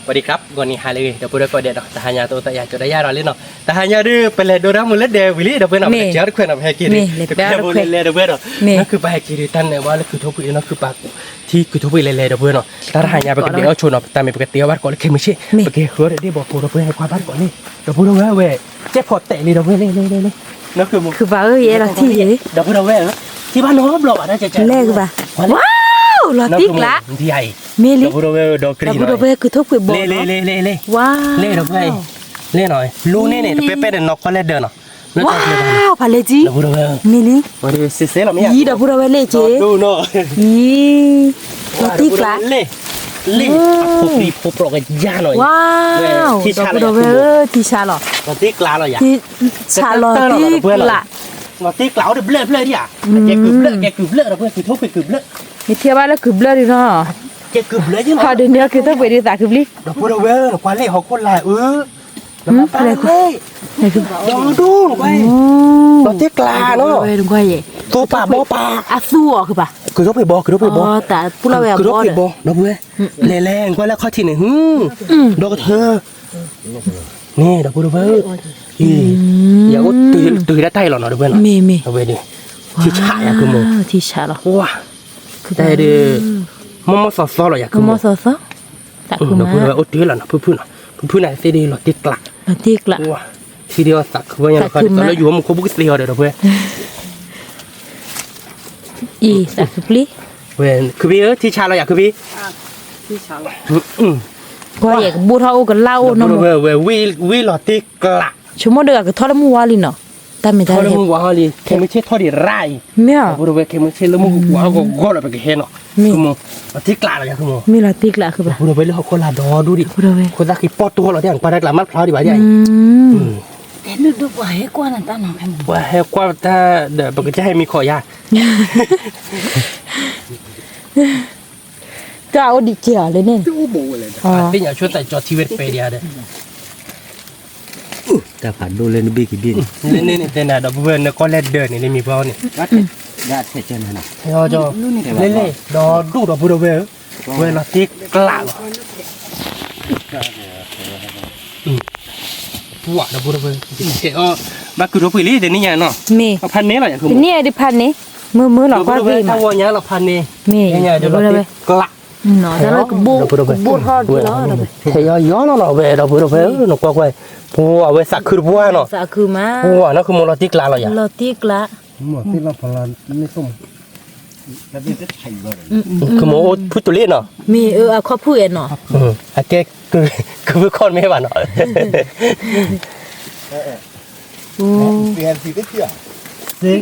สวัสดีครับ ဂီၤနံၤဟါလၢအဂ့ၤ ဒီပုၢ်ဝဲၢ်ကိးဂၤဒဲးနီၤ, တဟါညါအသိးသးယၤကၠီၤဒၣ်ယၤဒီးလံနီၤ, တဟါညါဒီး ပလဲၤဒိတၢ်မူးလၢဒဲဝံၤလံ ဒီပုၢ်ဝဲၢ်နီၤ, မ့ၢ် ပကဲတခွဲးနီၤ ပဟဲက့ၤဒီး မ့ၢ် တခွဲးဖိလဲၤလဲၤ ဒီပုၢ်ဝဲၢ်နီၤ, မ့ၢ် နီၢ်ခုပာ်ဟဲက့ၤဒီးတၢ်နၢၤဘၣ်လၢကုၢ်ထိၣ်ဖှံးနီၤ, ခုပာ်ထံကုၢ်ထိၣ်ဖှံးလဲၤလဲၤ ဒီပုၢ်ဝဲၢ်နီၤ, တၢ်တဟါညါပကဒဲးအီၣ်ဆိနီၤ, တၢ်မ့ၢ်ပကတဲအီၣ်ဘၣ်တကိးလၢခဲမုၢ်ဆ့ၣ် မ့ၢ် ပကဟဲဃုအီၣ်ဒီးဒ့ၣ်ဘီဖိ ဒီပုၢ်ဝဲၢ် ဟဲကွၢ်ဘၣ်တကိးလံ, ဒီပုၢ်ဝဲၢ်ဝဲ ကဲဖီၣ်တဲာ်လံ ဒီပုၢ်ဝဲၢ် လ့လ့လ့လ့, နီၢ်ခုပာ်ဧၢ ယအဲၣ်လီၤထံၣ်ယဲ ဒီပုၢ်ဝဲၢ် ထံၣ်ဘၣ်နီတဘျီဘၣ် တၢ်ကဲကဲ လဲၤကဘၣ်, ဝါ လီၤတံၢ်ကျး မ့ၢ်လံ ဒီပုၢ်ဝဲၢ် ဒီပုၢ်ဝဲၢ် ကုၢ်ထိၣ်ဖှံးဘီ လ့လ့လ့လ့လ့, ဝါ လ့ဒီပုၢ်ဝဲၢ် လ့နီၤ လူန့ၣ်န့ၣ် တပဲပဲဒီးနီၢ်ကီၢ်လဲၢ်ဒၢးနီၤ, ဝါ ဖးလဲၢ်ကံ ဒီပုၢ်ဝဲၢ် မ့ၢ်လံ စ့စ့လီၤမ့ၢ် ယံၤ ဒီပုၢ်ဝဲၢ်လ့က့ ယံၤ လီၤတံၢ်ကျး လ့ လ့ အဖိပျံၤဖိပြီကယါနီၤ ဝါ ဒီပုၢ်ဝဲၢ် ထံဆးလီၤ ထံဆးလီၤတံၢ်ကျး လီၤတံၢ်ကျးအိၣ်တဘျၢၣ်ဖျၢၣ်ဒံးဧါ, ကဲကုၢ်ဘျၢၣ် ကဲကုၢ်ဘျၢၣ် ဒီပုၢ်ဝဲၢ် ကုၢ်ထိၣ်ဖှံးကုၢ်ဘျၢၣ်, မ့ၢ်ထံဘၣ်လၢကုၢ်ဘျၢၣ်ဒံးနီၤ, ကဲကုၢ်ဘျၢၣ်ယ့ၢ်နီၤ, ဟီဒုးန့ၢ်အီၤကုၢ်ထိၣ်ဖှံးဒံးသးခုပျံၤ ဒီပုၢ်ဝဲၢ် နကွၢ်လ့ၣ်ဟီၣ်ခိၣ်လာ်အၢ ဒီဒူၣ်နကွၢ် လီၤတံၢ်ကျးနီၤ, သိပာ်ဘီပာ်အသူအီၤ ကုၢ်ထိၣ်ဖှံးဘီ ကုၢ်ထိၣ်ဖှံးဘီ ကုၢ်ထိၣ်ဖှံးဘီ ဒီပုၢ်ဝဲၢ် လဲၤလဲၤ နကွၢ်လၢခီၣ်ထံးန့ၣ် ဒီကထၢ န့ၣ် ဒီပုၢ်ဝဲၢ် ယၤအိၣ်တုၤဒၣ်တၢ်အံၤလီၤနီၤ ဒီပုၢ်ဝဲၢ်နီၤ မ့ၢ်မ့ၢ် ထံဆးယၤ ကုၢ်မိၢ် ထံဆးလီၤ ဝါ တၢ်အံၤဒီး မီၢ်မီၢ်သီသီလီၤယၤ ကုၢ်မိၢ် မီၢ်သီသီ သးခုမး ဒီပုၢ်ဝဲၢ် အိၣ်တုၤလီၤနီၤ ဖုၣ်ဖုၣ်နီၤ ဖုၣ်ဖုၣ်န့ၣ်သ့ဒီးလီၤတံၢ်ကျး လီၤတံၢ်ကျး ထံဒီးသးခုဝဲညါလီၤ လၢယိၤမူခိၣ်ဘုကသ့အီၤဒီး ဒီပုၢ်ဝဲၢ် အံၤ သးခုပျံၤ ဝဲ ခုပံၤဧၢ ထံဆးလီၤယၤ ခုပံၤ ကွၢ်ယဲၢ်ကဘိၣ်ထီၣ်အိၣ်ကလၢ်အိၣ်နီၤ ဝဲ ဝဲ ဝံၣ်လီၤတံၢ်ကျး ဆိကမိၣ်ဒီးအကထီၣ်လၢမုၢ်ဝါလံနီၤ တၢ်မ့ၢ်တၢ်လၢ ထီၣ်လၢမုၢ်ဝါလံ ခဲမုၢ်ဆ့ၣ်ထီၣ်ဒံးရၣ်အံၤ မ့ၢ်ဧါ ဒီပုၢ်ဝဲၢ် ခဲမုၢ်ဆ့ၣ်လၢမုၢ်ကဝါဂီၤဂီၤလီၤ ပကဟဲနီၤ မ့ၢ် လီၤတံၢ်ကျးလီၤယၤ မ့ၢ်လီၤတံၢ်ကျး ခုပံၤ ဒီပုၢ်ဝဲၢ်လၢဟီၣ်ခိၣ်လာ်ဒီဒူၣ်ဒံး ခိၣ်သၣ်ဃံပီၣ်တိၢ်လီၤ တၢ်ကွၢ်တၢ်ကျးမၣ်ဖျါဒံးဘၣ်ဒ်အံၤ ပှၤဟဲကွၢ်တၢ်ဒီး ပကစၢ်ဟဲမံခီၣ်ယၤ တၢ်အိၣ်ဒံးကဲအီၤလၢန့ၣ် သ့ၣ်ညါဆိသးကၠီထံဝဲတပဲဒံးဧါဒီး တၢ်ဖးဒိၣ်လၢနဘ့ၣ်ကဘ့ၣ်န့ၣ် လၢန့ၣ်န့ၣ် တဲနၤဒီပုၢ်ဝဲၢ် နကီၢ်လဲၢ်ဒၢးန့ၣ် လၢမံၤပှၢ်န့ၣ် လ့လ့ ဒီဒူၣ်ဒီပုၢ်ဝဲၢ်ဧၢ ဝဲလီၤတံၢ်ကျးလီၤ ပှၤဒီပုၢ်ဝဲၢ် ဘၣ်ကုၢ်ထိၣ်ဖှံးလံ တနံၣ်ညါနီၤ မ့ၢ် ဖးန့ၢ်လီၤ ယၤ တနံၣ်အံၤဒ်ဖးန့ၢ် မုာ်မုာ်လီၤ ကွၢ်ဂ့ၤမး တၢ်ဝီညါလီၤဖးန့ၢ် မ့ၢ် တၢ်လၢကဘိၣ် ကဘိၣ်ထီၣ်ဒံးလီၤ ဟဲယီယီလီၤနီၤ ဝဲဒီပုၢ်ဝဲၢ် နကွၢ်ကွၢ် ပှၤဝဲသးခုတပှၢ်နီၤ ပှၤနီၢ်ခိမိၢ်လီၤတံၢ်ကျးလီၤယၤ လီၤတံၢ်ကျး ခိမိၢ်အိၣ်ဖုၣ်တူၤလ့ၣ်နီၤ မ့ၢ်အခီၣ်ဖုၣ်အဲၣ်နီၤ အကဲ ကဖုၣ်ခီၣ်မ့ၢ်ဘၣ်နီၤ ဘၣ်ဒီး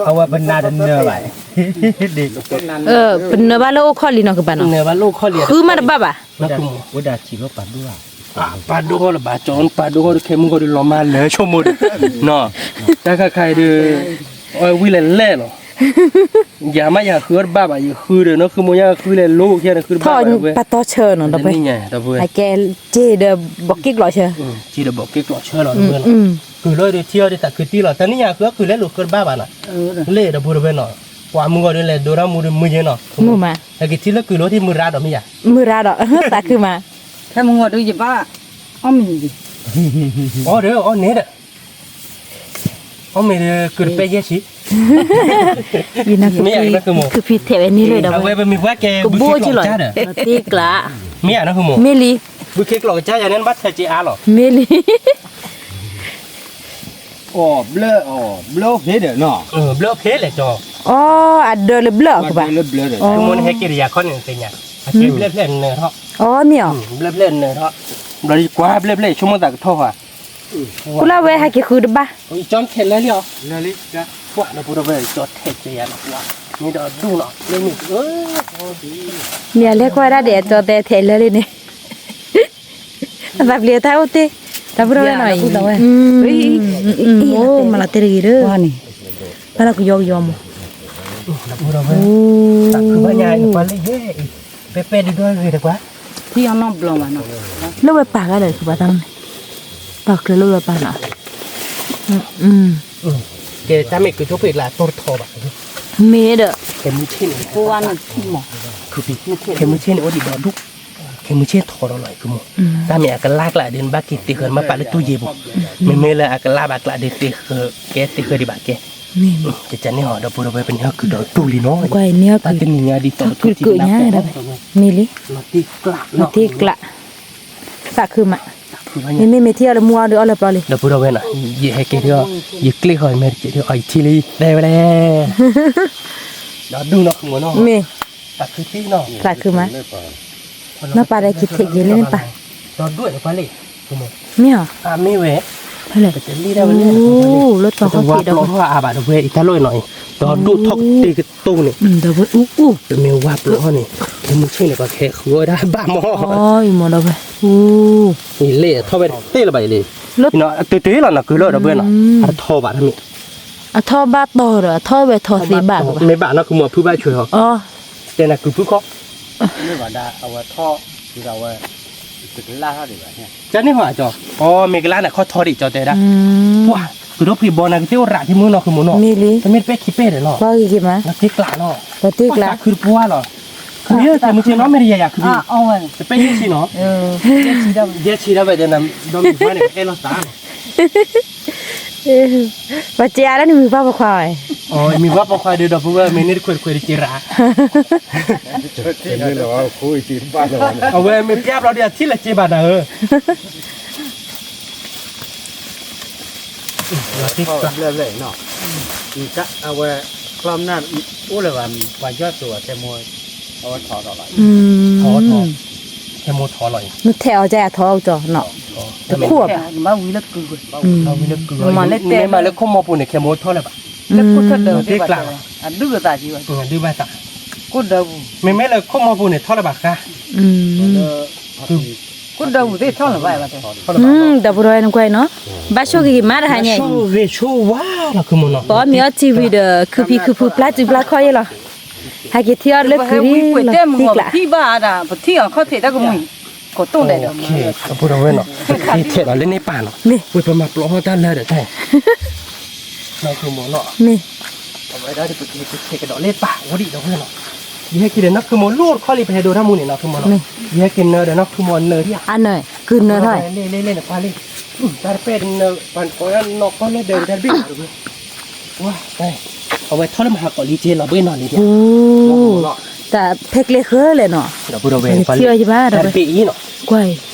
အဝဲပနၢ်တနၢၤဘၣ် ပနၢၤဘၣ်လၢအိၣ်ခီၣ်လံနီၤ ကဘၣ်နီၤ ဃုမးတဘၣ်ဘၣ် ဝဲဒၣ်ထံၣ်လီၤပာ်ဒိၣ် ပာ်ဒိၣ်ဃီလၢၤဘၣ် ကၠီပာ်ဒိၣ်ဃီဒီး ခဲမုၢ်ဃီဒီးလီၤမၢ်လၢဆိကမိၣ်ဒီး နီၤ တၢ်ခါခါအံၤဒီး အီၣ်ဝံၣ်လဲၤလဲၣ်လီၤ ယၤမးယၤဃုအီၣ်တဘၣ်ဘၣ် ယဃုဒီးနီၢ်ဃုမိၢ်ညါဃုလဲၤလိကဲဒီးဃုတဘၣ်ဘၣ်ဝဲ ပာ်တီဆၢနီၤ ဒီပုၢ်ဝဲၢ် အကဲ က့ၤဒီးဘီးက့ၣ်ကျိးဆၢ က့ၤဒီးဘီးက့ၣ်ကျိးဆၢလီၤ ဒီပုၢ်ဝဲၢ်နီၤ ကုၢ်လီၤဒီးထံအီၤဒီးသးခုတံၢ်လီၤ တနံၣ်ညါဃုအီၣ်ကုၢ်လဲၤလိာ်ဃုတဘၣ်ဘၣ်နီၤ လ့ၣ် ဒီပုၢ်ဝဲၢ်နီၤ ပှၤမုၢ်ဂီၤဒီးလဲၤဒိတၢ်မူဒီးမုၢ်ယဲနီၤ မုၢ်မး ဟဲက့ၤထံၣ်လၢကုၢ်လိာ်ထံၣ်မုၢ်ရါဒီးမ့ၢ်ယၤ မုၢ်ရါဒီး သးခုမး ဖဲမုၢ်ဂီၤဒီးယဘၣ် အီၣ်မ့ၤ အီၣ်ဒီး အီၣ်န့ၣ်ဒီး အီၣ်မ့ၤဒီး ကုၢ်တပဲယဲၢ်ဆံ မ့ၢ်ယၤ ကုၢ်ဖံးထဲးဝဲန့ၣ်လၢဒီး အဝဲပမ့ၢ်ပှၤကဲ ကဘိၣ်က့လီၤ တံၢ်ကျး မ့ၢ်ယၤနီၢ် မ့ၢ်လံ ဘုခ့ကျိးကစၢ်ယၤန့ၣ် နဘၣ်ထဲးက့အါလီၤ မ့ၢ်လံ အီၣ်ဘျၢ အီၣ်ဘျၢဖဲဒီးနီၤ ဘျၢဖဲလဲၣ်ကၠီ အီ အဒၢလၢဘျၢအီၤကဘၣ် ဘျၢလၢဘျၢဒီး မ့ၢ်နဟဲက့ၤတယၤခီန့ၣ် သ့ၣ်ညါ အကဲဘျၢဖျဲၣ်နၢၤထီၣ် အီ မ့ၢ်အီၤ ဘျၢဖျဲၣ်နၢၤထီၣ် ဘျီကွၢ်ဘျၢဖျဲၣ်ဆိကမိၣ်သးကထီၣ်ဧါ ကူလၢဝဲဟဲက့ၤဃုတဘၣ် ကၠီထဲးလၢလံအီၤ လၢလံ ပှၤဒီပုၢ်ဒီဝဲၢ် ကၠီထဲးက့ယၤလီၤ ပှၤ မ့ၢ်ဒီးဒူၣ်နီၤ လၢမ့ၢ် မ့ၢ်အလဲၤကွၢ်ဒၣ်ဒဲး ကၠီတဲထဲးလၢလံန့ၣ် အသးပျံၤအတၢ်အိၣ်တ့ၢ် ဒီပုၢ်ဒီဝဲၢ်နီၤ အိၣ်မၤလီၤတဲာ်တဂ့ၤဒီး ဘၣ်လီၤကယီကယီမး ဒီပုၢ်ဒီဝဲၢ် တၢ်ခုဘၣ်ညါ နကွၢ်လၢယဲအံၤ ပဲပဲဒုးဒိၣ်ဂ့ၤတကွၢ် ထံအီၤနီတဘျီဘၣ်နီၤ လၢဝဲပာ်ဂၤဒီး ကဘၣ်တၢ်န့ၣ် ပာ်ကျၢၤလၢဝဲပာ်နီၤ ကဲတၢ်မ့ၢ်ကုၢ်ထိၣ်ဖှံးလၢအတီၢ်တထီဘၣ် မ့ၢ်ဒီး ခဲမုၢ်ဆ့ၣ်န့ၣ် ခဲမုၢ်ဆ့ၣ်န့ၣ်အိၣ်ဒံးဒီးဒူၣ် မုၢ်ဆ့ၣ်ထီထီၣ်လီၤ ယဆိကမိၣ်, တၢ်မ့ၢ်အကလၢ်ကျးဒီး နဘၣ်က့ၤသ့ဃၢၤ နဘၣ်ပာ်လၢတူၢ်ယ့ၢ်ပူၤ, မ့မ့ၢ်လၢအကလၢ်ဘၣ်ကျးဒီး သ့ဃၢၤကဲ သ့ဃၢၤဒံးဘၣ်ကဲ, ကန့ၣ်ဟီ ဒီပုၢ်ဒီဝဲၢ် ပန့ၢ်ဟီၣ်ကုၤဒီးတူၢ်လံနီၤ, တၢ်တနံၤညါဒ်သိး မ့ၢ်လံ, သးခုမး, မ့မ့ၢ်မ့ၢ်ထံၣ်အီၤလၢမူအီၤဒီးအီလၢပျီလံ, ဒီပုၢ်ဒီဝဲၢ်နီၤ, ယဟဲက့ၤဒီး ယကျ့ၣ်ဃီ ယမ့ၢ်တက့ၤဒီး အီ ယထံၣ်လၢယသဲဝဲလဲၣ်, မ့ၢ်, သးခုမး, နီၢ်ပၢ်ဒီးက့ၤထံၣ်က့ၤလၢန့ၣ်ပၢ်, မ့ၢ်ဧါ, ဖဲလဲၣ်, လၢတီၤခီၣ်ထံးဒီး ပဝါပျီထီၣ်အါဘၣ်ဒီပုၢ်ဝဲၢ် အံၤတၢ်လီၢ်အံၤနီၤအံၤ, ဒီးဒိၣ်ထီၣ်တ့ၢ်ကတိၢ်န့ၣ်, ဒီပုၢ်ဝဲၢ်အူအူ, ပမ့ၢ်ဝါပျီထီၣ်န့ၣ်, ခဲမုၢ်ဆ့ၣ်န့ၣ် ပှၤကဟဲဃုအီၣ်ဝဲဒᣁဘၣ်မး, အံၤမ့ၢ်ဒီပုၢ်ဝဲၢ်, အံၤလဲၣ်ထီၣ်ဝဲတသ့လၢၤဘၣ်အံၤလံ, တုၤတုၤလီၤနီၤ ကုၤလၢဒီပုၢ်ဝဲၢ်နီၤ, အတထီဘၣ်တမ့ၢ်, အထီဘၣ်တီၤဒီး အထီဝဲထီသ့ဘၣ်, မ့ၢ်ဘၣ်နီၤ ခုမိၢ်ဖုဘၣ်ဆွဲဟီ, တဲနၤကုၤဖုခီ, မ့ၢ်ဘၣ်ဒၣ်အဝဲထီၣ်, ဝဲ ကန့ၣ်ဟီကၠီ, အီ မ့ၢ်ကလါန့ၣ် ခီထီဒံးကၠီတဲဒၣ်, ပှၤ ကုၤထီၣ်ဖှံဘီနၤကသ့အိၣ်ရးထံမုၢ်နီၤ ခုမိၢ်နီၤ, တမ့ၢ်တပဲခံပဲာ်ဒီးလီၤ, လီၤတ့ကျးလီၤ, လီၤတ့ကျး, သးခုတပှၢ်လီၤ, ခုမ့ၢ်ထဲမုၢ်ဆ့ၣ်နီၤ မ့ၢ်တယၤယၤခုမ့ၢ်, တပဲယဲၢ်ဆံနီၤ, ယဲၢ်ဆံဒၣ်ဝဲတဲနၤ, ဒီးမ့ၢ်ပှၤန့ၣ် အဲၣ်လိာ်သးလီၤ ပှၤစံးအါလၢနမံၤပှၢ်ပိာ်ခွါ, မံၤပှၢ်ပိာ်ခွါဒီး ဒီပုၢ်ဝဲၢ် မ့ၢ်န့ၢ်တခွဲးတခွဲးတစံးရၣ်, အဝဲမ့ၢ်ပျၢ်ဘျီဒီး အထံၣ်လၢက့ဘၣ်နၤဧၢ, အဝဲ, အိၣ်လၢၤဘၣ်, ပှၤယီၢ်စိၤအီၤ, အဝဲထီထီၣ်လီၤ, ထီထီၣ်, ခဲမိၢ်ထီလီၤ, နထဲးအီၤကဲအထီအကၠီနီၤ, တခိၣ်ဘၣ်, မ့ၢ်မးလၢခိၣ်မီပူၤန့ၣ် ခဲမိၢ်ထီလၢၤဘၣ်, လၢခိၣ်ထီၣ်ဒၢးသ့ၣ်ဘၣ်, အဒုၣ်အသးက့ဘၣ်, ဒုၣ်ဘၣ်သး, မ့မ့ၢ်လၢခိၣ်မီပူၤန့ၣ် ထီလၢၤဘၣ်ဃါ, ခိၣ်ဒၢးပူၤသ့ၣ်ထီလၢၤဘၣ်, ဒီပုၢ်ဒီဝဲၢ်နကွၢ်နီၤ, ဘၣ်ဆိၣ်ဂ့ၤဂ့ၤမးတဟါညါအံၤ, ဆိၣ်ဂ့ၤဆိၣ်ဝါလီၤ ခုမိၢ်နီၤ, ပအီၣ်မ့ၤအီထံဝံၤဒီး ခုဖံခုဖုပျၢ်စုပျၢ်ခီၣ်ယဲၢ်လီၤ, ဟဲက့ၤထံၣ်အီၤလၢခုဒံးလီၤ, ပထံၣ်အီၤခီၣ်ထံးတၢ်ကမူၣ်, ကီၢ်တိၢ်ဒဲးဒီး, ဒီပုၢ်ဒီဝဲၢ်နီၤ, ပက့ၤထဲးဒီးလၢန့ၣ်ပၢ်နီၤ, ဝဲပမၤပျီထီၣ်တၢ်လၢဒီးတၢ် နီၢ်ခုမိၢ်နီၤ, အဝဲဒၣ်ပက့ၤက့ၤကဒီးလၢပၢ်ဝဲဒၣ်ဒီပုၢ်ဝဲၢ်နီၤ, ယဟဲက့ၤဒီးနီၢ်ခုမိၢ်လိၣ်တခီလံ ပဟဲဒိးတၢ်မူန့ၣ် နီၢ်ခုမိၢ်နီၤ, ယဟဲက့ၤနၢဒီးနီၢ်ခုမိၢ်အနၢဒံးဧါ, အနၢ, ကုၤနၢထီၣ်, လ့လ့လ့နကွၢ်လံ, တၢ်တပဲၢ်နၢ, ပှၤကိးနီၢ်ကီၢ်လၢဒၢးတၢ်တဘ့ၣ်ဒီပုၢ်ဝဲၢ်, အဝဲထီၣ်လၢမဟးကိးလံက့လီၤဘ့ၣ်နီၤလံ, တၢ်ဖဲကျဲဃၢလဲၣ်နီၤ, ဒီပုၢ်ဒီဝဲၢ်, တၢ်တဘ့ၣ်အံၤနီၤ, ကွၢ်,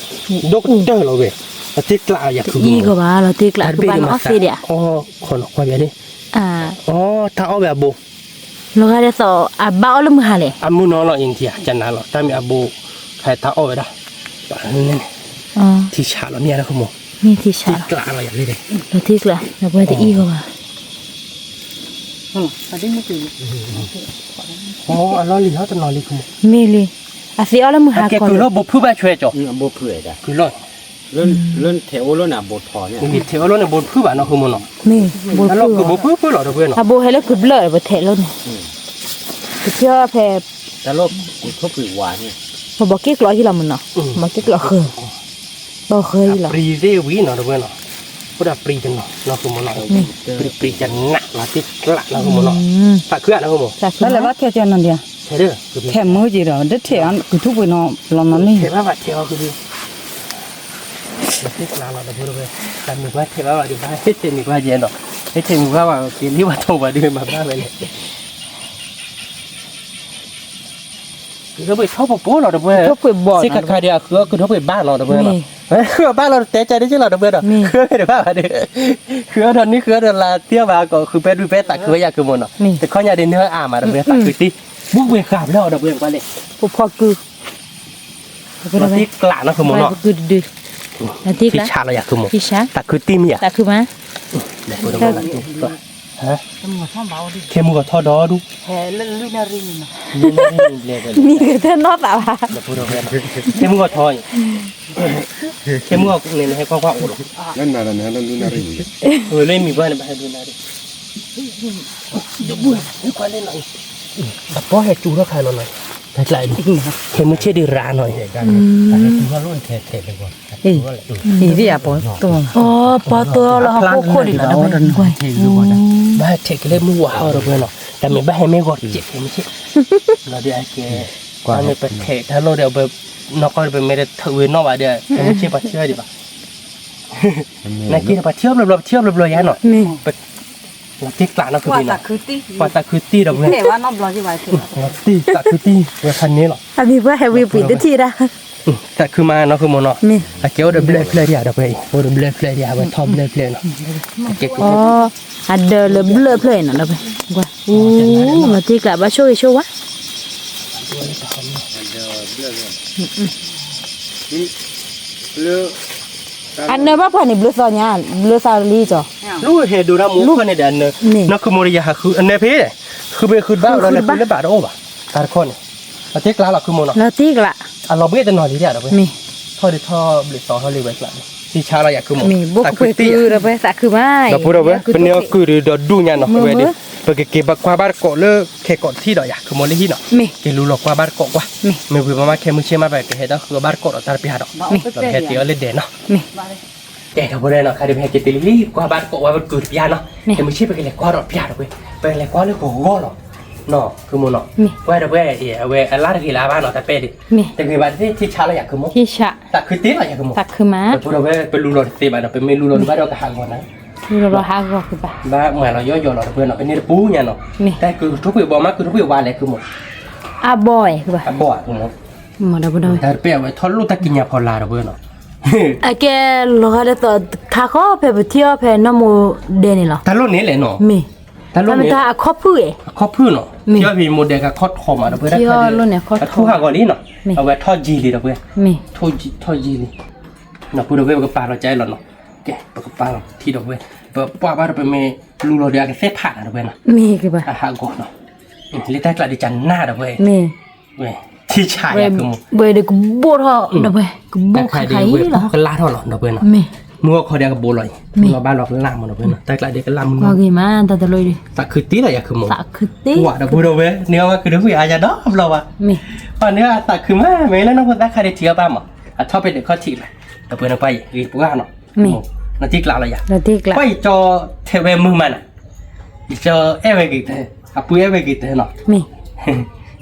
ဒိၣ်ကတၢၢ်လီၤဝဲ, အတ့ကျးယၤခု, တံၤအံၤကီးဘၣ်လီၤတ့ကျး, ကဘၣ်အီၣ်သ့ဒံးဧါ, ခီနီၤကွၢ်ဘၣ်န့ၣ်, အီ တၢ်အီၣ်ဝဲအဘိ လီၤဂာ်ဒ်သိး အဘၣ်အီၣ်လၢမုၢ်ဟါလဲၣ်. အမုၢ်နီၤလီၤအံၤနထံၣ်ဧါ, ကနၤလီၤ တၢ်မ့ၢ်အဘိ, ဖဲတၢ်အီၣ်ဝဲဒၣ်, ထံဆးလီၤမ့ၢ်ဧါ နီၢ်ခိမိၢ်, မ့ၢ်ထံဆးလီၤ, တ့ကျးလီၤယၤလံ, လီၤတ့ကျး, ဒီးပဝဲတအံၣ်ဂီၤဘၣ်, အလီၢ်လံၤဟီတနီၤလံခိမိၢ်, မ့ၢ်လံ, အသ့အီၣ်လၢမုၢ်ဟါကီးလီၤ, ဘိဖုဘၣ်ဆွဲကီး, ဘိဖု, လၢနထဲးအိၣ်လၢန့ၣ် အဘိထီန့ၣ်, ထဲးအိၣ်လၢန့ၣ် ဘိဖုဘၣ်နီၢ်ခိမိၢ်နီၤ, မ့ၢ်, ဘိဖု, ဘိဖုလီၤဒီပုၢ်ဝဲၢ်နီၤ, အဘိဟဲလၢကုၤဘျၢၣ်ဒီး ပထဲးလီၤန့ၣ်, ပထံၣ်ဖဲ, ဘိက့ၣ်ကျီဟံၣ်လီၤမုၢ်နီၤ, ဘိက့ၣ်ကျီဃၢၤ, ဘိဃၢၤလီၤ, ပြံသ့ၣ်ဝံၤနီၤဒီပုၢ်ဝဲၢ်နီၤ, အိၣ်ဒီးပြံတနီၤ နီၢ်ခိမိၢ်နီၤ, ပြံပြံကနးလီၤတ့ကျးနီၢ်ခိမိၢ်နီၤ, သးခုဧါနီၢ်ခိမိၢ်, ဘၣ်လဲၤဘၣ်ထဲးကဲနီၤဒံး, ထဲးမုၢ်က့ၤဒီး ဒ်ထဲးအီၤ ကုၤထူၣ်ပှ့ၤနီၤ လီၤနီၤလံ, ထဲးဘၣ်ဘၣ်ထဲးအီၤ တဲကျါလီၤဒီပုၢ်ဝဲၢ်, တၢ်မုၢ်ပှၢ်ထဲးဘၣ်ဘၣ်ဒီး ဘၣ်ဟဲထဲးမုၢ်ပှၢ်ကဲနီၤ, ဟဲထဲးမုၢ်ပှၢ်ဘၣ်က့ၤလံဘၣ်ထိၣ်ဘၣ်ဒီး မၤဘၣ်ဝဲလဲၣ်, ကထီၣ်ပှ့ၤထီၣ်ပှိၤပှိၤလီၤဒီပုၢ်ဝဲၢ်, စ့ခါခါဒီး အဃုအီၣ်ကထီၣ်ပှ့ၤဘၣ်လီၤဒီပုၢ်ဝဲၢ်နီၤ, ဃုအီၣ်ဘၣ်လီၤ တဲကါဒ်က့လီၤဒီပုၢ်ဝဲၢ်ဒီး ဃုအီၣ်ဝဲတဘၣ်ဘၣ်ဒီး, ဃုအီၣ်ဒီးနံၣ်ဃုအီၣ်ဒီးလါ သံအီၣ်ဘၣ်ကီး ဃုပဲဒုးပဲသးခုဝဲယၤခုမိၢ်နီၤ, တခီညါဒ်နၢအါမးဒီပုၢ်ဝဲၢ် သးခုတံၢ်, ဘူးဝဲဃာ်ဖျၢၣ်အီၤဒီပုၢ်ဝဲၢ်ကွၢ်လဲၣ်, ဖိဖီကု လီၤတ့ကျးနီၢ်ခိမိၢ်နီၤ, တံၢ်ဆးလီၤယၤခုမိၢ်, သးခုတံၢ်မ့ၢ်ဧါ, ခဲမုၢ်ဂီၤထီၣ်ဒီဒူၣ်, မံၤကတၢၢ်နီၢ်သးဘၣ်, ခဲမုၢ်ဂီၤထီၣ်အံၤ, ခဲမုၢ်ဂီၤန့ၣ် နဟဲကွၢ်ကွၢ်အိၣ်လီၤ, လၢမံၤပှၢ်န့ၣ် ဘၣ်ဟဲဒုးနၢ်ရံၣ်, အပီၢ်ဟဲစူၤထီၣ်ခါနီၤနီၤ, ခဲမုၢ်ဆ့ၣ်ဒုးရၤနီၤ, အပီၢ်တိၢ်, ပီၢ်တိၢ်လီၤဟီၣ်ခိၣ်ခိၣ်ဒံးလီၤ, ဘၣ်ဟဲထဲးက့ၤလၢမုၢ်ဝါဟီၣ်ဒီပုၢ်ဝဲၢ်နီၤ, တၢ်မ့ၢ်ဘၣ်ဟဲမ့ၢ်ဂီၤတစဲးခဲမုၢ်ဆ့ၣ်, လီၤဒုးအကဲ, တၢ်မ့ၢ်ပထဲးတၢ်လီၢ်ဒီး ပ နီၢ်ကီၢ်ပမ့ၢ်တထုးဝဲနီၣ်ဘၣ်ဒီး ခဲမုၢ်ဆ့ၣ်ပှၤထံၣ်အီၤဒံးဘၣ်, နာ်က့ပှၤထံၣ်အီၤဘျီဘျီ ပထံၣ်အီၤဘျီဘျီယါနီၤ, ပ လီၤတံၢ်ကျးနီၤ ခုမ့ၢ်နီၤ, ပှၤသးခုတံၢ်ဒီးဝဲ, လီၤတံၢ်သးခုတံၢ်ဝဲဖးန့ၣ်လီၤ, အမံၤပှၤဟဲဝံၤပှံၤတထံၣ်ဒၣ်, သးခုမးနီၤ ခုမ့ၢ်နီၤ, အကဲအိၣ်ဒီးဘျဲၣ်ဖျၢၣ်ဒံးဧါဒီးဝဲအံၤ အိၣ်ဒီးဘျဲၣ်ဖျၢၣ်ဒံးဧါ အဝဲထီၣ်ဘျဲၣ်ဖျၢၣ်နီၤ, အကဲ အဒၢးလၢဘျၢၣ်ဖျၢၣ်အံၤနီၤဒီးဝဲ, လီၤတံၢ်ကျးဘၣ်ဆိၣ်ဂ့ၤဆိၣ်ဝါ အနၢဘၣ်ပှၤန့ၣ် ဘျၢသီညါ ဘျၢသီလံကီး, လူဟဲဒိးတၢ်မူခီၣ်န့ၣ်ဒီးအနၢ, နီၢ်ခုမိၢ်ဒီးယၤဟးဃုအနၢဖဲ, ဃုဘ့ၣ်ဃုတဘၣ်လီၤ လၢဃုလၢဘၣ်တအိၣ်ဘၣ်, တၢ်တခီန့ၣ်, လီၤတံၢ်ကျးလီၤခုမိၢ်နီၤ, လီၤတံၢ်ကျး, အလီၤဘှ့ၣ်တနီၤလံဒီးဝဲ, ထီၣ်ဒုးထီၣ်ဘျုးသီထီၣ်လံဝဲကျး, ထံဆါလီၤယၤခုမိၢ်, သးခုတံၢ်ဒီးဝဲသးခုမး, ဒီပုၢ်ဒီဝဲၢ် ပန့ၢ်အီၣ်ကုၢ်ဒုးဒီးဒူၣ်ညါနီၤ ဝဲဒုး, ပကက့ၤဘၣ်ကွၢ်ဘၣ်တကိးလၢခဲကိးထံၣ်ဒီးယၤခုမိၢ်လၢဟံၣ်နီၤ, က့ၤလူလီၤကွၢ်ဘၣ်တကိးကွၢ်, မ့ၢ်ဝံၤပမ့ၢ်ခဲမုၢ်ဆ့ၣ်မး ပကဟဲတၢ်ဃုအီၣ်ဘၣ်တကိးဒီးတၢ်တပျၢ်ဒီး, ဒီးပဟဲတ့ၢ်အီၤလၢဒဲးနီၤ, ကဲဒီပုၢ်ဒီဝဲၢ်နီၤ ခါဒုးပဟဲက့ၤတုၤလံလံ ကွၢ်ဘၣ်တကိးဝဲပကုၢ်တပျၢ်နီၤ, ခဲမုၢ်ဆ့ၣ်ပကလဲၤကွၢ်ဒီးတပျၢ်ဒီးဝဲ, ပကလဲၤကွၢ်လၢဂီၤဂီၤလီၤ, နီၤ ခုမိၢ်နီၤ, ကွၢ်ဒီပုၢ်ဝဲၢ် အဝဲအလၢ်တဂ့ၤလၢၤဘၣ်နီၤ တၢ်ပဲာ်ဒုး, တဂ့ၤဘၣ်တသ့ ထံဆါလီၤယၤခုမိၢ်, သးခုတံၢ်လီၤယၤခုမိၢ်, သးခုမး, ဒီပုၢ်ဒီဝဲၢ် ပလူလီၤတသ့ဘၣ်ဒီး ပမ့ၢ်လူလီၤဒုးဘၣ်ဒီးကဟးဂီၤနၤ, လူလီၤဟးဂီၤကဘၣ်, ဘၣ်မၤလီၤယီၢ်ယီၢ်လီၤဒီပုၢ်ဝဲၢ်နီၤ ပန့ၢ်တပူၤညါနီၤ, တၢ်ကုၢ်ထိၣ်ဖှံးဘီမး ကုၢ်ထိၣ်ဖှံးဝါလဲၣ်ခုမိၢ်, အဘီၣ်, အဘီၣ်ခုမိၢ်, တၢ်တပဲာ်အဝဲထီၣ်လိၣ်တၢ်ကံးညာ်ဖီလာ်ဒီပုၢ်ဝဲၢ်နီၤ, အကဲလီၤဂာ်လၢသီခါဃီဖဲပထံၣ်အီၤဖဲနီၢ်မိၢ်ဒဲးန့ၣ်လီၤ, တၢ်လိၣ်န့ၣ်လဲၣ်နီၤ, မ့ၢ်, တၢ်လိၣ်န့ၣ်, အခီၣ်ဖုၣ်, အခီၣ်ဖုၣ်နီၤ, ထံၣ်အီၤဖဲမိၢ်ဒဲးကခီၣ်ထီၣ်မးဒီပုၢ်ဝဲၢ်, အထူၣ်ဟးဂီၤလံနီၤ, အဝဲထီၣ်ယံာ်လံဒီပုၢ်ဝဲၢ်, ထီၣ်ယံာ်လံ, ဒီပုၢ်ဒီဝဲၢ် ပကပာ်လီၤကၠဲလီၤနီၤ, ကဲ ပကပာ်လီၤထံဒီပုၢ်ဝဲၢ်, ပပှၢ်ဘၣ်ဒီးပမ့ၢ်လူလီၤဒီးအကသ့ၣ်ဖးနၤဒီပုၢ်ဝဲၢ်နီၤ, အဟးဂီၤနီၤ, လၢတၢ်ကျးဒုးကနၣ်ဒီပုၢ်ဝဲၢ်, ထံဆးယၤခုမိၢ်, ဝဲဒုးကဘိၣ်ထီၣ်ဒီပုၢ်ဝဲၢ်, ကဘိၣ်ခါခါအံၤလီၤ, ကလၢ်ထီၣ်လီၤဒီပုၢ်ဝဲၢ်နီၤ, မုၢ်ဂီၢ်ခီဒီးကဘိၣ်လီၤအံၤ, မ့ၢ်လီၤဘၣ်လီၤကလၢ်မးဒီပုၢ်ဝဲၢ်နီၤ, တၢ်ကျးဒုးကလၢ်မုၢ်ဂီၢ်, သးခုတံၢ်လီၤယၤခုမိၢ်, ဝၤဒီပုၢ်ဒီဝဲၢ် န့ၢ်အီၣ်ဘၣ်ကုၢ်ဒီပုၢ်အါယၤဒီဘျီဘၣ်, ပှၤန့ၢ်အသးခုမး မ့ၢ်လၢနီၢ်ဖိသၣ်ခါဒုးထံအီၣ်ဘၣ်မး, အထီၣ်ဖဲဒုးခီၣ်ထံးလီၤ, ဒီပုၢ်ဝဲၢ်နီၤ ပှၤယံၤဂ့ၤပှၢ်နီၤ, လီၤတံၢ်ကျးလီၤယၤ, ပှၤယကၠီထဲးဝဲမုာ်မးနၤ, ယကၠီအဲၣ်ဝဲဂ့ၤတၢ်, အပုၢ်အဲၣ်ဝဲဂ့ၤတၢ်နီၤ,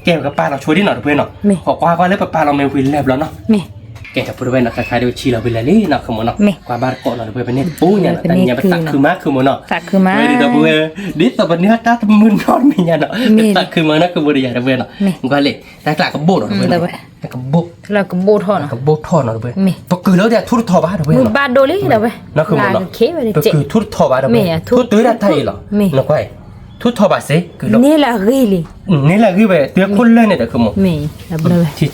ကဲပကပာ်လီၤဆိဒ်နီၤဒီပုၢ်ဝဲၢ်နီၤ, ဟီၣ်ကွၢ်ကွၢ်လၢပပာ်လီၤမ့ၢ်ဝံၤလၢာ်ဘျီနီၤ, ကဲဒီပုၢ်ဒီဝဲၢ်နီၤ ခါခါဒုးဆံးလီၤဝံၤလၢာ်လံနီၤ ခုမိၢ်နီၤ, ကွၢ်ဘၣ်တကိးနီၤဒီပုၢ်ဝဲၢ် ပန့ၢ်တပူၤညါနီၤ တၢ်ညါပသးခုမးခုမိၢ်နီၤ, ဝဲဒုးဒီပုၢ်ဝဲၢ်, ဒ်သိးပန့ၢ်တၢ်တမုာ်နီတမံၤညါနီၤ, ပသးခုမးနီၤ ခုမိၢ်ဒီးယၤဒီပုၢ်ဝဲၢ်နီၤ, ကွၢ်လံ, တၢ်ကျးကဘိၣ်နီၤဒီပုၢ်ဝဲၢ်နီၤ, ကဘိၣ်ထီၣ်နီၤ, ကဘိၣ်ထီၣ်နီၤဒီပုၢ်ဝဲၢ်, ပကုၢ်လၢဒၣ်ထူတထီဘၣ်ဒီပုၢ်ဝဲၢ်နီၤ, ပကုၢ်ထူတထီဘၣ်ဒီပုၢ်ဝဲၢ်, ထူတုၤဒၣ်တၢ်အံၤလီၤ, ကွၢ်, ထူတထီဘၣ်စ့ၢ်ကီးလီၤ, န့ၢ်လၢအဂ့ၤလံ, န့ၢ်လၢအဂ့ၤဝဲ တုၤခိၣ်လၢာ်န့ၣ်ဒီးခုမိၢ်,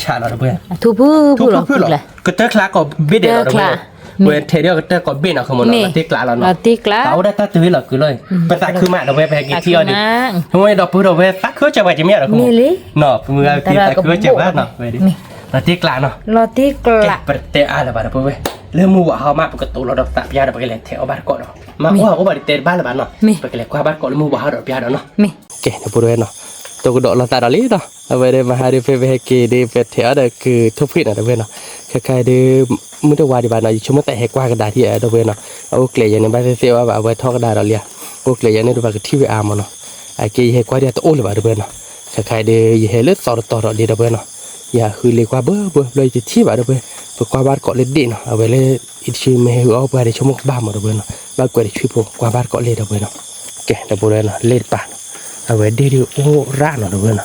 ထံဆးလီၤဒီပုၢ်ဝဲၢ်, ထူဖုၣ်ဖုၣ်လီၤ, ကတၢၢ်ချါကိးဘ့ၣ်ဒဲးလီၤဒီပုၢ်ဝဲၢ်, ဝဲထဲးဒီးကတၢၢ်ကိးဘ့ၣ်နီၤ ခုမိၢ်နီၤ, လီၤတံၢ်ကျးလီၤနီၤ, တၢ်အိၣ်ဒၣ်တၢ်တုၤလီၤကုၢ်လီၤ, ပသးခုမးဒီပုၢ်ဝဲၢ် ပဟဲက့ၤထံၣ်အီၤဒီး, ဝဲဒီပုၢ်ဒီဝဲၢ် သးခုကၢၤပှၤကမ့ၢ်ဒီးခုမိၢ်, နီၤ ပမုၢ်ဂၤက့ၤသးခုကၢၤပှၤနီၤ, ဝဲဒၣ်, လီၤတံၢ်ကျးနီၤ, ကဲ ပတတဲအါလၢၤဘၣ်ဒီပုၢ်ဝဲၢ်, လၢမုၢ်ဝၤဟီမး ပကတိၤလီၤဒီးသးပျၢ်ဒီး ပကလဲၤထဲးအီၣ်ဘၣ်တကိးဒီး, မ့ၢ်အိၣ်ဟးအိၣ်ဘၣ်ဒီးတဲတဘၣ်လၢၤဘၣ်နီၤ, ပကလဲၤကွၢ်ဘၣ်တကိးလၢမုၢ်ဝၤဟီဒီးပျၢ်ဒီးနီၤ, ကဲ ဒီပုၢ်ဒီဝဲၢ်နီၤ, တိၢ်ကဒီးလိာ်သးဒီးလံနီၤ, အဝဲဒၣ်မဟါဒုးဖဲပဟဲက့ၤဒုး ပထဲးအီၣ်ဒီးကုၢ်ထိၣ်ဖှံးနီၤ ဒီပုၢ်ဝဲၢ်နီၤ, ခဲခါဒုး မုၢ်တဝါဒံးဘၣ်နီၤ ယဆိကမိၣ်သးဟဲကွၢ်ကဒါထံၣ်ဒီပုၢ်ဝဲၢ်နီၤ, အအိၣ်ကျဲးယဲန့ၣ် ဘၣ်သ့ၣ်သ့ၣ်အီၣ်ဘၣ် အဝဲထီၣ်ကဒါဒီးလံဧါ, အိၣ်ကျဲးယဲန့ၣ်ဒီးပှၤကထံၣ်ဝဲအါမးနီၤ, အကဲယဟဲကွၢ်ဒၣ်တအိၣ်လၢၤဘၣ်ဒီပုၢ်ဝဲၢ်နီၤ, ခဲခါဒုး ယဟဲလၢသီတတီၤဒီးလံဒီပုၢ်ဝဲၢ်နီၤ, ယဟးဃုလ့ကွၢ်ဘၢဘၢဘျီယတထံၣ်ဘၣ်ဒီပုၢ်ဝဲၢ်, ပကွၢ်ဘၣ်တကိးလၢဒ့ၣ်နီၤ အဝဲလၢ အံၤတဆံမ့ၢ်ဟဲဟုအီၣ်ပှၤဒုး ဆိကမိၣ်ကဘၣ်မးဒီပုၢ်ဝဲၢ်နီၤ, ဘၣ်ကွဲးတဆံဖိ ကွၢ်ဘၣ်တကိးလ့ဒီပုၢ်ဝဲၢ်နီၤ, ကဲ ဒီပုၢ်ဝဲၢ်နီၤ လ့တပၤနီၤ, အဝဲဒ့ၣ်ဒုးအိၣ်ရၣ်နီၤ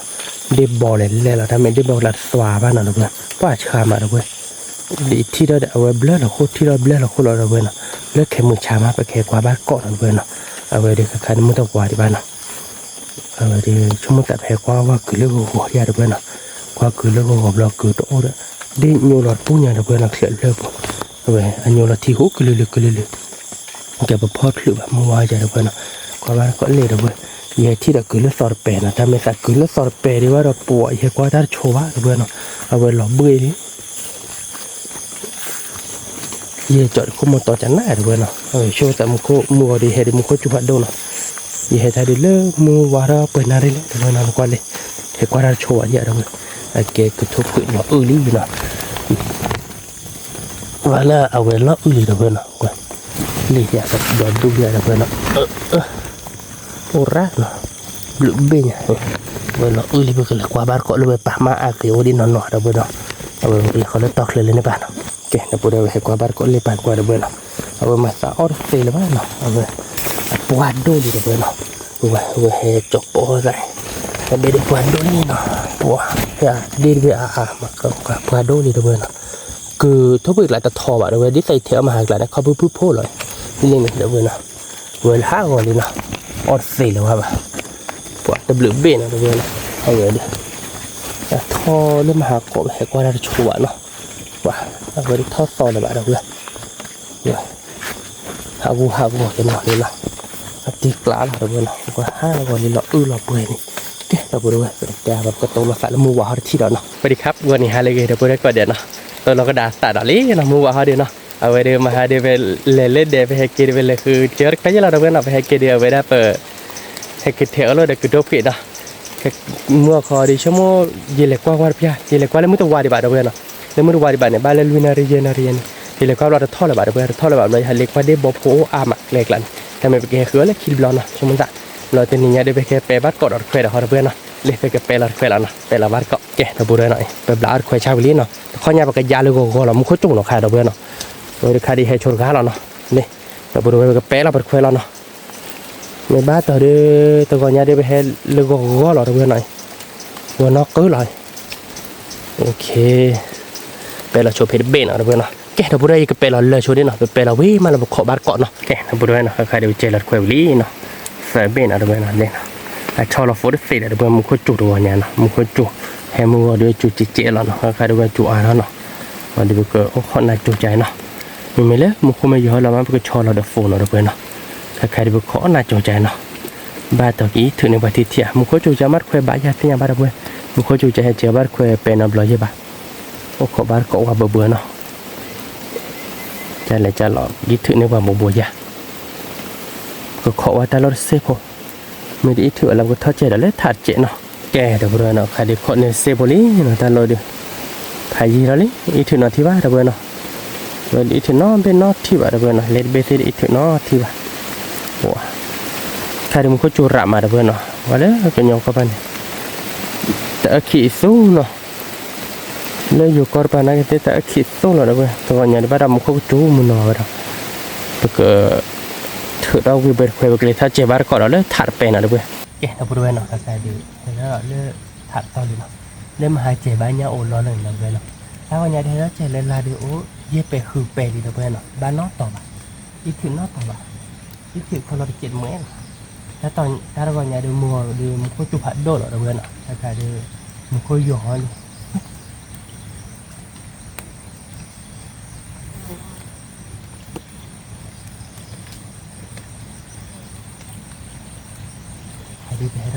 ဒီပုၢ်ဝဲၢ်နီၤ, ဒ့ၣ်ဘီလဲၤလဲၤလီၤ တၢ်မ့ၢ်ဒ့ၣ်ဘီကလၤတသွၤဘၣ်နီၤဒီပုၢ်ဝဲၢ်, ပှၢ်ဆှါမးဒီပုၢ်ဝဲၢ်, ဒ်ထံၣ်ထီၣ်ဒီး အဝဲဘျၢလီၤခိၣ် ထံၣ်ထီၣ်ဘျၢလီၤခိၣ်လီၤဒီပုၢ်ဝဲၢ်နီၤ, လၢခဲမုၢ်ဆါမး ပကဟဲကွၢ်ဘၣ်တကိးနီၤဒီပုၢ်ဝဲၢ်နီၤ, အဝဲဒုးခဲခါန့ၣ်မုၢ်တဝါဒံးဘၣ်နီၤ အဝဲဒုးဆိကမိၣ်သးပဟဲကွၢ်ဝဲကုၢ်လၢဂီၤဂီၤယၤဒီပုၢ်ဝဲၢ်နီၤ, ကွၢ်ကုၢ်လၢဂီၤဂီၤဘျီကုၢ်တအိၣ်ဒီး, ဒ့ၣ်ညိလီၤတပူၤညါဒီပုၢ်ဝဲၢ်နီၤ ချၢးလၢပူၤ, အဝဲအညိလီၤထံဃိကလုာ်လုာ်ကလုာ်လုာ်, ကဲပဖီၣ်ချုးဘၣ်မုၢ်ဝါယၤဒီပုၢ်ဝဲၢ်နီၤ, ကွၢ်ဘၣ်တကိးလ့ဒီပုၢ်ဝဲၢ်, ယဟဲထံၣ်ဒီးကုၢ်လၢသီတပဲာ်နီၤ တၢ်မ့ၢ်သးကုၢ်လၢသီတပဲာ်ဒံးဘၣ်ဒီး ပှၤယဟဲကွၢ်တၢ်တဆိးဘၣ်ဒီပုၢ်ဝဲၢ်နီၤ, အဝဲလီၤဘှ့ၣ်လံ ယဟဲကၠီတခိၣ်မီတီကနၣ်ဒီပုၢ်ဝဲၢ်နီၤ, ဆိသးမူခိၣ်မုၢ်ဂီၤဒီး ယဟဲဒုးမူခိၣ်စူၤဖးဒိၣ်နီၤ, ယဟဲတၢ်ဒုးလၢမုၢ်ဝါထီၣ်ပှဲၤနၣ်ရံၣ်လဲၣ် ဒီပုၢ်ဝဲၢ်နီၤ နကွၢ်လံ, ဟဲကွၢ်တၢ်တဆိးဘၣ်ယၤဒီပုၢ်ဝဲၢ်, အကဲကုၢ်ထိၣ်ဖှံးလီၤအုၣ်လံနီၤ ဝဲလၢအဝဲလီၤအုၣ်လံဒီပုၢ်ဝဲၢ်နီၤ, လံယၤဒီးဒူၣ်ယၤဒီပုၢ်ဝဲၢ်နီၤ, အိၣ်ရၣ်နီၤ, ဘျုးဘ့ၣ်ညါ, ဝဲလီၤအုၣ်လံ ပကလဲၤကွၢ်ဘၣ်တကိးလၢဝဲပာ်မၢ်အါက့ၤအိၣ်ဒံးနီၢ်နီၢ်ဒီပုၢ်ဝဲၢ်နီၤ, ကဲ အဝဲပယီၤဃီလၢတီၢ်ချၢလၢန့ၣ်ဘၣ်နီၤ. ကဲ ဒီပုၢ်ဒီဝဲၢ် ဟဲကွၢ်ဘၣ်တကိးလ့ပာ်ကွၢ် ဒီပုၢ်ဝဲၢ်နီၤ, အဝဲမၤသးအီၣ်တသ့လၢၤဘၣ်နီၤ, အဝဲ အပှၢ်ဒိၣ်လံ ဒီပုၢ်ဝဲၢ်နီၤ, ဝဲ ဝဲဟဲကၠီၤပီၣ်သး, အဒဲဒ်ပှၢ်ဒိၣ်လံနီၤ, ပှၢ် ဖဲအဒ့တဘ့ၣ်အါအါ မၤကပှၢ်ဒိၣ်လံ ဒီပုၢ်ဝဲၢ်နီၤ, ကထိၣ်ဖှံၣ်ကျါတထီဘၣ် ဒီပုၢ်ဝဲၢ် ဒ်သိးယထဲးအီၣ်မဟါကျါန့ၣ် ခီဖုဖုဖိလီၤ, လ့န့ၣ် ဒီပုၢ်ဝဲၢ်နီၤ, ဝဲလၢဟးဂီၤလံနီၤ, အီၣ်တသ့လၢၤဘၣ်ဘၣ်, ပှၢ်တဘျုးဘ့ၣ်နီၤ ဒီပုၢ်ဝဲၢ်နီၤ, အဝဲဒၣ် အထီလၢမဟါကိး ဟဲကွၢ်တၢ်တဆိဘၣ်နီၤ, ပှၢ် အဝဲဒၣ်ထီၣ်သီလၢၤဘၣ် ဒီပုၢ်ဝဲၢ် ဟးဂူာ်ဟးဂီၤကနီၤလံနီၤ, အတံၤကျါလီၤ ဒီပုၢ်ဝဲၢ်နီၤ, ပှၢ်ဟးဂီၤလံလီၤအုၣ်လီၤပှဲၤန့ၣ်, ကဲ ဒီပုၢ်ဝဲၢ် ပကတဲဘၣ်ပကတိၤလီၤသးလၢမူဝါဟီၣ်တထံၣ်ဒီးနီၤ, ပဒီခါ ပှၤန့ၣ်ဟါလၢအဂ့ၤ ဒီပုၢ်ဝဲၢ်ကိးဂၤဒဲးနီၤ, တိၤလီၤကဒါသးဒီးလံနီၤ မူဝါဟီၣ်ဒီးနီၤ, အဝဲဒၣ်မဟါဒီး ပလဲၤလၢဒဲး ပဟဲက့ၤဒီး ပလဲၤဃုာ်စၢၤတခါယဲလီၤ ဒီပုၢ်ဝဲၢ်နီၤ, ပဟဲက့ၤဒီး အဝဲဒၣ်ပ ဟဲက့ၤထဲးအီၣ်လီၤဒီး ကထိၣ်ဖှံၣ်နီၤ, မုၢ်အခီဒီး ဆိကမိၣ် ယလဲၤကွၢ်ကွၢ်တပျၢ် ယလဲၤကွၢ်လၢမုၢ်တဝါဒံးဘၣ် ဒီပုၢ်ဝဲၢ်နီၤ, လၢမုၢ်တဝါဒံးဘၣ်န့ၣ် ဘၣ်လၢလွံၢ်နၣ်ရံၣ်ယဲၢ်နၣ်ရံၣ်ယဲၢ်န့ၣ်, ယလဲၤကွၢ်ဘျီတထီၣ်လၢၤဘၣ် ဒီပုၢ်ဝဲၢ် တထီၣ်လၢၤဘၣ်ဘျီ ယဟးလ့ကွၢ်ဒ့ၣ်ဘီဖိအိၣ်အါမးကျဲကျါန့ၣ်, တၢ်မ့ၢ်ပကဟဲဃုာ်အီၤလၢခံတဘျီနီၤ ဆိကမိၣ်သး, ဘျီတနံၤညါဒီး ပကဟဲပဲဘၣ်တကိးဒီးတခွဲးဒီးဟီ ဒီပုၢ်ဝဲၢ်နီၤ, လၢပကပဲလီၤတခွဲးလီၤနီၤ ပဲလီၤဘၣ်တကိး ကဲ ဒီပုၢ်ဝဲၢ်နီၤ, ပဘျးအီၣ်တခွဲးဆၣ်ဝံၤလံနီၤ, တခီညါပကယါလၢဂီၤဂီၤလီၤ မူခိၣ်စူၣ်နီၤခါ ဒီပုၢ်ဝဲၢ်နီၤ, ဝဲတခါဒီးဟဲဆိတခါလီၤနီၤ, လ့ ဒီပုၢ်ဝဲၢ် ပကပဲလီၤပတခွဲးလီၤနီၤ မ့ၢ်ဘၣ်တီၤဒီး တဂီၤညါဒီး ပဟဲလၢဂီၤဂီၤလီၤ ဒီပုၢ်ဝဲၢ်နီၤ, ဂီၤနီၢ်ကုလီၤ, ပဲလီၤဆိဖဲတဘ့ၣ်နီၤ ဒီပုၢ်ဝဲၢ်နီၤ, ကဲ ဒီပုၢ်ဝဲၢ် ယကပဲလီၤလၢဆိဒ်နီၤ, ပပဲလီၤဝံၤမးလၢပခိးဘၣ်တကိးနီၤ, ကဲ ဒီပုၢ်ဝဲၢ်နီၤ, ခါခါဒီးပကဲလီၤတခွဲးဝံၤလံနီၤ, သၢဘ့ၣ်နီၤ ဒီပုၢ်ဝဲၢ်နီၤ, လ့နီၤ, အဆီလီၤဖိတသ့ဒီး ဒီပုၢ်ဝဲၢ် မူခိၣ်စူၣ်တဂီၤညါနီၤ, မူခိၣ်စူၣ်, ဟဲမုၢ်ဂီၤဒီးစူၣ်ကဲးကဲးလီၤနီၤ, ခါခါဒီးဝဲစူၣ်အါထီၣ်နီၤ, ဒီးပကအိၣ်ခိးနၢ်ကၠိကါနီၤ, မ့မ့ၢ်လၢမူခိၣ်မ့ၢ်ယီၤလီၤမး ပကဆီလီၤဒီး phone နီၤ ဒီပုၢ်ဝဲၢ်နီၤ, ခါခါဒီးပခိးနၢ်ကၠိကါနီၤ, ဘၣ်တီၤက့ၤအံးထုးန့ၢ်ပှၤထံထံၣ်ဧါ, မူခိၣ်စူၣ်ကါမးတခွဲးဘၣ်ယၤသ့ၣ်ညါဘၣ် ဒီပုၢ်ဝဲၢ်, မူခိၣ်စူၣ်ကါဟဲကဲဘၣ်တခွဲးပဲနီတဘျီယဲၢ်ဘၣ်, အိၣ်ခိးဘၣ်တကိးဝဲဘၢဘၢနီၤ, ကလဲၤကလီၤ အံးထုးန့ၢ်ပှၤဘိးဘိးယၤ, ကခိးဝဲတၢ်လီၢ်တစဲးဖိ, မ့ၢ်ဒ်အံးထုးအလၢပကထီၣ်ကဲဒီးလၢထးတစဲးနီၤ, ကဲ ဒီပုၢ်ဝဲၢ်နီၤ, ခါဒုးခိးန့ၢ်စဲးဖိလံနီၤ တၢ်လီၢ်ဒုး, ဖးယံာ်လီၤလံ အံးထုးနီတထံၣ်ဘၣ် ဒီပုၢ်ဝဲၢ်နီၤ, ဝဲဒုးအံးထုးနီတဘ့ၣ်နီတထံၣ်ဘၣ် ဒီပုၢ်ဝဲၢ်နီၤ, လဲၤတဘ့ၣ်သ့ၣ်ဒုးအံးထုးနီတထံၣ်ဘၣ်, ပှၤ, ခါဒုးမူခိၣ်စူၣ်ရးမး ဒီပုၢ်ဝဲၢ်နီၤ, ဝဲလၢကညီကီၢ်ပၤန့ၣ်, တအၢခံးအသိနီၤ လၢယိၤကီၢ်တပၤနာ်က့သ့ၣ် တၢ်အၢခံးသိလီၤ ဒီပုၢ်ဝဲၢ်, တဂီၤညါဒုးဘၣ်ဒီးမူခိၣ်ကစူၣ်မုၢ်နီၤဝဲဒီး, ပက ထုးထီၣ်ဝံၤဘၢတခွဲး ပကလဲၤထီၣ်ကဲဘၣ်တကိးဒီးလၢထးတပဲနီၤ ဒီပုၢ်ဝဲၢ်, ကဲ ဒီပုၢ်ဝဲၢ်နီၤ, ခါခါဒုး ဟဲလီၤလၢထးတတီၤလံနီၤ, လၢမဟါကဲဘၣ်ညၣ်အိၣ်လီၤလၢန့ၣ် ဒီပုၢ်ဝဲၢ်နီၤ, တၢ်ဂီၤညါဒုးဟဲလီၤကဲလၢလါဒုးအိၣ် ယဲၢ်ပဲာ်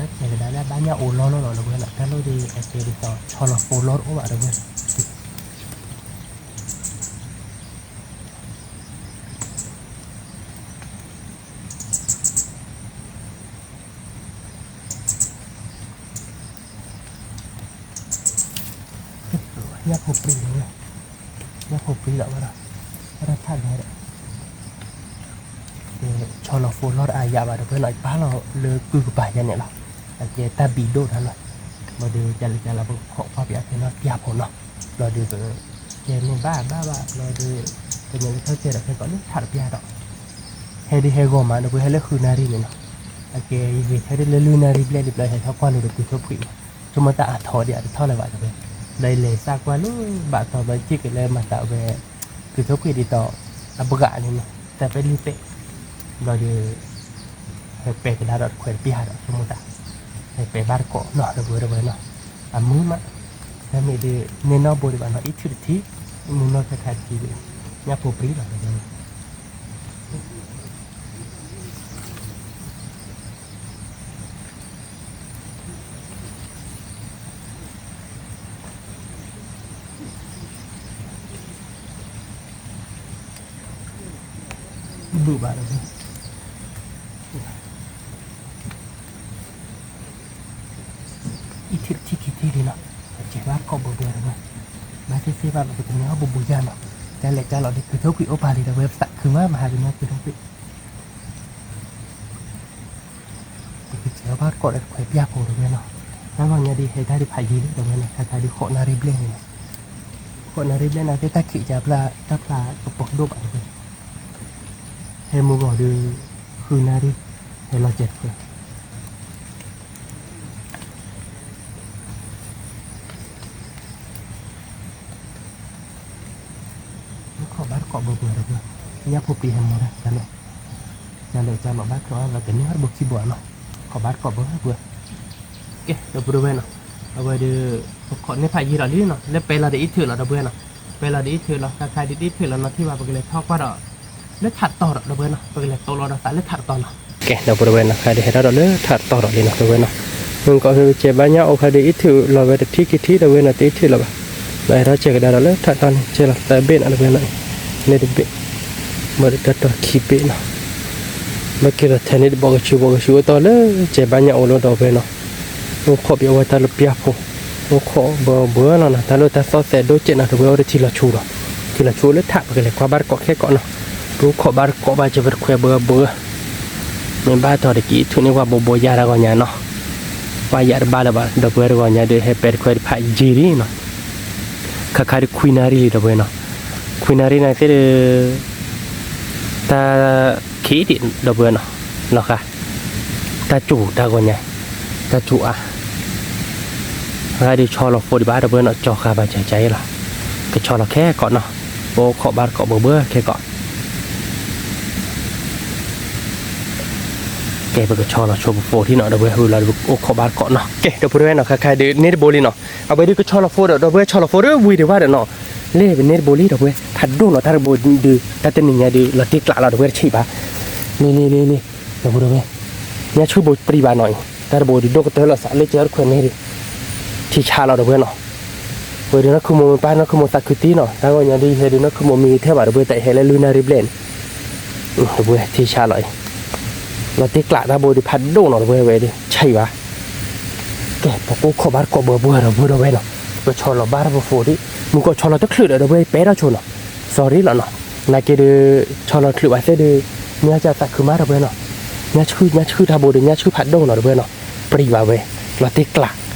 ဃုာ်ပဲာ်လံ ဒီပုၢ်ဝဲၢ်နီၤ, ဘၣ်နီတီၤဘၣ်, အံးထုးနီတီၤဘၣ် အံးထုးခီလီၤတစဲးတမှဲလီၤ, တၢ်တဂီၤညါဒုးမုၢ်ဂီၤဒုးမူခိၣ်စူၣ်ဖးဒိၣ်လီၤ ဒီပုၢ်ဝဲၢ်နီၤ, ခါခါဒုး မူခိၣ်ယီၤလံ ဟဲဒုးပဟဲထီၣ်ကဲကဒါလၢအဘၣ်ညၣ်အိၣ်လီၤလီၤလီၤ ဒီပုၢ်ဝဲၢ်နီၤ, တၢ်လီၢ်ဒုးအကဲဒ်သိးဆီလီၤဖိလီၤတအိၣ်ဘၣ် ဒီပုၢ်ဝဲၢ်နီၤ ညၣ်ဖိပြံလီၤဝဲ, ညၣ်ဖိပြံလီၤဝဲဒီး, ဝဲဒၣ်ထးလဲၣ်ဒီး, ဆီလီၤဖိလီၤတအါယၤဘၣ် ဒီပုၢ်ဝဲၢ်နီၤ, ယပာ်လီၤလၢကုၢ်ကပၤယဲန့ၣ်လီၤ, အကဲတၢ်ဘံၣ်ဒိၣ်တၢ်လီၤ, ဘျီဒုး ကလဲၤကလီၤ ပကခိးကွၢ်ပယီၤဖဲနီၢ်ပျၢ်ဖိနီၤ, ဘျီဒုး ကဲမ့ၢ်ဘၣ်ဘၣ်ဘၣ် ဘျီဒုး ကညီကထီၣ်ကဲဒီးဖဲကီးလၢထးတပျၢ်ဒီး, ဟဲဒုးဟဲဂီၤမး ဒီပုၢ်ဝဲၢ် ဟဲလၢဃုနၣ်ရံၣ်န့ၣ်နီၤ, အကဲယဂ့ၤထဲဒုးလၢလွံၢ်နၣ်ရံၣ်ဘျဲၣ်ဒုး ဘျီဟဲထီၣ်ကွၢ်လိာ်ဒီးကုၢ်ထိၣ်ဖှံၣ်လီၤ, ဆိကမိၣ်တၢ်အါထီၣ်ဒံးအတထီၣ်လၢၤဘၣ် ဒီပုၢ်ဝဲၢ်, ဘျီယလဲၤသးကွၢ်လၢဘၣ်တီၤဘျီ ယထံၣ်က့ၤလၢမၤသးဝဲ ကုၢ်ထိၣ်ဖှံၣ်ဒ်သိး အဘှးန့ၣ်နီၤ, တၢ်ပဲာ်လွံၢ်ပဲာ်, ဘျီဒုး ဟဲပဲာ်ကဒါဒီးတခွဲးတပျၢ်ဒီး ဆိကမိၣ်သး ဟဲပဲာ်ဘၣ်တကိးနီၤ ဒီပုၢ်ဝဲၢ် ဒီပုၢ်ဝဲၢ်နီၤ, အမုာ်မး, တၢ်မ့ၢ်ဒုး န့ၢ်နီၢ်ဘိဒံးဘၣ်နီၤ အံးထုးတထံၣ်, မုၢ်နီၢ်ခဲခါတထံၣ်ဒုး ညၣ်ဖိပြံလီၤ ဒီပုၢ်ဝဲၢ် ဘုၣ်ဘၣ်ဒီး အံးထုးတထံၣ်ခံထံၣ်လံနီၤ, ပကဲဘၣ်တကိးဘိဘိဒီးဝဲ, ဘၣ်သ့ၣ်သ့ၣ်ဘၣ် ပကန့ၢ်အီၣ်ဘိဘိယါနီၤ, ကလဲၤကလီၤဒီးကုၢ်ထိၣ်ဖှံၣ်အိၣ်ပာ်လံဒီးဝဲ ပသးခုမး မဟါကညီကုၢ်ထိၣ်ဖှံၣ် ပကစဲးအီၣ်ဘၣ်တကိးဒီးတခွဲးပျၢ်ဖိဒီးဝဲနီၤ, တၢ်လီၢ်ညါဒုးဟဲတၢ်ဒုးဖးယံၤလံဒီးဝဲနီၤ, ခါခါဒုးဃိးနၣ်ရံၣ်ဘျဲၣ်န့ၣ်နီၤ, ဃိးနၣ်ရံၣ်ဘျဲၣ်နၤသ့ၣ် တၢ်ခံးကပျၢ် တၢ်ဖျါကပိာ်ဒိၣ်ဘၣ်တဖၣ်, ဟဲမုၢ်ဂီၤဒီး ဃုနၣ်ရံၣ် ဟဲလီၤကဲးတဖၣ်, ခီၣ်ဘၣ်တကိးဘၢဘၢဒီးပှၤ, ညၣ်ဖိပံၤဟဲမီၤဒၣ်, ကလဲၣ်, ကလဲၣ် ကလီၤဘၣ်ကျိၤအါ တန့ၢ်အီၣ်တဘိခံဘိနီၤ, ခီၣ်ဘၣ်တကိးဘၢဘၢ. ကဲ ဒီပုၢ်ဝဲၢ်နီၤ, အဝဲဒီး ပခိးန့ၢ်ဖးယံာ်လီၤလံနီၤ, လၢပဲလီၤဒီးအံးထုးလီၤ ဒီပုၢ်ဝဲၢ်နီၤ, ပဲလီၤဒီးအံးထုးလီၤ, ခါခါဒုးဒ်အံးထုးလီၤနီၤ ထံၣ်ဘၣ် ပကလဲၤထီၣ်ကွၢ်ဒီး လၢထးတတီၤဒီး ဒီပုၢ်ဝဲၢ်နီၤ, ပကလဲၤတိလီၤဒီးသးလၢထးတတီၤနီၤ. ကဲ ဒီပုၢ်ဝဲၢ်နီၤ, ခါဒုးဟဲထီၣ်ဒီးလၢထးတတီၤဒီးလံနီၤ ဒီပုၢ်ဝဲၢ်နီၤ, မုၢ်ကီၢ်ဖဲပကဲဘါညၣ်အိၣ်ခါဒုး အံးထုးလီၤဝဲတထံၣ်ခံထံၣ် ဒီပုၢ်ဝဲၢ်နီၤ, တအံးထုးလီၤဘၣ်, လီၤဟဲထီၣ်ကဲကဒါဒီးလၢထးတတီၤန့ၣ် ကဲလီၤသၢဘ့ၣ်နီၤ ဒီပုၢ်ဝဲၢ်နီၤ, န့ၣ်တဘ့ၣ်, မ့ၢ်ဒီးတၢ်တီၤခံဘ့ၣ်နီၤ. ဘၣ်က့ၤလီၤထဲန့ၣ်တဘိကဆူဘိကဆူအိၣ်တီၢ်လၢကဲဘါညၣ်အိၣ်လီၤ ဒီပုၢ်ဝဲၢ်နီၤ, အိၣ်ခိးဘၣ်ဝဲတၢ်လၢပျၢ်ဖိ, အိၣ်ခိးဘၢဘၢလီၤနီၤ, တၢ်လၢတၢ်သီၣ်သဲးဒိၣ်ကဲးနီၤ ဒီပုၢ်ဝဲၢ် အိၣ်ဒီးထံလီၤဆူဒီး, ထံလီၤဆူလၢထး ပကလဲၤကွၢ်ဘၣ်တကိးခဲကိးနီၤ, ပအိၣ်ခိးဘၣ်တကိးဘၣ် ကဲပတခွဲဘၢဘၢ မ့ၢ်ဘၣ်တီၤတက့ၤ အံးထုးန့ၢ်ပှၤဘိးဘိးယါတၢ်ဂီၤညါနီၤ, ပှၤယါတဘၣ်လၢၤဘၣ် ဒီပုၢ်ဝဲၢ် တဂီၤညါဒီး ဟဲပဲတခွဲတဖးယံာ်လံနီၤ, ခါခါဒုးခွံနၣ်ရံၣ်လံ ဒီပုၢ်ဝဲၢ်နီၤ, ခွံနၣ်ရံၣ်န့ၣ်သ့ၣ်ဒီး တၢ်ခံးဒံး ဒီပုၢ်ဝဲၢ်နီၤ, လီၤဃာ် တၢ်စူၤတၢ်ဂီၤညါ, တၢ်စူၤအါ ဂၤဒုးဆီလီၤဖိဒံးဘၣ် ဒီပုၢ်ဝဲၢ်နီၤ, ကၠီၤဃာ်ဘၣ်ကကါအံၤလီၤ, ကဆီလီၤခဲကိးနီၤ, ပအိၣ်ခိးဘၣ်တကိးဘၢဘၢခဲကိး ကဲ ပကဆီလီၤဆိပဖိထံၣ်နီၤ ဒီပုၢ်ဝဲၢ် ဝံၤလီၤဒီးပအိၣ်ခိးဘၣ်တကိးနီၤ. ကဲ ဒီပုၢ်ဝဲၢ်နီၤ, ခါခါဒုးန့ၢ်တဘိလံနီၤ, အဝဲဒုးကဆီလီၤဖိဒီး ဒီပုၢ်ဝဲၢ် ဆီလီၤဖိဒီးဝံၤဒံးဘၣ်ဒီးနီၤ, လၢပန့ၢ်တဘိလံ ဒီပုၢ်ဝဲၢ် ဖးဒိၣ်နီၤ တၢ်တဘိဒုး တၢ်တနံၤညါဒုး လီၤတံၢ်ကျးလီၤ ဒီပုၢ်ဝဲၢ် တဆံးဘၣ်, လံလံလံလံ ဒီပုၢ်ဝဲၢ် ညါဆူဘိပျံၤဘၣ်နီၤအံၤ တၢ်တဘိဒုးဒိၣ်ကတၢၢ်လီၤသး လၢကဲထီၣ်တခွဲန့ၣ်ဒုး ထံဆးလီၤ ဒီပုၢ်ဝဲၢ်နီၤ, ဝဲဒုးနီၢ်ခုမိၢ်မ့ၢ်ပၢ် နီၢ်ခုမိၢ်သးခုတံၢ်နီၤ, တၢ်ဂီၤညါဒုး ယဟဲဒုး နီၢ်ခုမိၢ်မံဂ့ၤထဲဘၣ် ဒီပုၢ်ဝဲၢ် တၢ်အဟဲလၢလွံၢ်နၣ်ရံၣ်ဘျဲၣ်န့ၣ် ဒီပုၢ်ဝဲၢ် ထံဆးလီၤအံၤ, လီၤတံၢ်ကျး တၢ်ဘိဒုးဖးဒိၣ်နီၤ ဒီပုၢ်ဝဲၢ် ဝဲဒုး ဆံးဘၣ်, ကဲ ပကအိၣ်ခိးဘၣ်တကိးဘၢဘၢဒီး ဒီပုၢ်ဝဲၢ်နီၤ, ပဆီလီၤဘၣ်တၢ်ဖိဖိဒံး မုၢ်ကီၢ်ဆီလီၤတချုးဒီး ဒီပုၢ်ဝဲၢ် ပဲထီၣ်ဆိနီၤ, sorry လီၤနီၤ, နာ်က့ဒုး ဆီလီၤတချုးဘၣ်သ့ၣ်ဒုး မ့ၢ်အကသးခုမး ဒီပုၢ်ဝဲၢ်နီၤ, ညါဆူ ညါဆူတၢ်ဘိဒုး ညါဆူဖးဒိၣ်နီၤ ဒီပုၢ်ဝဲၢ်နီၤ, ပျံၤဘၣ်ဝဲ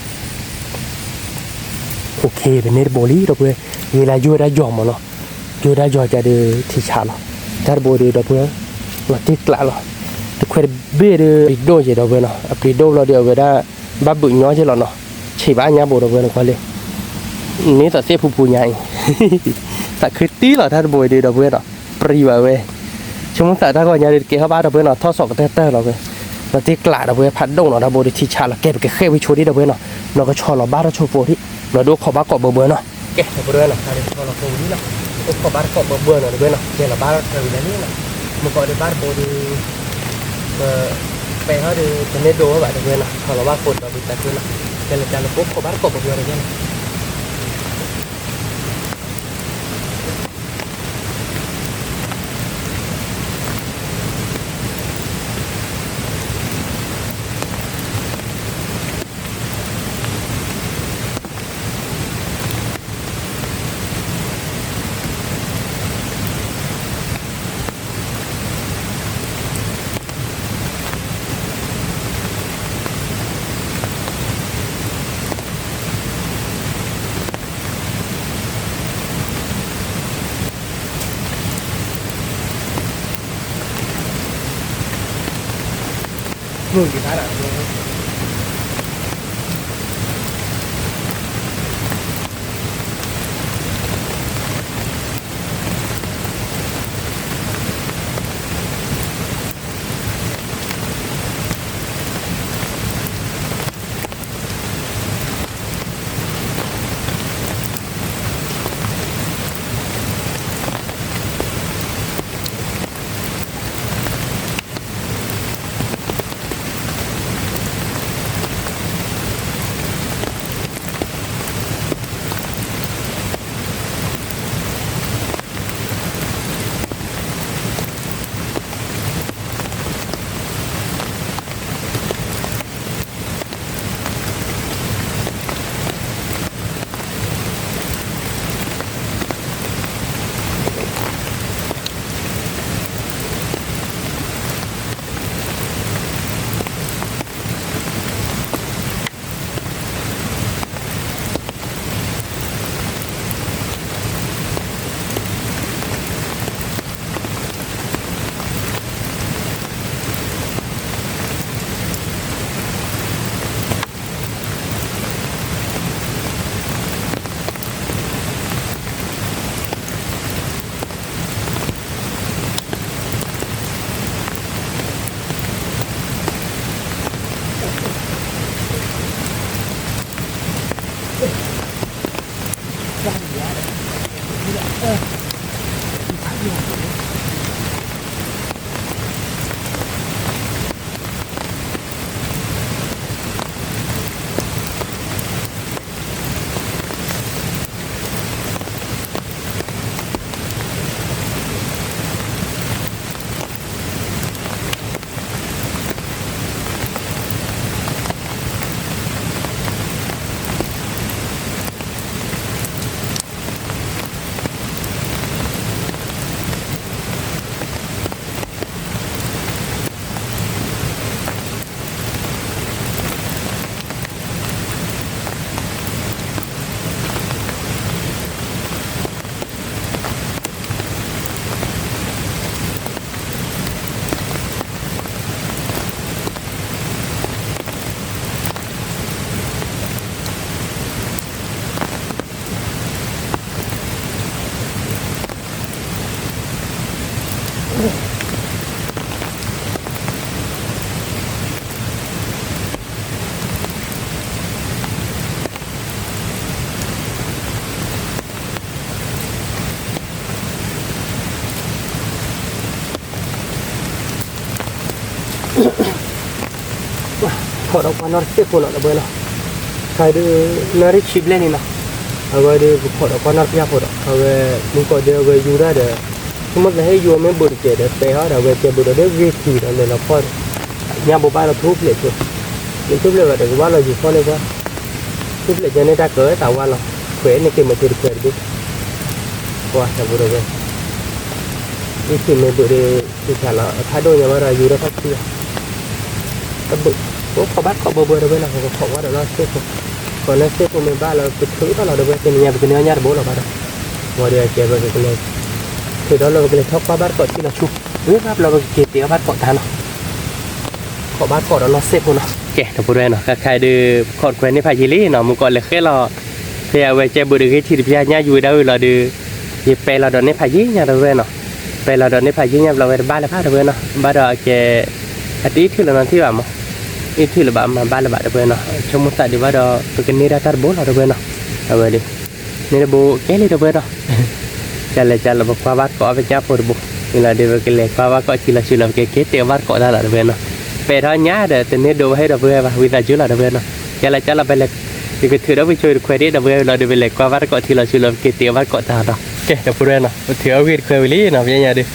လီၤတံၢ်ကျး OK ပန့ၢ်တဘိလံ ဒီပုၢ်ဝဲၢ်, ဂ့ၤလၢယိၣ်ဝဲဒၣ်ယီၤမးနီၤ, ယိၣ်ဝဲဒၣ်ယီၤကဒီးထံဆးလီၤ, တၢ်တဘိဒုး ဒီပုၢ်ဝဲၢ် လီၤတံၢ်ကျးလီၤ, တခွဲတဘ့ၣ်ဒုး ပျံၤဒိၣ်က့ၤ ဒီပုၢ်ဝဲၢ်နီၤ, အပျံၤဒိၣ်ဘျီဒုး အဝဲဒၣ် ဘၣ်ဘုးညီက့ၤလီၤနီၤ, ဆံးဘၣ်ညါဘိ ဒီပုၢ်ဝဲၢ် နကွၢ်လံ, န့ၢ်သးသ့ၣ်ဖူဖူညါအံၤ, သးခုတံၢ်လီၤ တၢ်တဘိဒုး ဒီပုၢ်ဝဲၢ်နီၤ, ပျံၤဘၣ်ဝဲ ဆိကမိၣ်သးတၢ်ဂီၤညါဒုး တကဲထီၣ်ဘၣ် ဒီပုၢ်ဝဲၢ်နီၤ, ထီၣ်စီၤကတၢၢ်တၢၢ်လီၤဝဲ, လီၤတံၢ်ကျး ဒီပုၢ်ဝဲၢ် ဖးဒိၣ်နီၤ တၢ်ဘိဒုးထံဆးလီၤ, ကဲ ပကဃ့ၢ်ဝံဆိဒံး ဒီပုၢ်ဝဲၢ်နီၤ, နီၢ်ကဆီလီၤဘၣ်ထီၣ်ဆိဖိဒံး, နီၢ်ဒုးအိၣ်ခိးဘၣ်ကိးဘၢဘၢနီၤ, ကဲ ဒီပုၢ်ဝဲၢ်နီၤ, တၢ်ဒုးဆီလီၤဖိဝံၤလီၤ, အိၣ်ခိးဘၣ်တကိးဘၢဘၢနီၤ ဒီပုၢ်ဝဲၢ်နီၤ, ကဲလီၤဘၣ်ထီၣ်ဝံၤလံလီၤ, မုၢ်ကီၢ်ဒုးဘၣ်တဘိဒုး ပ ပဲထီၣ်ဒုး တန့ၢ်ဒိဘၣ် ဒီပုၢ်ဝဲၢ်နီၤ, ဆီလီၤဘၣ်ဖိဒီးဘုသးခုနီၤ, ကဲလီၤကၢ်လၢပအိၣ်ခိးဘၣ်တကိးဘၢဘၢဒီးကဲလီၤ. ခိးဒီးကွၢ်နီၣ်တစဲးဖိနီၤ ဒီပုၢ်ဝဲၢ်နီၤ, ခါဒုး နၣ်ရံၣ်ဆံဘျဲၣ်န့ၣ်နီၤ, အဝဲဒုး ပခိးဒီးကွၢ်နီၣ်တပျၢ်ဖိဒီး အဝဲ မူကီၢ်ဒုး အဝဲယူၤဒၣ်ဒီး ဆိကမိၣ်သးဟ့ၣ်ယူၤမ့ၢ်ဘုးတကဲးဒီး ပဲဟီဒီး အဝဲကဲဘုးဒီး ဒ်ဂ့ၤထံးဒီး လဲၤလီၤဖီၣ်ဒီး ညၣ်ဘိဘၣ်လီၤထူၣ်ဖျဲးဆိ, လဲၤထူၣ်ဖျဲးဝဲဒီး ကဘၣ်လီၤယူၤဖီၣ်လၢပှၤ ထူၣ်ဖျဲးကဲန့ၣ် တၢ်ကၢၤဝဲသးဝါလီၤ, ခွဲးန့ၣ်က့ၤမၤစၢၤတခွဲးတဘ့ၣ်, ပှၤသးပူၤဒီးဝဲ အ့ၣ်ထံးမ့ၢ်ဘုးဒီး က့ၤဆးလီၤ ဖးဒိၣ်ညါဘၣ်ဒီး ယူၤဒၣ်ဖးထံလီၤ, တဘုး, ပခိးဘၣ်တကိးဘၢဘၢဒီပုၢ်ဝဲၢ်နီၤ, ပခိးဝဲဒီးနီၢ်စ့ၢ်ဖိ, ပခိးနီၢ်စ့ၢ်ဖိမ့ၢ်ဘၣ်လီၤ ပထုးထီၣ်လီၤဒီပုၢ်ဝဲၢ်, တနံၤညါပကန့ၢ်အီၣ်ညၣ်တဘိလီၤဘၣ်ဒီး, ဝံၤဒီးကဲပကလဲၤ ထုးဒီးလီၤ ပကလဲၤထီၣ်ကွၢ်ဘၣ်တကိးထံလီၤဆူ, ဝံၤဘၣ်ပျီပကက့ၤတ့ၢ်အီၣ်ဘၣ်တကိးတၢ်နီၤ ခိးဘၣ်တကိးဒီးနီၢ်စ့ၢ်ဖိနီၤ, ကဲ ဒီပုၢ်ဝဲၢ်နီၤ, ခဲခါဒုး ပခိးတခွဲးန့ၣ်ဖးယံာ်လံနီၤ, မူကီၢ်လဲၤဃဲလီၤ, ဖဲအဝဲကဲဘုးဒီးဂ့ၤထံးတပျၢ်ညၣ်ယူၤဝဲဒၣ်ဝံၤလီၤဒုး, ယပဲလီၤဒီးန့ၢ်ဖးယံာ်ညါဒီပုၢ်ဝဲၢ်နီၤ, ပဲလီၤဒီးန့ၢ်ဖးယံာ်ညါဘျီဝဲတဘၣ်လၢၤဘၣ်ဒီပုၢ်ဝဲၢ်နီၤ, ဘၣ်ဒီးအကဲ, အတအ့ၣ်ထုးလၢၤနီတထံၣ်ဘၣ်မး, အ့ၣ်ထုးလၢၤဘၣ်မၤဘၣ်လၢၤဘၣ်ဒီပုၢ်ဝဲၢ်နီၤ, ဆိကမိၣ်သးဒံးဘၣ်ဒီး ပကန့ၢ်ဒၣ်တၢ်တဘိလီၤဒီပုၢ်ဝဲၢ်နီၤ, အဝဲဒုး န့ၢ်တဘိကဲလံဒီပုၢ်ဝဲၢ်နီၤ, ကလဲၤကလီၤ ပကွၢ်ဘၣ်တကိးအီၣ်ပညၣ်ဖိတဘိ, မ့ၢ်လီၤဒုး ပကလဲၤကွၢ်ဘၣ်တကိးထံလီၤဆူလီၤ ပကက့ၤတ့ၢ်အီၣ်ဘၣ်တကိးတၢ်လီၤဒီပုၢ်ဝဲၢ်နီၤ, ပဲထီၣ်ညါဒီး တန့ၢ်ဒိးဝဲဟဲဒီပုၢ်ဝဲၢ်ဘၣ် ဝံသးစူၤလီၤဒီပုၢ်ဝဲၢ်နီၤ, ကလဲၤကလီၤ ပလဲၤ, ယကထုးဒီးဝံဆိတခွဲးဒံးဒီပုၢ်ဝဲၢ်လီၤဒုး ပလဲၤကွၢ်ဘၣ်တကိးထံလီၤဆူလီၤ ပက့ၤတ့ၢ်အီၣ်ဘၣ်တကိးတၢ်ဒီး, ကဲ ဒီပုၢ်ဝဲၢ်နီၤ, ပထုးအီၣ်ဂ့ၤတခွဲးဝံၤလံနီၤ, ပညါဒုး,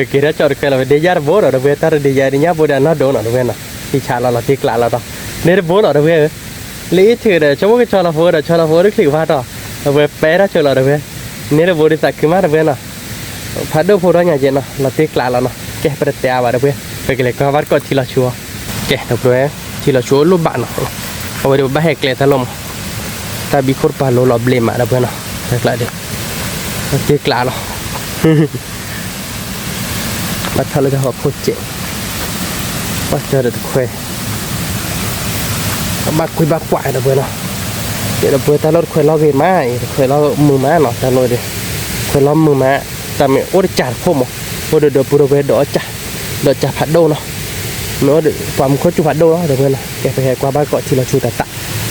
က့ၤထီၣ်ကၠီတခွဲးလီၤ ပဒ့ယါတဘိဒီး ဒီပုၢ်ဝဲၢ် တၢ်တဒ့ယါဒ်ညၣ်ဘိဒီးအနီၢ်ဒိးနီၤ ဒီပုၢ်ဝဲၢ်နီၤ, ထံဆးလီၤလီၤတ့ကျးလီၤဒီး, န့ၢ်တဘိနီၤ ဒီပုၢ်ဝဲၢ်ဧၢ လၢအ့ၣ်ထုးဒီး ဆိကမိၣ်ကဆီလီၤဖိဒီး ဆီလီၤဖိဒုးချံးကဖးထီၣ်, အဝဲပဲထီၣ်ဆိလီၤဒီပုၢ်ဝဲၢ်, န့ၢ်တဘိဒုးသးခုမးဒီပုၢ်ဝဲၢ်နီၤ, ဖးဒိၣ်ဖိထီၣ်ညါကဲနီၤ လီၤတ့ကျးလီၤနီၤ, ကဲ ပတတဲအါဘၣ်ဒီပုၢ်ဝဲၢ် ပကလဲၤကွၢ်ဘၣ်တကိးထံလီၤဆူအီၤ, ကဲ ဒီပုၢ်ဝဲၢ် ထံလီၤဆူအိၣ်လိၣ်ဘၣ်နီၤ, အဝဲဒုးပဘၣ်ဟဲကျဲတၢ်လီၢ်မး, တၢ်ဘံခိၣ်တပၤလိလီၤဘျ့မး ဒီပုၢ်ဝဲၢ်နီၤ, တၢ်ကျးဒုး, လီၤတ့ကျးလီၤ ဘၣ်ထီၣ်လၢတၢ်ဟီၣ်ခိၣ်စဲး, ဘၣ်ထီၣ်ဒီးတခွဲး, ဘၣ်ကွံဘၣ်ကွၢ်ဒီပုၢ်ဝဲၢ်နီၤ, ဒီပုၢ်ဝဲၢ် တၢ်လီၢ်တခွဲးလီၤဂ့ၤမးအံၤ တခွဲးလီၤမုာ်မးနီၤ တၢ်လီၢ်ဒီး, ခွဲးလီၤမုာ်မး, တၢ်မ့ၢ်အိၣ်တစှၤတဖိမး, အိၣ်ဒီးဒီပုၢ်ဝဲၢ်ဒီးအီၣ်စှၤ, ဒီးစှၤဖးဒိၣ်နီၤ, မ့ၢ်အိၣ်ဒီးပှၤမူခိၣ်စူၤဖးဒိၣ်လီၤ ဒီပုၢ်ဝဲၢ်နီၤ, ကဲပဟဲကွၢ်ဘၣ်တကိးထံလီၤဆူတၢ်သး,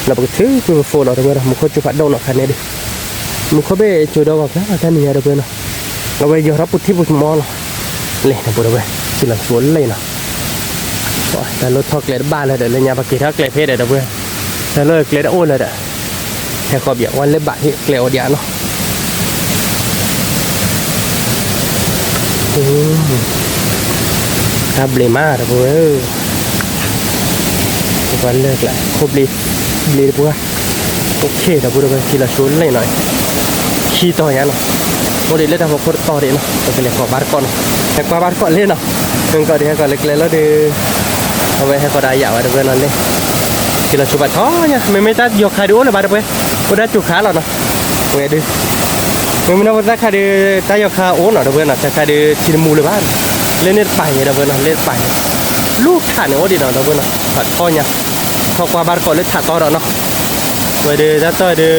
လီၤပကထုးကွံာ်ပဖိလီၤ ဒီပုၢ်ဝဲၢ်နီၤ, မူခိၣ်စူၤဖးဒိၣ်နီၤ ခါန့ၣ်ဒုး မူခိၣ်ဘ့ၣ်ကၠိဒီးဂီၤဖျါလီၤ တၢ်နံၤညါ ဒီပုၢ်ဝဲၢ်နီၤ, အဝဲယီၤထီၣ်ပူၤထံပူၤမီလီၤ, လ့ၣ် ဒီပုၢ်ဝဲၢ် ထံလီၤဆူလ့ၣ်နီၤ, တၢ်လီၢ်ထီၣ်ကျဲတဘၣ်လၢၤဒီး လၢညါပက့ၤထီၣ်ကျဲဖဲဒီး ဒီပုၢ်ဝဲၢ်, တၢ်လီၢ်ကျဲတအိၣ်လၢၤဒီး, ဟဲဃီၤဘၣ်ဝဲလၢဘၣ်ဟ့ၣ်ကျဲအိၣ်ဒံးနီၤ တၢ်ဘျ့မး ဒီပုၢ်ဝဲၢ်ဧၢ, ပှၤလၢကျဲ ခိၣ်ဘျ့, ဘျ့တပှၢ်, အိၣ်ခ့ ဒီပုၢ်ဝဲၢ် ထံလီၤဆူလ့ၣ်နီၤ, ခံတီၤညါနီၤ, အိၣ်ဒံးလၢတၢ်ဖီခိၣ်တတီၤဒံးနီၤ, ပကလဲၤဃီၤဘၣ်တကိးနီၤ, ဟဲကွၢ်ဘၣ်တကိးလ့ၣ်နီၤ, ဟဲကီးဒံး ဟဲကီးလၢကျဲလီၤဒီး, အဝဲဟဲကီးဒီးယၤဝဲ ဒီပုၢ်ဝဲၢ်နီၤလ့ၣ်, ထံလီၤဆူဘၣ်ထီညါ မ့မ့ၢ်တၢ်ယီၤခါဒုးအိၣ်လၢၤဘၣ် ဒီပုၢ်ဝဲၢ်, အိၣ်ဒၣ်ကၠိၤခါလီၤနီၤ, ဝဲဒုး မ့မ့ၢ်နီၢ်ပသၣ်ခါဒုး တၢ်ယီၤခါအိၣ်နီၤ ဒီပုၢ်ဝဲၢ်နီၤ, တၢ်ခါဒုးထံတမူလၢၤဘၣ်, လၢန့ၣ်တပၤယဲ ဒီပုၢ်ဝဲၢ်နီၤ, လၢတပၤယဲ, လူၢ်ခးန့ၣ်အိၣ်ဒံးနီၤ ဒီပုၢ်ဝဲၢ်နီၤ, ဘၣ်ထီညါ, ထီၣ်ကွၢ်ဘၣ်တကိးလၢထးတီဒီးနီၤ, ဝဲဒုးတၢ်တီၢ်ဒုး,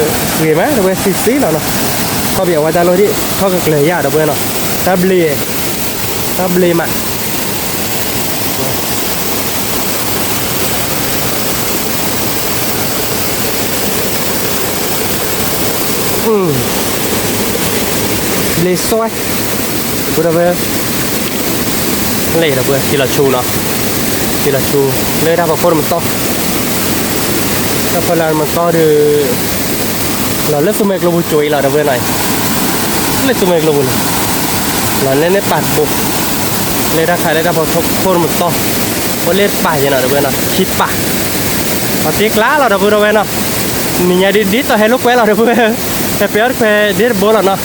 ဂ့ၤမး ဒီပုၢ်ဝဲၢ် စံးစ့လီၤနီၤ, ထီၣ်ဘၣ်ဝဲတၢ်လီၢ်ဒံး ထီၣ်ကကျၢၤယၤ ဒီပုၢ်ဝဲၢ်နီၤ, တၢ်ဘျ့, တၢ်ဘျ့မး လ့စွဲ, ဒီပုၢ်ဝဲၢ်, လ့ၣ် ဒီပုၢ်ဝဲၢ် ထံလီၤဆူနီၤ, ထံလီၤဆူ, လၢတၢ်ဖီခိၣ်တမတီၢ်, တၢ်ဖီလာ်တမတီၢ်ဒီး, လီၤလၢသူမွဲကျိပူၤကၠိအံၤလီၤ ဒီပုၢ်ဝဲၢ်နီၤ, လၢသူမွဲကျိပူၤန့ၣ်, လီၤလၢန့ၣ်ပာ်တဘိ, လၢတၢ်ခးလၢတၢ်ဖီခိၣ်တမတီၢ်, အိၣ်လၢတပၤယဲနီၤ ဒီပုၢ်ဝဲၢ်နီၤ ခံပာ် ပှၤတ့ကျါလီၤ ဒီပုၢ်ဝဲၢ်နီၤ, နံၤညါဒ်ဒ်သိးဟဲလိာ်ကွဲလီၤ ဒီပုၢ်ဝဲၢ်, ဟဲပဲအီၣ်တခွဲးဒ့တဘိလီၤနီၤ,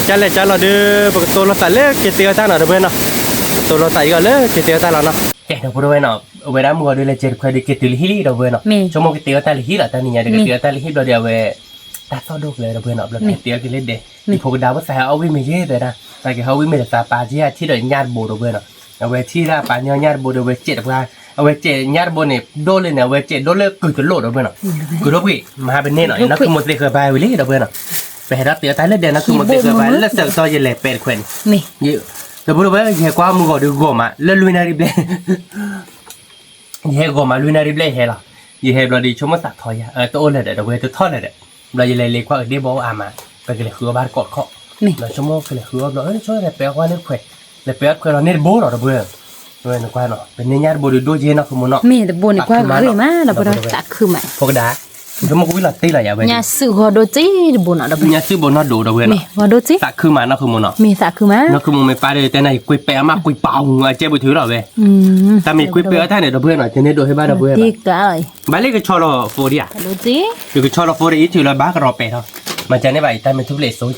ကလဲၤကလီၤဒုး ပကတိၤလိာ်သးလၢက့ၤတ့အီၣ်တၢ်နီၤ ဒီပုၢ်ဝဲၢ်နီၤ, ကတိၤလိာ်သးအံၤဂီၢ်လၢက့ၤတ့အီၣ်တၢ်လီၤနီၤ, ကဲ ဒီပုၢ်ဝဲၢ်နီၤ, အဝဲဒၣ်မုၢ်ဂီၤဒုးလဲၤက့ၤတခွဲးဒုးက့ၤတုၤလၢဟံၣ်လံ ဒီပုၢ်ဝဲၢ်နီၤ, ဆိကမိၣ်က့ၤတ့အီၣ်တၢ်လၢဟံၣ်လီၤ တၢ်နံၤညါဒုးက့ၤတ့အီၣ်တၢ်လၢဟံၣ်ဘျီဒုး အဝဲ တၢ်သီၣ်ဒိၣ်ကျဲ ဒီပုၢ်ဝဲၢ်နီၤ, ဘျီက့ၤတ့အီၣ်က့ၤလၢဒဲး, ယဖိကဒါဖိသးဟဲအီၣ်ဝံၣ်မ့ၢ်ယဲၢ်သဲဒၣ်, သးက့ၤဟဲအီၣ်ဝံၣ်မ့ၢ်ဒီးသးပာ်က့ၤအထံၣ်ဒီးညၣ်တဘိ ဒီပုၢ်ဝဲၢ်နီၤ, အဝဲထံၣ်ဒၣ်ပာ်ညီညၣ်တဘိဒီး အဝဲစဲးတပှၢ်, အဝဲစဲးညၣ်တဘိန့ၣ် ဒိၣ်လၢန့ၣ် အဝဲစဲးဒိၣ်လၢကုၢ်တလိၣ် ဒီပုၢ်ဝဲၢ်နီၤ, ကုၢ်ဒိၣ်ပှ့ၤ မဟါပန့ၢ်နီၤ နီၢ်ကုၢ်မိၢ်သ့ၣ်ဃၢၤပာ်ဝံၤလံ ဒီပုၢ်ဝဲၢ်နီၤ, ပဟဲဒၣ်တ့အီၣ်တၢ်လၢဒဲး နီၢ်ကုၢ်မိၢ်သ့ၣ်ဃၢၤပာ်လၢဆၢကတီၢ်ယလဲၤပဲတခွဲးန့ၣ်, ယ ဒီပုၢ်ဒီဝဲၢ် ယဟဲကွၢ်မုၢ်ဂီၤဒီးဂီၤမး လၢလွံၢ်နၣ်ရံၣ်ဘျဲၣ် ယဟဲဂီၤမး လွံၢ်နၣ်ရံၣ်ဘျဲၣ်ယဟဲလီၤ. ယဟဲဘျီဒီး ဆိကမိၣ်သးထီယၤ တအိၣ်လၢၤဒီး ဒီပုၢ်ဝဲၢ် တထီၣ်လၢၤဒီး ဘျီယလဲၤလဲၤကွၢ်အဒ့ဘီအိၣ်အါမး ပကလဲၤဃုအီၣ်ဘၣ်တကိးတခီ ဘျီဆိကမိၣ်ကလဲၤဃုအီၣ်ဘျီ ဆိကမိၣ်လဲၤပဲအီၣ်ကွၢ်လၢခွဲး လဲၤပဲအီၣ်ခွဲးလီၤန့ၢ်တဘိလီၤ ဒီပုၢ်ဝဲၢ် နကွၢ်နီၤ ပန့ၢ်ညၣ်တဘိဒီးဒိၣ်က့နီၢ်ခမူနီၤ မ့ၢ်တဘိန့ၣ်ကွၢ်ဂ့ၤမး ဒီပုၢ်ဝဲၢ် သးခုမး ဖိကဒၤ ဆိကမိၣ်ကဝံၣ်လီၤတ့ၢ်လီၤယၤဝဲ ညၣ်စုၣ်ဂီၤဒိၣ်က့တဘိနီၤ ဒီပုၢ်ဝဲၢ် ညၣ်စုၣ်ဘိနီၢ်ဒိၣ်ဒီပုၢ်ဝဲၢ်နီၤ သးခုမးနီၢ်ခမူနီၤ မ့ၢ်သးခုမး နီၢ်ခမူမ့ၢ်ပၢ်ဒီး တဲနၤယကွ့ပဲာ်အမးကွ့ပာ်အူအကဲဘုထုးလီၤဝဲ တၢ်မ့ၢ်ကွ့ပဲာ်အီၣ်တၢ်န့ၣ် ဒီပုၢ်ဝဲၢ်နီၤ ကန့ၢ်ဒိးဟ့ၣ်ဘၣ်ဒီပုၢ်ဝဲၢ်ဘၣ် ဘၣ်လၢကဆီလီၤဖိဒံးဧါ ကဆီလီၤဖိဒီးအံၤထုးလီၤ ဘၣ်ကရီပဲာ်ထီၣ် မၤကန့ၢ်ဘၣ်အံၤ တၢ်မ့ၢ်ထူၣ်ဖျဲးအစိက့ၤ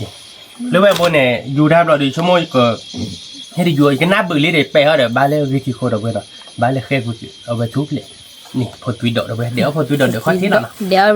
လၢဝဲဘိန့ၣ် ယူၤဒၣ်ဘျီဒီး ဆိကမိၣ်က ဟဲတယူၤ ယကနၣ်ဘုးလံဒီး ပဲာ်ထီၣ်ဒီး ဘၣ်လၢဂ့ၤထံဃိဒီပုၢ်ဝဲၢ်နီၤ ဘၣ်လၢဃဲဃု အဝဲထူၣ်ဖျဲး န့ၣ် ဖိသွံဒီးဒီပုၢ်ဝဲၢ် ဒဲးအီၣ်ဖိသွံဒီး ဒဲးခီၣ်ထံးလီၤနီၤ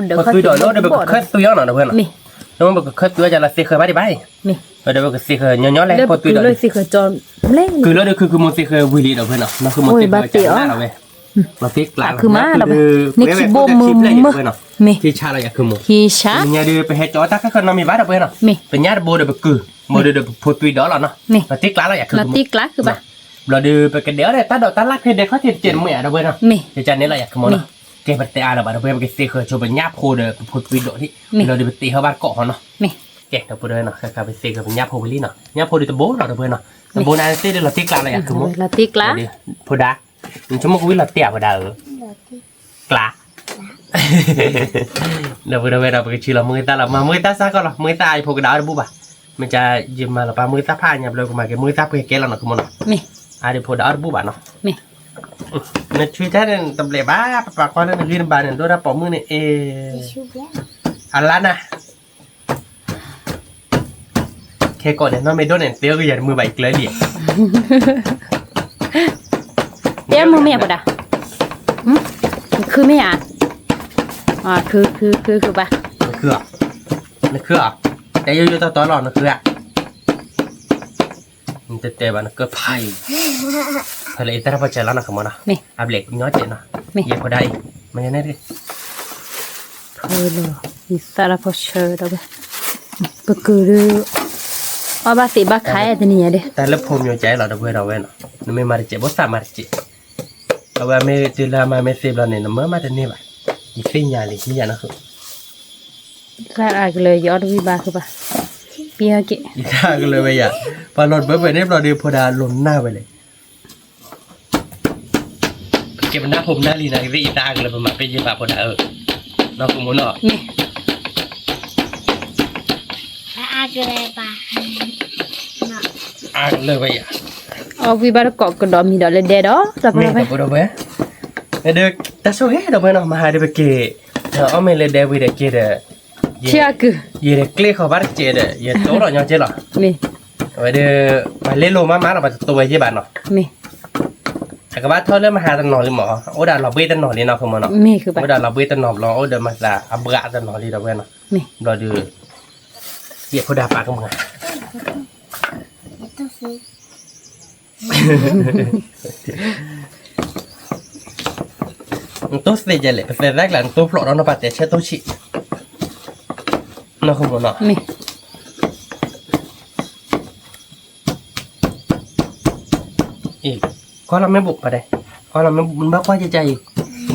ဖိသွံဒီးလီၤဒီး ပကခၢၣ်သွံအီၤနီၤ ဒီပုၢ်ဝဲၢ်နီၤ ဒီးပကခၢၣ်သွံအီၤကလီၤသ့ဃၢၤဘၣ်ဒံးဘၣ် ဒီးပကသ့ဃၢၤညီညီလဲၣ် ဖိသွံဒီး ကုၤလီၤဒီး ခုခုမိၢ်သ့ဃၢၤဝံၤလံဒီပုၢ်ဝဲၢ်နီၤ နီၢ်ခမူသ့ဃၢၤကနၣ်လီၤဝဲ လီၤသ့ကျးလီၤ သးခုမးဒီပုၢ်ဝဲၢ် န့ၣ်ခံဘိမုၢ်မုၢ် မ့ၢ် ခံဆးလီၤယၤခမူ ခံဆး ညါဒီး ပဟဲကၠီတၢ်ခၢၣ်ခၢၣ်နီတမံၤဘၣ်ဒီပုၢ်ဝဲၢ်နီၤ ပညၣ်တဘိဒီးပကုၤ ဘၣ်ဒီး ပဖိသွံဒီးလီၤနီၤ လီၤသ့ကျးလီၤယၤခမူ လီၤသ့ကျးခုဘၣ် ဘျီဒီး ပကဒဲးအီၣ်ဒီးတၢ်ဒိးတၢ်လၣ်ဖဲဒဲးခီၣ်ထံးတကဲးတမှဲၣ်ဧါ ဒီပုၢ်ဝဲၢ်နီၤ မ့ၢ် ကန့ၢ်လီၤယၤခမူနီၤ ကဲပတဲအါလၢၤဘၣ် ဒီပုၢ်ဝဲၢ် ပကသ့ဃၢၤဆိပညၣ်ဖိဒီးပဖိသွံဒီးဒံး ဘျီဒီးပတ့ဟီၣ်ဘၣ်တကိးဃီနီၤ ကဲ ဒီပုၢ်ဝဲၢ်နီၤ ဃၣ်ဃၣ်ပသ့ဃၢၤပညၣ်ဖိဝံၤလံနီၤ ညၣ်ဖိဒီးတဘိနီၤ ဒီပုၢ်ဝဲၢ်နီၤ တဘိန့ၣ်သ့ၣ်ဒီးလီၤသ့ကျးလီၤယၤခမူ လီၤသ့ကျး ဖိဒါ နဆိကမိၣ်ကဝံၣ်လီၤတ့ၢ်ဧါ ဖိဒါဧၢ ကျး ဒီပုၢ်ဝဲၢ်ဒီး ပကဆံးလီၤမုၢ်ဂ့ၤသၣ်လီၤ မၤမုၢ်ဂ့ၤသၣ်စၢ်ကီးလီၤ မုၢ်ဂ့ၤသၣ်အံၤဖိကဒါအီၣ်တဘူၣ်ဘၣ် မ့ၢ်ကယမၤလီၤပာ်မုၢ်ဂ့ၤသၣ်ဖးညါဘျီကမၤက့ၤမုၢ်ဂ့ၤသၣ်ပှဲၤကဲလီၤနီၤခမူနီၤ အါဒီးဖိဒါအီၣ်တဘူၣ်ဘၣ်နီၤ နဆူၣ်တၢ်န့ၣ်တဘျဲးဘၣ် ပပာ်ကွၢ်လၢနဂံၢ်နဘါန့ၣ် ဒိၣ်တၢ်ပိာ်မုၣ်န့ၣ် အ့ အလါနၤ ခဲကိးန့ၣ် နီၢ်မ့ၢ်ဒိၣ်န့ၣ် တဲအီၤကယၤတမုာ်ဘၣ်အံၤကျၢလံ တဲမုာ်မ့ၢ်ဧါ ဖိဒါ ခုမ့ၢ်ဧါ ခု ခု ခု ခုဘၣ် နခုဧါ နခုဧါ တဲယိယိတီတီလီၤ နခုဧါ နတတဲဘၣ်နကဖးအံၤ ဖဲလၢအံၤတၢ်တၢ်ပီၢ်စဲးလီၤနီၤ ခမီနီၤ အဘျဲၣ်ကညီကဲးနီၤ ယဲဖိဒါအံၤ မ့ၢ်န့ၣ်တက့ၢ် ဖဲလၢအံၤတၢ်တၢ်ပီၢ်စဲးဒီး ပကုၤဒုး အီၣ်ဘၣ်သ့ဘၣ်ခါတနံၤညါဒီး တၢ်လၢဖိမၠိကဲးလီၤ ဒီပုၢ်ဝဲၢ်ဒီးဝဲနီၤ နမ့ၢ်မၤတစဲး ဘိသးမၤတစဲး အဝဲမ့ၢ်တုၤလၢအမၤမ့ၢ်သ့ဘျီန့ၣ် နမၢမၤတန့ၢ်ဘၣ် ယသ့ၣ်ညါလံ ဟံးယၤနီၤ ယသးအကလၢၤ ယအီၣ်တဝံၣ်ဘၣ်ဃုဘၣ် ပံဟီက့ၤ ယသးအကလၢၤဝဲယၤ ပှၤလီၤတဘၢပှဲၤန့ၣ်ဘျီဒီး ဖိဒါလိၤနၢ်ဝဲလဲၣ် ကဲပနၢ်ဖိမနၢ်လံနၤကသ့ၣ် ယသးအကလၢၤပမၤပ့ၢ်ယဲၢ်ဘၣ်ဖိဒါဧၢ နီၢ်ကမူနီၤ အကလၢၤဝဲယၤ အီၣ်ဝံၣ်ဘၣ်တကိးကဒီးမံၤဒီးလၢဒဲဒီး မ့ၢ်ဒီပုၢ်ဝဲၢ် ဒီးတၢ်ဆိၣ်ဂ့ၤဒီပုၢ်ဝဲၢ်နီၤ မဟါဒီးပက့ၤ အီၣ်မ့ၢ်လၢဒဲဝံၤဒီးက့ၤဒီး ယဲဒီးကျ့ၣ်ဃီၤဘၣ်တစဲးဒီး ယတိၢ်လီၤညီကဲလီၤ အဝဲဒီး ပှၤလ့လိာ်မးမးလီၤ ပှၤတတိဝဲယဲၢ်ဘၣ်နီၤ အကဘၣ်ထီၣ်လၢမဟါတနီၤလံမး အိၣ်ဒီးလီၤဘှ့ၣ်တနီၤလံနီၤ ခမီနီၤ အိၣ်ဒီးလီၤဘှ့ၣ်တနီၤဘျီ အိၣ်ဒီးမၤသးအဘှးတနီၤလံဒီပုၢ်ဝဲၢ်နီၤ ဘျီဒီး ယဲၢ်ဖိဒါပာ်ကမၣ် နတိၢ်သ့ယဲၢ်လဲၣ် ပသဲသၣ်ကျး နတိၢ်ဖျိးဒီးနီၢ်ပၢ်တဲဆဲတိၢ်ဆံး နီၢ်ခမီနီၤ ကွၢ်လီၤမ့ၣ်ဘူးပှၤဒဲး ကွၢ်လီၤမ့ၣ်ဘူး နဘၣ်ကွၢ်ကဲကဲအံၤ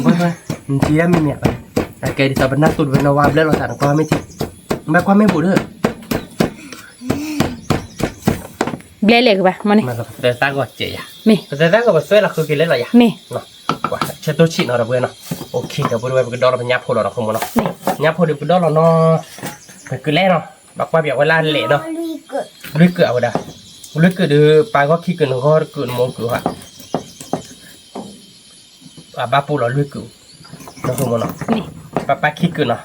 နထံၣ်ဒၣ်မ့ၢ်မ့ၢ်ဘၣ် အကဲဒ်သိးပနၢ်သူတဝဲနီၣ်ဝါဘျဲၣ်လီၤသး နကွၢ်မ့ၢ်ထံ နဘၣ်ကွၢ်မ့ၣ်ဘူးဒီး ဘျဲၣ်လဲၣ်ကဘၣ်မ့ၢ်န့ၣ် ပသဲသၣ်ဂီၤစဲးယၤ ပသဲသၣ်ဂီၤပသွဲလီၤဃုက့ၤလဲလီၤယၤ ဆဲတိၢ်ဆံးနီၤဒီပုၢ်ဝဲၢ်နီၤ အိၣ်ခ့ဒီပုၢ်ဝဲၢ် ပကဒီလီၤပညၣ်ဖိလီၤနီၤ ခမီနီၤ ညၣ်ဖိဒီးပကဒီလီၤနီၤ ပကလဲၤနီၤ ဘၣ်ကွၢ်ပၠးဝဲလၢလဲၤနီၤ လွံၢ်ကုၢ်အဝဲဒၣ် လွံၢ်ကုၢ်ဒီး ပၢ်ဂီၢ်ခံကုၢ် နဂီၢ်တကုၢ် နမိၢ်ကုၢ်ဟါ အဘၣ်ပူၤလီၤလွံၢ်ကုၢ် နီၤ ပၢ်ပၢ်ခံကုၢ်နီၤ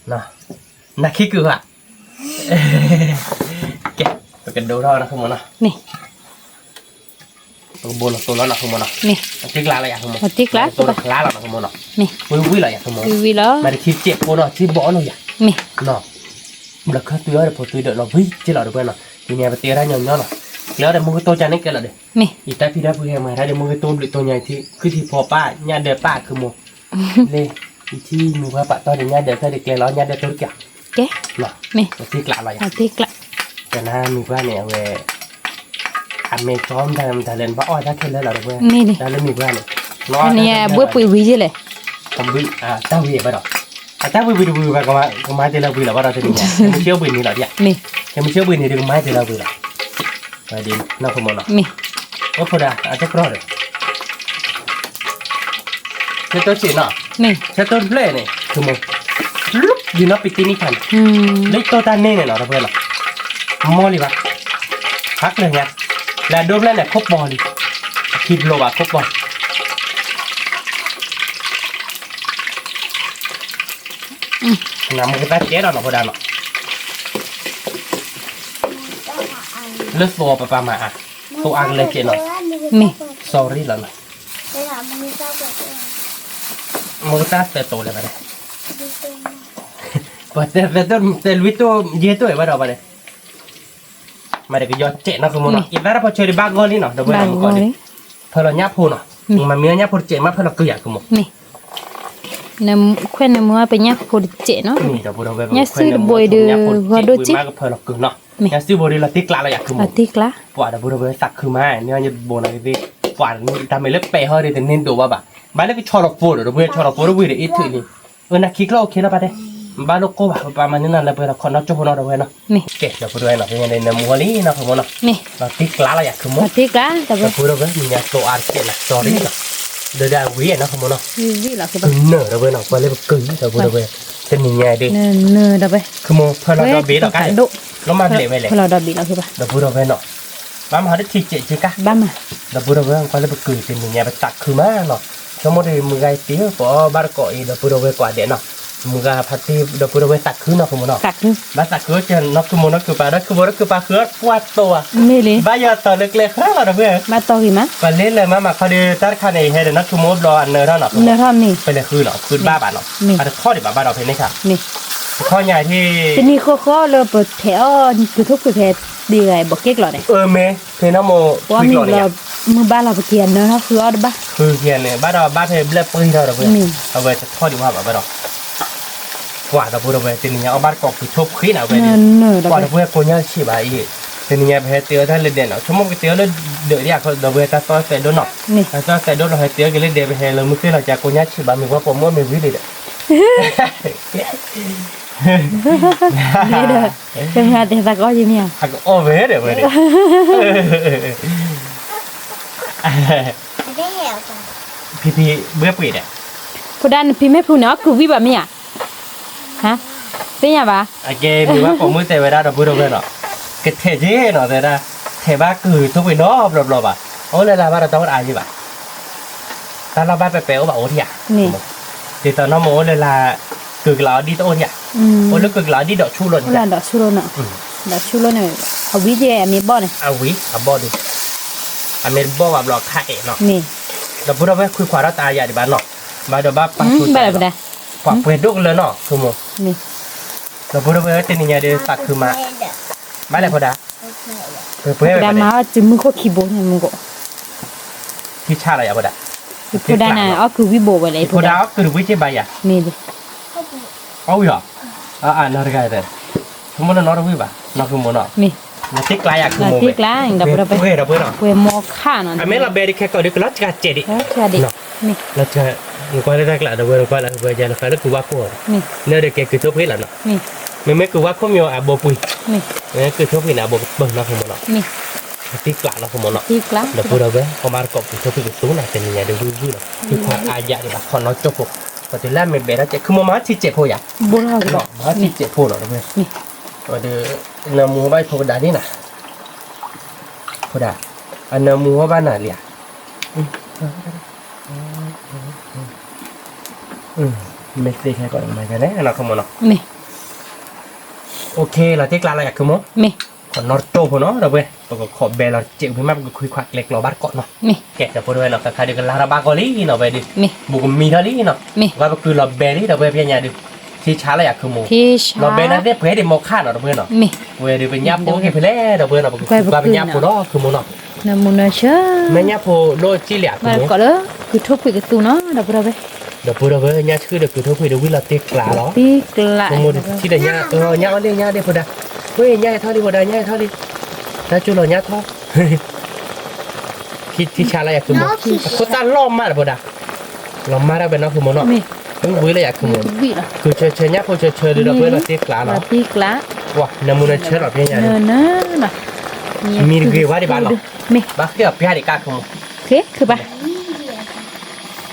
နၤခံကုၢ်ဧါ ကဲ ပကဒိထီၣ်နီၤ ခမီနီၤ ပကဘိလီၤသိလီၤနီၤ ခမီနီၤ အတ့ကျါလီၤယၤ ခမီ အတ့ကျါလီၤနီၤ ခမီနီၤ ဝံၤဝံၤလီၤယၤ ခမီ မၤတခံစဲးဖိနီၤ ထံဘီအီၣ်နီၤယၤ နီၤ ဘျီခၢၣ်သွံအီၣ်ဒီးဖိသွံဒီးလီၤဝံၤက့လီၤဒီပုၢ်ဝဲၢ်နီၤ ဒ်န့ၣ်ပတဲဒၣ်ညီညီလီၤ ကျဲအီၣ်ဒီးမုၢ်ကတိၢ်ကန့ၣ်ကဲလီၤဒီး ယတၢ်ဖံးတၢ်ဖုဟဲမၤတၢ်ဒီးမုၢ်ကတိၢ်ဘျုးတိၢ်ညါထံ ခုထံဖီပၢ် ညၣ်ဒၢးပၢ် ခမီ လၢ ယထံၣ်မုၢ်ပှၢ်ပာ်တီၢ်ဒီးညၣ်ဒၢးဖဲဒီးကျဲလီၤ ညၣ်ဒၢးတိၢ်တက့ၢ် ကဲ အတ့ကျါလီၤယၤ ကနၣ်မုၢ်ပှၢ်န့ၣ် အဝဲ အမ့ၢ်ကီမတၤလဲၣ်မတၤလဲၣ် နဘၣ်အီၣ်တၢ်ခဲလၢာ်လီၤ တဝဲ, မ့ၢ်လံ, တၢ်လၢမံၤပှၢ်န့ၣ်, တနံၤအဘှ့ၣ်ပှ့ၤဝံၤယဲလဲၣ်, တၢ်ဝံၤဘၣ်ဒီး, အတၢ်ဝံၤဝံၤတဝံၤဘၣ် ကမၤတဲလၢဝံၤလီၤဘၣ်ဒီးတနံၤညါ, ကမ့ၢ်ဆ့အဘှ့ၣ်န့ၣ်လီၤ, မ့ၢ်, ကမ့ၢ်ဆ့အဘှ့ၣ်န့ၣ်ဒီးကမၤတဲလၢဝံၤလီၤ, ဝဲဒ်နီၢ်ခိမ့ၢ်နီၤ, မ့ၢ်, အိၣ်ဖိဒၣ် အတကြၢးဒီး ဆၢတိစ့ၣ်နီၤ, ဆၢတိတဖျၢၣ်န့ၣ် သုမိၢ်, လၢယနီၢ်ပံတ့နံၣ်ခါန့ၣ်, လၢယတိၢ်တၢ်န့ၣ်န့ၣ်နီၤ တပှဲၤလီၤ, မီၢ်လံဘၣ်, ဟးကျၢၤညါ, လၢအဒိဖျၢၣ်န့ၣ် ခိၣ်ပီၤလံ, အခံတလိၤဘၣ်ခိၣ်ပီၤ နမူကသၣ်ကဲဒီးနီၤဖိဒါနီၤ, လၢသိးပပာ်မၤအါ, သိးအါကလဲၤကဲးနီၤ, မ့ၢ်, sorry လီၤနီၤ, မူကသၣ်သဲတိၤလဲၣ်ဘၣ်န့ၣ်, ပှၤသဲသဲတိၤ သဲလွံၢ်တိၤ ယဲၢ်တိၤဘၣ်ဒီးဘၣ်န့ၣ်, မ့ၢ်ဒီးကယီၤကဲးနီၤ သုမိၢ်နီၤ, အံၤသရၣ်တဖီဆိဒံးဘၣ်ဂီၢ်လံနီၤ ဒီပုၢ်ဝဲၢ်မုၣ်ကီးဒံး, ဖၢလီၤညၣ်ဖိနီၤ, မ့မ့ၢ်ညၣ်ဖိတစဲးမးဖၢလီၤကုၢ်ယၤ သုမိၢ်, မ့ၢ်, ခွဲးနမုၢ်အပညၣ်ဖိတစဲးနီၤ, ညၣ်စုတဘိအံၤဒီး ဂီၤဒိၣ်စ့ၢ်, မ့ၢ်, ညၣ်စုဘိဒ်လီၤတံၢ်ကျါလီၤယၤ သုမိၢ်, လီၤတံၢ်ကျါ, ပှၤဒီပုၢ်ဝဲၢ်သးခုမး ညၣ်ဘိနီၤဂ့ၤသ့ၣ်, ပှၤတၢ်မ့ၢ်လၢပဲာ်ဟီဒ်တန့ၢ်ဒိးဘၣ်ဘၣ်, ဘၣ်လၢကဆီလီၤဖိဒီး ဒီပုၢ်ဝဲၢ်ဆီလီၤဖိဒီးဝံၤဒီးအ့ၣ်ထုးလံ အၢ နခံကျိအိၣ်ခ့နီၤပၢ်တဲ, ဘၣ်လိၣ်ကိၢ်ဘၣ် ပပာ်မၤန့ၢ်နၤလၢပှဲၤဒီးခီၣ်နီၢ်ကၠိဖိနီၤ ဒီပုၢ်ဝဲၢ်နီၤ, ကဲ ဒီပုၢ်ဝဲၢ်နီၤ ဖဲညါန့ၣ် နမူဟီလံနီၤ သုမိၢ်နီၤ, လီၤတံၢ်ကျါလီၤယၤ သုမိၢ်, ဒီပုၢ်ဝဲၢ် နညါသိးအါတကဲးနီၤ sorry နီၤ, ဒီးဒၣ်ဝံၤနီၤ သုမိၢ်နီၤ, ကနၢၤဒီပုၢ်ဝဲၢ်နီၤ ပှၤလၢပကုၢ် ဒီပုၢ်ဝဲၢ်, တနံၤညါဒ်, သုမိၢ် ဖၢလီၤဒီဘ့ၣ်လီၤကါ, လီၤမၤဘျဲးဝဲလဲၣ်, ဒီပုၢ်ဝဲၢ်နီၤ ဘၣ်မၤဟီဒ်ထံစဲးက့ကါ, ဒီပုၢ်ဝဲၢ် ပှၤလၢပကုၢ်တနံၤညါပသးခုမးနီၤ, ဆိကမိၣ်ဒ်မုၢ်ဂၤအံၤတ့ၢ် ပအီၣ်ဘၣ်တကိးအံၤ ဒီပုၢ်ဝဲၢ်ကိးဂၤဒဲးနီၤ, မုၢ်ဂၤဖါတံၢ် ဒီပုၢ်ဝဲၢ်သးခုနီၤ သုမိၢ်နီၤ, ဘၣ်သးခုအိၣ်ကဲနီၤ သုမိၢ်နီၤ ကုၢ်ပာ်ဒီး ကုၢ်ဘိဒီး ကုၢ်ပာ်ဃုာ်အီၣ်ပှၢ်တိၤဧါ, ဘၣ်ယီၤတီၤလၢကျဲဃၢလီၤ ဒီပုၢ်ဝဲၢ်, ပလဲၤလၢမၤမၤခီဒီး တၢ်တခါန့ၣ် ယဟဲဒီးနီၤ သုမိၢ်အိၣ်ဘျီအနၢထီၣ်နီၤ, ပလဲၤဃုနီၤ ဃုတဘၣ်ဘၣ်နီၤ, အတထီၣ်ဒံးဘၣ်ဘၣ်ဒီးဖဲန့ၣ်ခါ, တခီညါထံၣ်, တနံၤဃီဃီလၢပထဲးအီၣ် ကုၢ်ထိၣ်ဖှံးဖဲဒ်ဂၤဘီးက့ၢ်ကျီးန့ၣ်, အၢ မ့ၢ် ဖဲနီၢ်မိၢ် ပှၤမံၤလီၤ, မုၢ်ဘၣ်လီၤပက့ၤအနၢထီၣ်ဃုအီၣ်တဘၣ်, ဃုက့ၤန့ၣ် ဘၣ်ဒီးဘၣ်ဖဲဘျဲၣ်ပှ့ၤထီၣ်ဒီပုၢ်ဝဲၢ်, အဝဲတထီၣ်ဒံးဘၣ်ဘၣ်ဘၣ်ဒီး, ပှၤဒီပုၢ်ဝဲၢ် တနံၤညါအီၣ်ဘၣ်တကိးကုၢ်ထိၣ်ဖှံးနီၤ အဝဲဒ်, ပှၤဒီပုၢ်ဝဲၢ်ကိးညါဆံးဘၣ်အံၤ, တနံၤညါပဟဲတ့အီၣ်တၢ်လၢဒဲးနီၤ ဆိကမိၣ်ပကတ့အီၣ်လၢဒၢးဒ်အဃိ ဒီပုၢ်ဝဲၢ် တၢ်သီၣ်သဲးဒိၣ်နီၤ, တၢ်သီၣ်သဲးဒိၣ်လီၤ ဟဲတ့အီၣ်က့ၤလၢဒဲး ပဟဲလၢမုၢ်ဃ့ၢ်လီၤကၢ်ကိးညါဆံးဘၣ် မ့ၢ်ဝဲပိာ်မုၣ်မ့ၢ်ဝံၤဒံးဒီး မ့ၢ်ဒီး, တမ့ၢ်သးကအီၣ်ယမ့ၢ်ဧါ, အကအီၣ်ဝဲဒီးဝဲဒီး, ဖံဖံ ဘှဲပှ့ၤဒီး, ဖိဒါနဖံမ့ၢ်ဖုန့ၣ် အီၣ်ကုၢ်ဝံၣ်ဘၣ်မ့ၢ်ဧါ, သ့ၣ်ညါဘၣ်, အကဲမ့ၢ်ဝဲပိာ်မုၣ်တဲဝဲဒၣ်ဒီပုၢ်ဝဲၢ်နီၤ, ကထဲးက့ၤနီၤ တဲဒၣ်, ထဲးဘၣ်ကုၢ်ထိၣ်ဖှံးနီတဘျီဘျီဘၣ်, အိၣ်လၢလၢဘၣ်ဒီးတၢ်အိၣ်တအါယံၤဘၣ် တၢ်လီၢ်ဘၣ်ပဲပဲအိၣ်ဘၣ်အိၣ်ထံၣ်ဧါ, ဒ်သိးနီၢ်မိၢ်အိၣ်လၢလၢ ကုၢ်ကလးအီၤဒ်တအိၣ်ထံၣ်ဧါ, အိၣ်လၢကုၢ်ကလးအီၤဒ်ဒီးဆူၣ်လိာ်န့ၣ်, ဒီးဆူၣ်လိာ်နီၤ, ဒီးဆူၣ်လိာ်န့ၣ်, အဝံၤက့ၤအမ့ၢ်ဘီၣ်န့ၣ်, အဝံၤအဘီၣ်ဒုး, အမ့ၢ်တဘီၣ်ဘၣ်ဘျီခါအဲၣ်နီၤ, ဒီပုၢ်ဝဲၢ်ခွံခွါဒီးတအါယၤဒံးဘၣ်နီၤ, ဘၣ်ဒီးဘၣ်ပာ်ဆူၣ်တၢ်, ပှၤပှဲၤဒိၣ်ကလၢနီၤ ဆိကမိၣ်, ဒီပုၢ်ဝဲၢ်တနံၤညါဒုးသးခုမး, ဘၣ်လဲၣ်ဖိဒါ ပှဲၤပှဲၤဝဲ, မၤအီၣ်စုမုၢ်ခိၣ်ခံဘိန့ၣ်မုၢ်ကိး, ထံဆါလီၤယၤဖိဒါ, ဖိဒါန့ၣ် အီၣ်ကုၢ်ဝံၣ်ဘိဝဲလဲၣ်, ဖိဒါအီၣ်ကုၢ်တဝံၣ်က့ၤဘၣ်ယၤ, မ့ၢ်, အီၣ်ဝံၣ်လီၤ, အနီၢ်တဂၤ, ဆိကမိၣ်လၢနီၢ်တဝံၣ်ဘၣ် နီၢ်ဆိကမိၣ်နီၤ, မ့ၢ်, လီၤတံၢ်ကျါယၤ လီၤတံၢ်ကျါ ဒီပုၢ်ဝဲၢ်, ပှဲၤဒီပုၢ်ဝဲၢ်နီၤ, ပှဲၤမီခါနီၤ, အမ့ၢ်လီၤဘဲဒ်ခဲကိာ်ဒုးကလီၤစှၤစဲးဒံး, လီၤစှၤဒံး, နကွၢ်လၢတၢ်ကျးဒီပုၢ်ဝဲၢ် နကွၢ်လၢပှဲၤယၤလီၤဃာ်လၢကုၢ်ဝါခိၣ်, လၢဒုးကဲကုၢ်ထိၣ်ဖှံးလီၤနီၤ, မ့မ့ၢ်ကုၢ်ဝါခိၣ်မ့ၢ်အဘိပှံၤ, ကုၢ်ထိၣ်ဖှံးန့ၣ် အဘိကပၢၢ်နီၤ ဆိကမိၣ်နီၤ, လီၤတံၢ်ကျါနီၤ ဆိကမိၣ်နီၤ, ဒီပုၢ်ဝဲၢ် ပမၤသကိးကုၢ်ထိၣ်ဖှံးကသူနီၤ တနံၤညါဒုးဝံၣ်ဝံၣ်နီၤ, ဖံခွါအါယၤဒံးဘၣ် ခီၣ်နီၢ်ကၠိဖိ, ပတုၤလၢအမ့ၢ်ဘဲထီၣ်စဲး ခုမိၢ်မၤထံစဲးဖိယၤ, မၤထံစဲးဖိနီၤ, ဒီး, နၢမူဟီၣ်ဘၣ်ဖိကဒါန့ၣ်နၤ, ဖိဒါ, အနၢမူဟီၣ်ဘၣ်နၤလံဧါ, မ့ၢ်သ့ခဲကိာ်မၤယၤလဲၣ်နီၤ ခုမိၢ်နီၤ, OK လီၤတံၢ်ကျါလီၤယၤ ခုမိၢ်, ခီၣ်နီၢ်ကၠိဖိနီၤ ဒီပုၢ်ဝဲၢ် ပကခိးဘဲလီၤစဲးဝံၤမး ပကခွံခွါကျဲကျီဘၣ်တကိးနီၤ, ကဲ ဒီပုၢ်ဝဲၢ်နီၤ ခဲခါဒုးကလါထီၣ်ဘၣ်ကီလံနီၤ ဝဲဒုး, ဘူးကမံထီၣ်လံနီၤ, ဝဲပကုၢ်လီၤဘဲလံ ဒီပုၢ်ဝဲၢ် ဖဲညါဒုး, ထံဆါလီၤယၤ ခုမိၢ်, လီၤဘဲနၤသ့ၣ်ပှဲၤဒံးမီခါနီၤ ဒီပုၢ်ဝဲၢ်နီၤ, ဝဲဒုးပညၣ်ဖိက့ၤဖဲလဲၣ် ဒီပုၢ်ဝဲၢ်နီၤ ပကခွံခွါပညၣ်ဖိဒီး ခုမိၢ်နီၤ, မ့ၢ်ညၣ်ဖိဒိၣ်ကံၣ်လံဧါ ခုမိၢ်, ကုၢ်ထိၣ်ဖှံးကသူနီၤ ဒီပုၢ်ဝဲၢ်, ဒီပုၢ်ဝဲၢ် ညၣ်ဆှုၣ်ဒီးကုၢ်ထိၣ်ဖှံးဒီးဝံၣ်လီၤတံၢ်ကျါလီၤ, ခုမိၢ်ထံၣ်ဒီးညၣ်အီၣ်လံ ညၣ်အီၣ်လံ ဖိဒါ, ဝဲ ညၣ်ဟဲထီၣ်လံ ဖိဒါ ညၣ်ဟဲထီၣ်လံ, တၢ်ကၠိလီၤညၣ်ထီၣ်, ထံဆါလၢယၤခုမိၢ်, အခိၣ်သၣ်လီၤမၢ်ဒီးဖိဒါ, လီၤမၢ်ဒၣ်ဝဲနီၢ်ခုမိၢ်နီၤ, ဝံၤဝံၤလၢယၤခုမိၢ်, ကုၤဆၢဆၢညၣ်ဖိဆၢဆၢဒုးဒီးပှဲၤလီၤတ့ကျးနီၤ, ဝဲနမူနဆၢလီၤပညါ, မံၤတဂ့ၤဝဲဒံးဘၣ်နီၤ, ဘၣ်ဃ့အီၤပျၢ်ဒံးကါခုမိၢ်,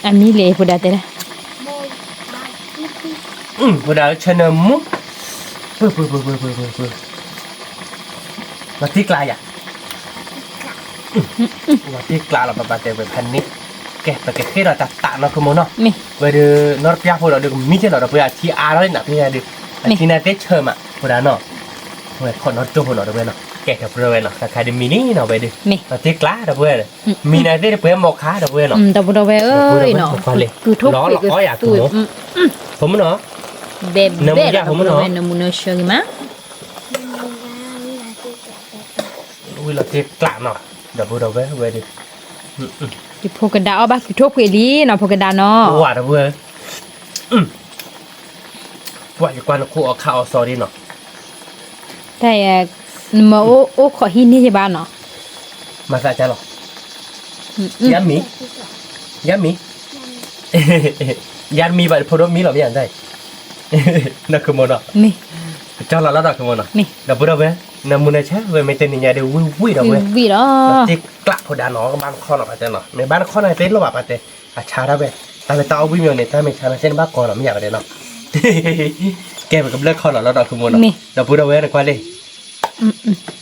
အမံၤလဲၣ်ဖိဒါတဲဒၣ် ဖိဒါဆၢနၢမူ, ပၢၢ်ပၢၢ်ပၢၢ်ပၢၢ်ပၢၢ်ပၢၢ်, လီၤတ့ကျးယၤ, လီၤတ့ကျးလီၤ ပပာ်တဲဝဲဖဲန့ၣ်, ကဲ ပကဃ့ဒီးတၢ်သးနီၢ်ခုမိၢ်နီၤ, ဝဲဒုး နီၢ်တပျၢ်ဖိလီၤဒုး ကမံထဲလီၤဒီးပှဲၤအထံအါထီၣ်လံနၤဖဲယၤဒုး, အထံန့ၣ်သ့ၣ်ဆၢမး ဖိဒါနီၤ, ဝဲခိးနီၢ်တိၢ်ဖိနီၤဒီးဝဲနီၤ, ကဲ ဒီပုၢ်ဒီဝဲၢ်နီၤ ခါခါဒုးမံလံနီၤ ဝဲဒုး, လီၤတ့ကျးဒီးပှဲၤ, မံနၤသ့ၣ်တပှဲၤမီၤခါဒီးပှဲၤနီၤ, ဒီပုၢ်ဒီဝဲၢ်ဧၢနီၤ, ကုၤထီၣ်ဖှံးကသူ, ဖိမုၣ်နီၤ, ဘဲဘဲလီၤ ဖိမုၣ်နီၤ, နမူနဆၢဂ့ၤမး ဝံၤလီၤတ့ကျးနီၤ, ဒီပုၢ်ဒီဝဲၢ်ဝဲဒုး, ယဖိကဒါအီၣ်ဘၣ်ကုၤထီၣ်ဖှံးလံနီၤ ဖိကဒါနီၤ, ဝဲဒီပုၢ်ဝဲၢ်, ပှၤယကွၢ်နခိၣ်အီခါအီစီဒံးနီၤ, တၢ်ယဲ, နမၤအိၣ်ခိးဟံးန့ၢ်ယဘၣ်နီၤ, မၤသးကါလီၤ, ယမံၤ, ယမံၤ, ယမံၤဘၣ်ဖိဒိၣ်မံလီၤမ့ၢ်ယါတၢ်, နီၢ်ခုမိၢ်နီၤ, ကၠီလီၤလီၤဒီးခုမိၢ်နီၤ, ဒီပုၢ်ဒီဝဲၢ်, နမူနဆၢဝဲမ့ၢ်တနံၤညါဒုးဝံၤဝံၤဒီးဝဲ, တ့ကျးဖိဒါနီၤ ကဘၣ်နခီနီၤပာ်တဲနီၤ မ့ၢ်ဘၣ်နခီနီၤသ့ၣ်လိၣ်ဘၣ်ပာ်တဲ, အဆါဒၣ်ဝဲ, တၢ်လၢတၢ်အီၣ်ဝံၣ်မ့ၢ်န့ၣ် တၢ်မ့ၢ်ဆါနီၤသ့ၣ်နဘၣ်ကီနီၤမ့ၢ်ယါပာ်တဲနီၤ, ကဲပကဘျၢခီနီၤလီၤဒီးခုမိၢ်နီၤ, ဒီပုၢ်ဒီဝဲၢ် နကွၢ်လံ,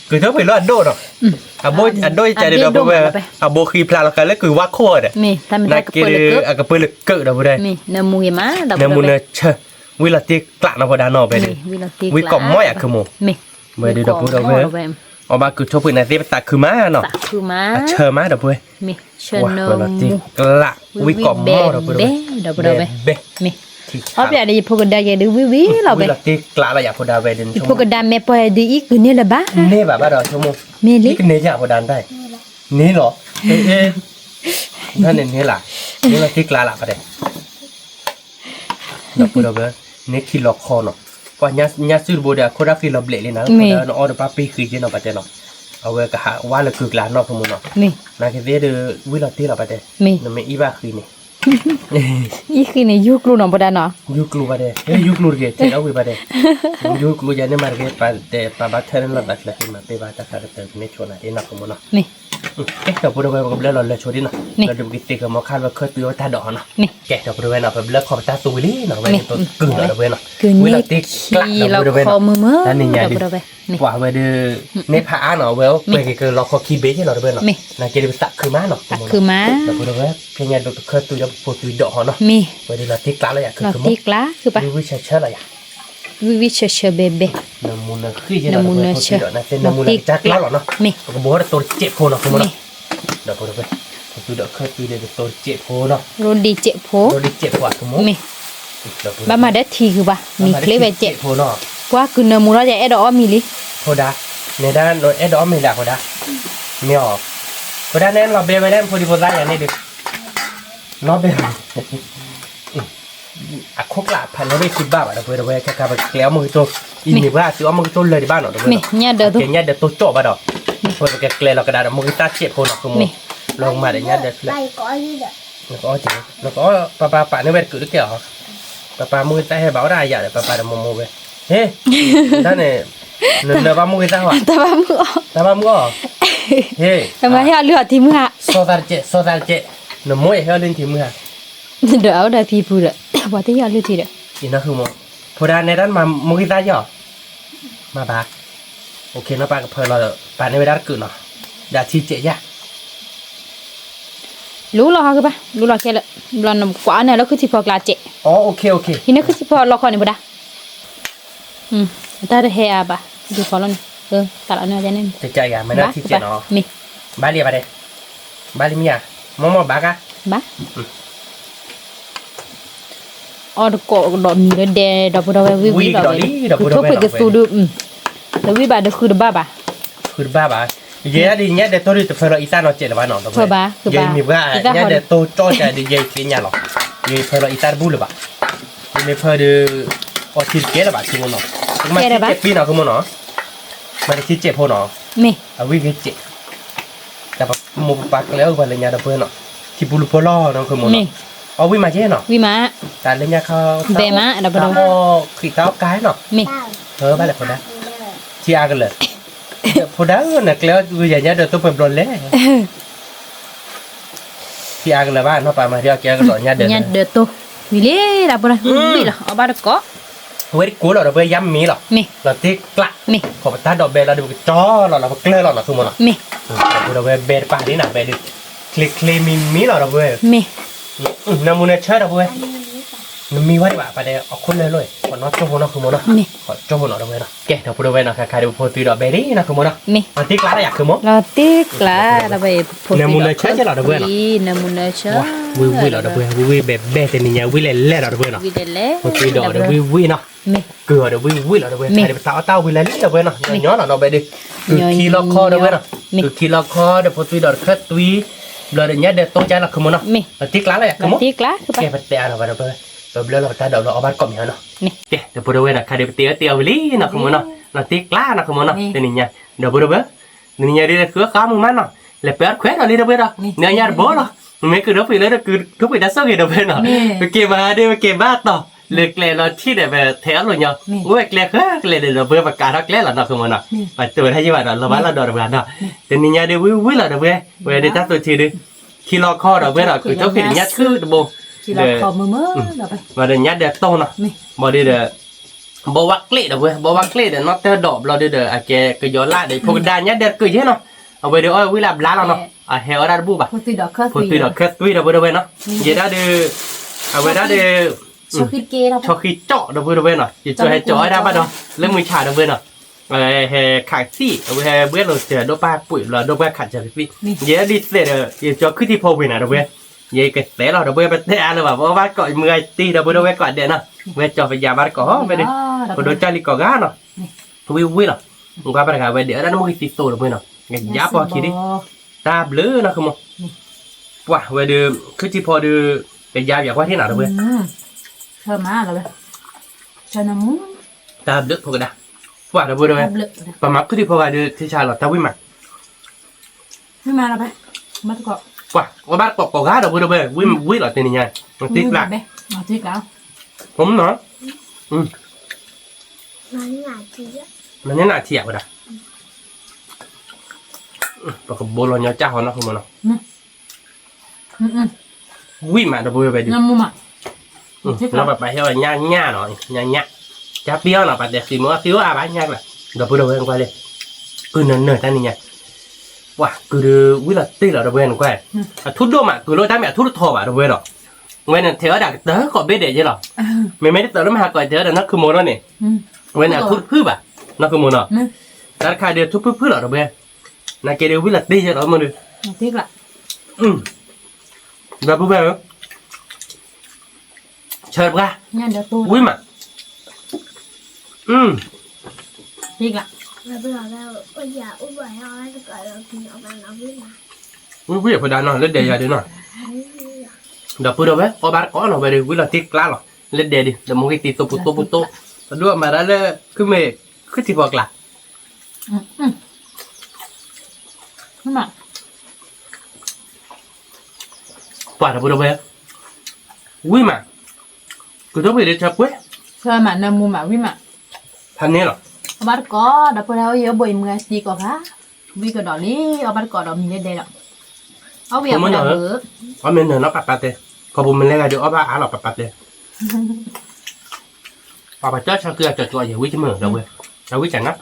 ကုၤထီၣ်ဖှံးလၢအဒိၣ်နီၤ, အဒိၣ်ယကဲဒ်ဒီပုၢ်ဝဲၢ်, အဘိဃံဖျါလီၤဃာ်လၢကုၤဝါခိၣ်ဒီး, နာ်က့ဒုး အကပၢလၢကၢးဒီပုၢ်ဒီဝဲၢ်, နမူနဆၢ, ဝံၤလီၤတ့ကျးနီၤဖိဒါနီၤဖဲဒုး, ဝံၤကိးမီၢ်ယၤခုမိၢ်, ဝဲဒုးဒီပုၢ်ဒီဝဲၢ်, အီၣ်ဘၣ်ကုၤထီၣ်ဖှံးနၤသ့ၣ်ပသးခုမးနီၤ, အဆၢမးဒီပုၢ်ဝဲၢ်, ဝံၤလီၤတ့ကျး, ဝံၤကိးမီၢ်ဒီပုၢ်ဒီဝဲၢ်, ဘဲဘဲ, အီၣ်ပျးဒီးယဖိကဒါယဲဒုးဝံၤဝံၤလီၤဝဲ, ယဖိကဒါမ့ၢ်ပှၤဒုးအံၤကုၤန့ၢ်လၢၤဘၣ်, န့ၢ်ဘၣ်ဘၣ်ဒီးဆိကမိၣ်, မ့ၢ်လံ, ကန့ၢ်ယဖိဒါတၢ်, န့ၢ်လီၤ, န့ၢ်လီၤ, ဝံၤလီၤတ့ကျးလီၤပာ်တဲ ဒီပုၢ်ဒီဝဲၢ်, န့ၢ်ခံလီၤခီနီၤ, ပှၤညါစုတဘိဒီး အခိၣ်ဒၣ်ဃံလီၤဘျဲးလံနီၤ, နအီၣ်ဒီးပၢ်ပ့ဃံက့နီၤပာ်တဲနီၤ, အဝဲကဟးဝါလၢကုၤကျးနီၢ်ဖိမိၢ်နီၤ, နာ်က့သ့ၣ်ဒုး ဝံၤလီၤတ့လီၤပာ်တဲ, နမ့ၢ်အံၤဘၣ်ဃံန့ၣ် အံၤဃံန့ၣ် ယူၢ်ကျိနီၤ ပဒၣ်နီၤ, ယူၢ်ကျိပာ်တဲ, ယူၢ်ကျိတဂ့ၤ တဲဒီးဝံၤပာ်တဲ, ယူၢ်ကျိယၤန့ၣ်မၤတဂ့ၤ ပာ်တဲ ပာ်ဘၣ်ထၢၣ်န့ၣ်လီၤသးချၢဃံမၤပ့ၢ်ဘၣ်တၢ်သးကတၢၢ် ပန့ၢ်ဆိနၤဒ်နီၢ်ဖိမိၢ်နီၤ, ကဲ ဒီပုၢ်ဒီဝဲၢ် ပကဘျၢလီၤလၢဆိဒ်နီၤ, လၢဒုးပကသ့ကမီၤခါလၢခၢၣ်သွံဝဲတၢ်ဒိးဟီနီၤ, ကဲ ဒီပုၢ်ဒီဝဲၢ်နီၤ ပဘျၢခီပတၢ်သူဝံၤလံနီၤ, ဝဲဒုးတိၤကုၤနီၤ ဒီပုၢ်ဝဲၢ်နီၤ, ဝံၤလီၤတ့ကျးဒီပုၢ်ဒီဝဲၢ်နီၤ, တနံၤညါဒုး ပှၤဝဲဒုး န့ၢ်ဖးအါနီၤ အဝဲအိၣ်ပှဲၤက့ၤကလီခီခံဘ့ၣ်နီၤ ဒီပုၢ်ဝဲၢ်နီၤ, နာ်က့ဒုး ပသးခုမးနီၤ, ဒီပုၢ်ဒီဝဲၢ် ဖဲညါဒုးပခၢၣ်သွံဒီးပဖိသွံဒိးဟီနီၤ, ဝဲဒုးလီၤတ့ကျးလီၤယၤခုခုမီၤ, ဝံၤဝံၤဆၢဆၢလီၤယၤ ဝံၤဝံၤဆၢဆၢဘဲဘဲ, နမူနဃံယဲနီၤ နမူနဆၢ, နမူနကစၢ်ကျါလီၤနီၤ, ပကဘိးတတိၤတစဲးဖိနီၤ ဖိမီၤနီၤ, ဒီးဖိဒီးဝဲၢ်, ပသူဒီးခၢၣ်သွံဒီးတတိၤတစဲးဖိနီၤ, ရိဒံးစဲးဖိ, ရိဒံးစဲးဖိအကမူ, ဘၣ်မၤဒီးထံဂုၤဘၣ်, မံၤချ့ဝဲစဲးဖိနီၤ, ပှၤကုၤနၢမူထီၣ်ယအဲၣ်ဒိးအီၣ်မ့ၤလံ, ဖိဒါ, နဲဒၣ်အဲၣ်ဒိးအီၣ်မ့ၤလံအဖိဒါ, မ့ၢ်အီၤ, ဖိဒါနဲလီၤဘဲဝဲဒၣ်ဖိဒံဖိသၣ်ယၤန့ၣ်ဒုး, လီၤဘဲ အခိၣ်ကျးဖးလဲၢ်ဝဲစံးဘၣ်ဘၣ်ဒီး ပဝဲတဝဲခဲခါ ပကကျဲအီၣ်မုၢ်ကတိၢ်, အံၤန့ၣ်ပှၤအသုအီၣ်မုၢ်ကတိၢ်လၢာ်ဒံးဘၣ်နီၤ တဝဲ, ကဲညၣ်ဒၢတိၢ်ကၠီၣ်ဘၣ်ဒီး, ပဝဲပကကျဲလီၤကဒါဒီး မုၢ်ဂံၢ်သၣ်စဲးဖိနီၤ ကမိၢ်, လီၤကမၤဒီးညၣ်ဒၢဖျၢၣ်, နကအီၣ်က့ၤ, နကအီၣ်ပၢ်ပၢ်ပာ်န့ၢ်ဝဲတကုးတကဲၢ်အီၤ, ပၢ်ပၢ်မုၢ်ဂံၢ်သၣ်ဟဲဘၣ်အီၣ်ဒၣ်အယၤဒီး ပၢ်ပၢ်ဒီးမိၢ်မိၢ်ဝဲ, ဟ့, တၢ်န့ၣ်, နနၢဘၣ်မုၢ်ဂံၢ်သၣ်ဟီ, တၢ်ဘၣ်မုၢ်အီၣ်, ဟ့, မၤဟ့ၣ်အီၤလုၢ်အီၤထံမုၢ်ဟါ, စီၤသးတကဲး စီၤသးတကဲး, နမိၢ်ယဟဲအီၤလုၢ်ထံမုၢ်ဟါ ဒီးအဝဲဒၣ်ဖံဖုဒီး, ပှၤတဟ့ၣ်အီၤလုၢ်ထံဒီး, ယနၢ်ဟူမး, ဖိဒါနဲဒၣ်မၤမုၢ်ဂံၢ်သၣ်ယီၤ, မၤဘၣ်, အိၣ်ခ့နီၤ ပၢ်ကဖၢလီၤ, ပာ်န့ၢ်ဝဲဒၣ်တကုးနီၤ, ဒီးထံစဲးယၤ, လူလီၤဟီကဘၣ် လူလီၤခဲလၢာ်, ဘျီနကွၢ်အီၤန့ၣ်လၢခုထံဖီကျါစဲး, ဟံးန့ၢ်ခုထံဖီလီခီန့ၣ်ဖိဒါ တၢ်တဟဲအါဘၣ်, ဒ်ဖီလီန့ၣ်, တၢ်လီန့ၣ်, မ့ၢ်, ဘၣ်လံဘၣ်ဒဲး, ဘၣ်လံမ့ၢ်ဧါ, မ့ၢ်မ့ၢ်ဘၣ်ကါ, ဘၣ်, အီၣ်တကိးကဒီးမံၤလၢဒဲး ဒီပုၢ်ဒီဝဲၢ် ဝံၣ်ဝံၣ်ဒီးလံ ဒီပုၢ်ဒီဝဲၢ် ကထိၣ်ဖှံးကသူဒုး, တဝံၣ်ဘၣ်ဒီးဃုတဘၣ်ဘၣ်, ဃုတဘၣ်ဘၣ်, ယဲဒ်ညၣ်ဒဲးတိၢ်ဒုးတဖၢလီၤအံသၣ်နီတစဲးလၢၤဘၣ်နီၤ, ဖၢဘၣ်, ယဲမ့ၢ်ဘၣ်, ညၣ်ဒဲးတိၢ်ကၠီၣ်ကဒီး ယဲယသ့ၣ်ညါလီၤ, ယဖၢလီၤအံသၣ်တဘူၣ်လၢၤဘၣ်, ယမ့ၢ်ဖၢဒုး, အီထံတကဲလၢၤဘၣ် ဆိကမိၣ်နီၤ, ကမၤထံစဲးပ့ၤနီၤ ဆိကမိၣ်နီၤ, မၤတထံစဲးဖိနီၤ, မ့ၢ်, အဝံၣ်ဂ့ၤစဲး မိၢ်ပပၢ်ကျဲအီၣ်ပှၤလၢညါဒီပုၢ်ဝဲၢ်နီၤ, ထံပူၤလူၤဖိလီၤနီၤ ဃုမိၢ်နီၤ, အီၣ်ဝံၣ်မးက့နီၤ, တၢ်လၢညါခါ တၢ်အီၣ်ဃံးတၢ်အီၣ်ကါနီၤ, ဘၣ်လဲၣ်ဖိဒါ, ထံအါကလၢာ်, ဖိဒါဧၢ နကျဲအီၣ်ဝံၣ်ယၤညါဒီးတိၢ်ပှဲၤဘျီလဲၣ် ထံအါကလၢာ်ဘၣ်နီၤ ပာ်မၤဒ်အီၣ်ကဲကဒီးညါဒၢး, ညါဒၢးတိၢ်, ဝံၤလံ ဒီပုၢ်ဝဲၢ်လီၤ အီၣ်ဘၣ်တကိး, အဝဲတကိးလီၤဒီပုၢ်ဝဲၢ် ယါမ့ၢ်လီၤ, လီၤတ့ကျး, ခီပတၢ်ဒိးဘဲလီၤဒီးပကကၠီလီၤလီၤ ပကျၢၢ်လီၤနီၤ ဃုမိၢ်နီၤ, ဒီပုၢ်ဝဲၢ် ဘဲတပာ်ဒ်နၤဘဲဒုး, ချ့ချ့မံမံလီၤဒီပုၢ်ဝဲၢ်, နၢမူနၢဆၢဒီပုၢ်ဝဲၢ်, နမံဝဲဒံးဘၣ် ပာ်တဲအခိၣ်လၢာ်လီၤ, ပှၤနီၣ်ကၠိဖိနီၤ ဃုမိၢ်နီၤ, ကၠီဖိနီၤဒီပုၢ်ဝဲၢ်နီၤ, ကဲ ဒီပုၢ်ဝဲၢ်နီၤ ခါခါဒီးဖိသွံဒီးဘဲဒ်နီၤ ဃုမိၢ်နီၤ, လီၤတ့ကျးလၢယၤ ဃုမိၢ်, လီၤတ့ကျး နၢမူနၢဆၢကဲလီၤဒီပုၢ်ဝဲၢ်နီၤ, ဝံၣ်ဝံၣ်လီၤဒီပုၢ်ဝဲၢ် ဝံၣ်ဝံၣ်ဘဲဘဲတနံၤညါ ဝံၣ်လဲၤလဲၤလီၤဒီပုၢ်ဝဲၢ်နီၤ, ဖိသွံဒီးဝံၣ်ဝံၣ်နီၤ, ကုၢ်အီၤဒီးဝံၣ်ဝံၣ်လီၤဒီပုၢ်ဝဲၢ်, ခါဒီးပသးအီၣ်တၢ်ဝံၤလၢာ်လံဒီပုၢ်ဝဲၢ်နီၤ, ညီညီလီၤနီၤ ဘဲဒုး, ကုၢ်ခံလီၤခီဒီပုၢ်ဝဲၢ်နီၤ, ကုၢ်ခံလီၤခီဒီးဖိသွံဒီးတခၢၣ်သွံ, ဘျီဒီးညါဒၢးတိၢ်ကါလီၤ ဃုမိၢ်နီၤ, လီၤတ့ကျးလၢယၤ ဃုမိၢ်, ကဲ ပတဲအါလီၤဘၣ်ဒီပုၢ်ဝဲၢ်, ပဘျၢလီၤပတၢ်ဒိးဘျီ အီၣ်ဘၣ်တကိးမ့ၢ်နီၤ, ကဲ ဒီပုၢ်ဝဲၢ်နီၤ ခါဒီးပတဲအၢတဲအီၤဝံၤလံနီၤ ဃုမိၢ်နီၤ, လီၤတ့ကျးနီၤ ဃုမိၢ်နီၤ, တနံၤညါ, ဒီပုၢ်ဝဲၢ်, တနံၤညါဒ်လဲၣ် ဃုအီၣ်ဃါမုၢ်မးနီၤ, လဲၤပၢအီၣ်တခွဲးဒီးလံဒီပုၢ်ဝဲၢ်ဒီး, နညါတဘိလီၤ, မ့ၢ်ကုၢ်ဒိၣ်ဖှံးလၢ ကုၢ်ဒိၣ်ဖှံးတၢ်ဆိၣ်ဂ့ၤဒီပုၢ်ဝဲၢ်နီၤ, ပက့ၤမၤဒ်ပက့ၤဘၣ်တီၤ, လၢကျဲလီၤထံၣ်ဒီး ပထဲအီၣ်လိာ်ညီ, အိၣ်ဝဲကျဲဃၢကျဲဒီး ဒီပုၢ်ဝဲၢ် ပကးထီၣ်ကျဲလီၤနီၤ ဃုမိၢ်နီၤ, ပတုၤဝဲဒၣ်ယံၤဘၣ်ဒီး လီၤဘၣ်လီၤဒီးတပှၤနီၤ, တနံၤညါဒ်ဝံၣ်ဝံၣ်လီၤဒီပုၢ်ဝဲၢ်, ဝဲဒၣ်တၢ်သူၣ်ထံဒ်, ခံလီၤခီဒီပုၢ်ဝဲၢ်ဒီး ကုၢ်ဒိၣ်ဖှံးတညါဆူတဘိ, ဒီး ဘၣ်ဒီးညါဒၢးတိၢ်နီၤ, ဘၣ်ဒီးဒီး ဘိဝဲကျ့ဒီပုၢ်ဝဲၢ်, ဘိဝဲကျ့ဒီး နီၣ်တၢၢ်ဒီးဘျီဒီး အကဲကယီၤလၢ်ဒီး ဖိကဒါညါဒၢးတကုာ်ယဲနီၤ, အဝဲဒီးအီၣ်ဝံၣ်လၢအဘျါလီၤနီၤ, အဟဲအီၣ်တၢ်တဘူၣ်ဘၣ်, ဖိသွံဒီးခၢၣ်သွံဒီပုၢ်ဝဲၢ်နီၤ, ယဲဒၣ်ဒီး အဝဲဒၣ်ဒီး ဆီဃံကၠီၣ်ဒီပုၢ်ဝဲၢ်နီၤ, ယကဟဲကၠီၣ်ဝဲဒၣ်ဘၣ်ဒီး လၢမုၢ်ဆါဒီပုၢ်ဝဲၢ်နီၤ, ဟဲခးကသံၣ် အဝဲဟဲဘှဲလိာ်စၢၤ ဒိၣ်ပၢ်ပှ့ၤဘျီ ဒိၣ်ပၢ်ခးစၢၤကသံၣ်, ယဲဒၣ်ဒ်သဲးဒီး ယကၠီၣ်ခုၣ်ထံဖီဝ့ၤနၤဒီပုၢ်ဝဲၢ်, ယကသဲးလီၤဒီပုၢ်ဝဲၢ် ပတဲအါလၢၤဘၣ် ပအီၣ်ဘၣ်တကိး မုၢ်ဂၤတ့ဒီပုၢ်ဝဲၢ် ကိးဒဲးနီၤ, ဝဲကၠီၣ်ပယၤဘၣ်တကိး ဝဲဒၣ် ပဒိၣ်ကၢ်လံၤကီၢ်ဂၤနီၤ, ဝံၣ်ဝံၣ်လီၤ, ကွၢ်ပှၤတဂၤဝဲဒၣ် အဝဲဒၣ်နမိၢ်ကသံၣ်သိးဒီပုၢ်ဝဲၢ်နီၤ, ကယါပီၤခံဒံး, တၢ်ဘျုးနီၤ ဃုမိၢ်, ပှၤဝဲဒီး ခုၣ်ထံဖီဒီး ကယါပယၤကွၢ်ထံနီၤဒီပုၢ်ဝဲၢ်, တၢ်ဘျုးဖိကဒါ, ပှၤဒီပုၢ်ဝဲၢ်, ပမၤခုၣ်ထံဖီဂၤဒီး ထံဆါလီၤ တၢ်ဝံၣ်မး ပှၤအီၣ်ဘၣ်တကိးကိးဂၤဒီပုၢ်ဝဲၢ်, ဝံၣ်လီၤတနံၤညါ, တ့ကျး, ဖိမုၣ်နီၤ, မၤန့ၢ်နၤထံဧါဝဲဒၣ်, ပကဘိလီၤညီကၢ်ဟီနီၤ ဖိမုၣ်နီၤ, ဝံၣ်မးဒီပုၢ်ဝဲၢ်ဒုး, လီၤပပာ်ဟဲအီၤညၣ်ညၣ်နီၤ, ညၣ်ညၣ်, ကၢ်ပံအီၤနီၤ ပာ်တဲဃံးမ့ၢ်အီၣ်ဃံးအိၣ်အါဘၣ်ညၣ်ကျါ, ဒီပုၢ်ဝဲၢ်ကွၢ်လံ, ကုၢ်နၢၤနၢၤတၢ်နံၤညါ, ပှၤကုၢ်ဒီးဝံၣ်လီၤတ့ၢ်လီၤဒီပုၢ်ဝဲၢ်နကွၢ်, အထူၣ်ဒိၣ်မး ကုၢ်လၢတၢ်မ့ၢ်အထူၣ်တထီဘၣ်ဒီပုၢ်ဝဲၢ်ဒီး, ဝဲန့ၣ်ထဲးဝဲဒၣ်ကတၢၢ်ကိးဘ့ၣ်ဒဲးယဲလီၤ, မ့မ့ၢ်တတၢၢ်လၢမဟါကီးထဲးဝဲဒၣ်နီၢ်ခုမိၢ်ထီၣ်န့ၣ်, ဝဲန့ၣ်အထူၣ်တဖုၣ်ဘၣ်, နီၢ်ခုမိၢ်နီၤ, တၢ်တခါဒီးထူၣ်ဖုၣ်ဖုၣ်လီၤဒီပုၢ်ဝဲၢ်, နာ်က့ဒီးဝံၣ်လီၤတ့ၢ်ယဲလီၤမ့ၢ်ဒီး, ဒီပုၢ်ဝဲၢ်ဧၢ, ဆၢတပှၢ်, ဝံၣ်မး, ဝံၣ်ဝံၣ်အဖိဒါနီၤ လၢဒဲးယၤဒုးနီၤ, ဒီပုၢ်ဒီပုၢ်ဝဲၢ် အီၣ်ဘၣ်တကိးနီၤ ဝဲဒုး ဝံၣ်လီၤတ့ၢ်ကျါလီၤ လၢဒဲးဒုး ဒီးမိၢ်က့ၤတံၤသိးပူၤသိးပူၤသိး, တဒိၣ်မၤတၢ်လၢ ခုမ့ၢ် ခုၣ်ထံဖီကျါ ပှၤဒီပုၢ်ဒီဝဲၢ်, ဝံၣ်မး, ကုၢ်ဒိၣ်ဖှံးဒီးဆၢပှဲၤ, ဆၢမး နၢမူမး ဝံၣ်မး, ဖးန့ၢ်လီၤ, အီၣ်ဘၣ်တကိး ဒီပုၢ်ဒီဝဲၢ် ယအိၣ်ဘိၣ်အံၤမုၢ်အတံၤကိးဂၤ, ဝံၣ်ကဒီးလံ, အီၣ်ဘၣ်တကိးဒီးမံၤဒဲဒဲလီၤ, အီၣ်ဝံၣ်အီၤမုၢ်ဒီး, အီၣ်မ့ၢ်နၢၤနီၢ်ပၢ်ပၢ်တဲ, ခီပူၤမ့ၢ်လဲၤဂၤဒီးအီၣ်ဘၣ်အါလီၤပၢ်ပၢ်တဲ ပှၤပှၤကၠီၣ်ဆီၣ်က့ၤအကၠီၣ်ကၠီၣ်ယဲၤဝံၣ်ကမုၢ်ဒီပုၢ်ဝဲၢ်, အဝံၣ်ကနၣ်,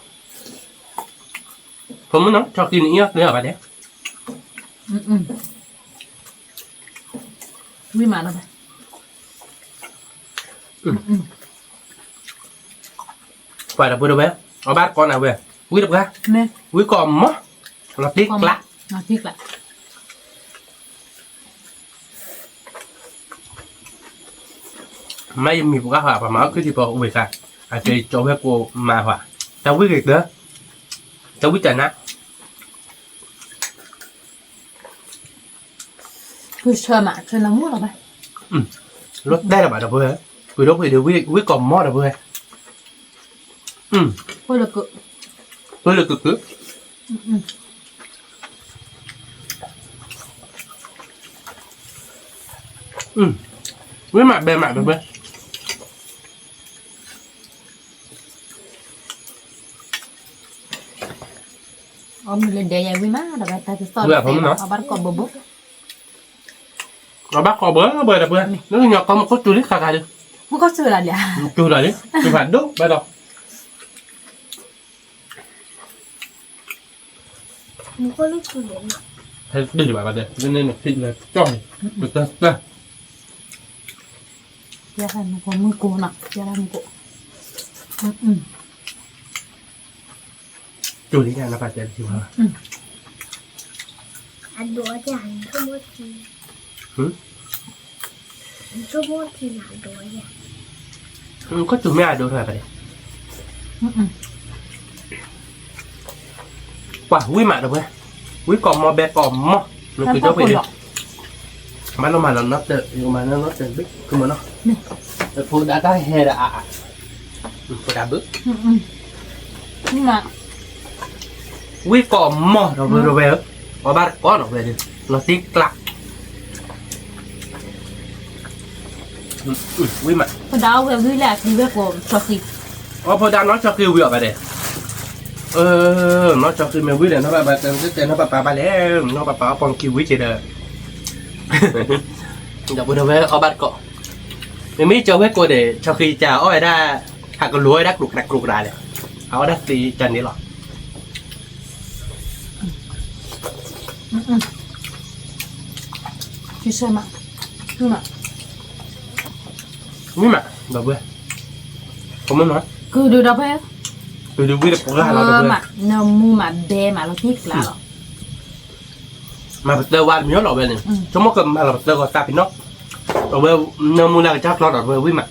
ဖိမုၣ်နီၤ ဆီၣ်က့ၤနအံၤအီၣ်ကျဲအီၤဘၣ်တဲ, ဝံၣ်မးနီၤ, ပှၤဒီပုၢ်ဒီဝဲၢ်, အီၣ်ဘၣ်တကိးနၤဝဲ, ဝံၣ်တပှၢ်, ဝံၣ်ကိးမီၤ, လီၤတံၢ်ကျး မ့ၢ်ယမံၤပှၤဟး ပှၤမၤအီၣ်ခုၣ်ထံဖီဝံၤခါ, အကဲကၠီဝဲကိးမၤဟး, တၢ်ဝံၣ်ဂ့ၤကျၢၤ, တၢ်ဝံၣ်တၢ်နါ, လီၤတဲာ်လၢၤဘၣ်ဒီပုၢ်ဝဲၢ်, ပှၤဒီပုၢ်ဝဲၢ်ဒီး ဝံၣ်ကိးမီၤဒီပုၢ်ဝဲၢ်, ပှၤလၢကုၢ်ကုၢ် ပှၤလၢကုၢ်ကုၢ်, ဝံၣ်မးဘဲမး ဒီပုၢ်ဝဲၢ်, အီၣ်မ့ၤလၢဒဲယဲဝံၣ်မး ဒီပုၢ်ဝဲၢ်, တၢ်ကစီၣ်လၢ အဘၣ်တကိးဘၣ်ဘၣ်, အဘၣ်ကိးဘၣ်ဘၣ်, ဒီပုၢ်ဝဲၢ်, နကညီကိးမုၢ်ကိးစူၤလံခါခါဒီး, မုၢ်ကိးစူၤလံ, စူၤလံ, စူၤဖးဒိၣ်ဘၣ်ဒီး မုၢ်ကိးလၢစူၤလံ, ဟဲတုၤလံဘၣ်ဒီး နနဖံးလၢကၠီၣ်န့ၣ်, ပတၢ်တၢ်, ယဲမုၢ်ကိးမုၢ်ကိးနီၤ, ယဲမုၢ်ကိး, စူၤလံ နပာ်တဲတထံၣ်ဘၣ်, အဒိးတၢ်, ဟ ကစူၤမ့ၢ်အဒိးထီၣ်ဘၣ်, ပှၤဝံၣ်မးဒီပုၢ်ဝဲၢ်, ဝံၣ်ကိးမီၤဘဲကိးမီၤ, နက့ၤဒီပုၢ်ဝဲၢ်ဒီး, မၤလီၤမၤလီၤနီတၢၤ, ယကမၤနီတၢၤဘၣ်, ကမၤနီၤ, ဖိဒါတၢ်ဟဲဒီးအါ, ဖိဒါဘၣ် ဝံၣ်ကိးမီၤဒီပုၢ်ဝဲၢ်, အီၣ်ဘၣ်တကိးဒီပုၢ်ဝဲၢ်ဒီး, လီၤတံၢ်ကျါ, ဝံၣ်မး, ဖိဒါဝဲဝံၣ်လၢအချံဝဲကိး, အီၣ်ဖိဒါနီၢ်ဆီဃံဝံၣ်အီၤဘၣ်ဒီး, နီၢ်ဆီဃံမ့ၢ်ဝံၣ်ဒီး နီၢ်ဘၣ်ဘၣ်တဲတဲနီၢ်ပၢ်ပၢ်ဘၣ်လဲၣ်, နီၢ်ပၢ်ပၢ်အီၣ်ပိာ်ခံဝံၣ်က့ၤဒီး ဒီပုၢ်ဝဲၢ်အီၣ်ဘၣ်တကိး, မ့မ့ၢ်ကၠီဝဲၢ်ကိးဒီး ဆီဃံကၢ်အီၣ်ဝဲဒၣ်, ဟးကလိၤဝဲဒၣ်ကျိၤကရးကျိၤကရးလဲၣ်, အအီၣ်ဒၣ်သ့ကၢ်န့ၣ်လီၤ, မ့ၢ်မး, ဒီပုၢ်ဝဲၢ်, ကမ့ၢ်မး, ကုဒုဒီပုၢ်ဝဲၢ်, ကုဒုဝံၣ်တပှၢ်လီၤ, နမူမးဘဲမးလီၤတံၢ်ကျါလီၤ မၤပတၢ်ဝါတမံၤလီၤဝဲန့ၣ်, ဆိကမိၣ်ကမၤလီၤပတၢ်ဂီၤသးပ့ၤနီၣ်, အဝဲ, နမူလၢကစၢ်ကျီဒီးဝဲဝံၣ်မး,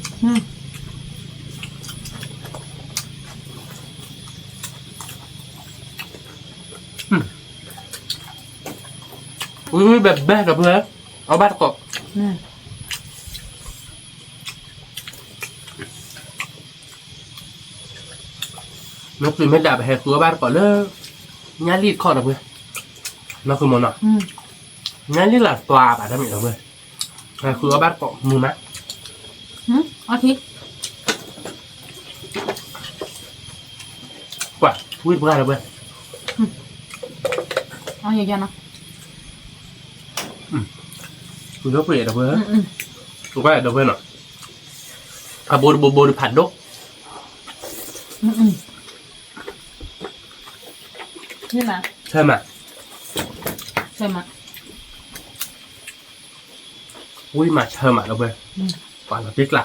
ဝံၣ်ဝံၣ်ဘဲဘဲဒီပုၢ်ဝဲၢ်, အီၣ်ဘၣ်တကိး မ့ၢ်တုၤမ့ၢ်ဒၣ်ပဟဲဃုအီၣ်ဘၣ်တကိးလၢ, ညၣ်လံၣ်တခီဒီပုၢ်ဝဲၢ်, နီၢ်ဃုမီၤနီၤ, ညၣ်လံၣ်လၢသွါဘၣ်တၢ်မ့ၢ်ဒီပုၢ်ဝဲၢ်, ဟဲဃုအီၣ်ဘၣ်တကိးမုာ်မး, ပှၤဝံၣ်တပှၢ်ဒီပုၢ်ဝဲၢ်, အီၣ်ယဲယဲနီၤ, ဒီပုၢ်ဝဲၢ်ဒီပုၢ်ဝဲၢ်, ဒီပုၢ်ဝဲၢ်နီၤ, အဘိတဘိဘိတဖးဒိၣ် ဆၢမး, ဆၢမး, ဝံၣ်မးဆၢမးဒီပုၢ်ဝဲၢ်, ပှၤလီၤတံၢ်ကျါ,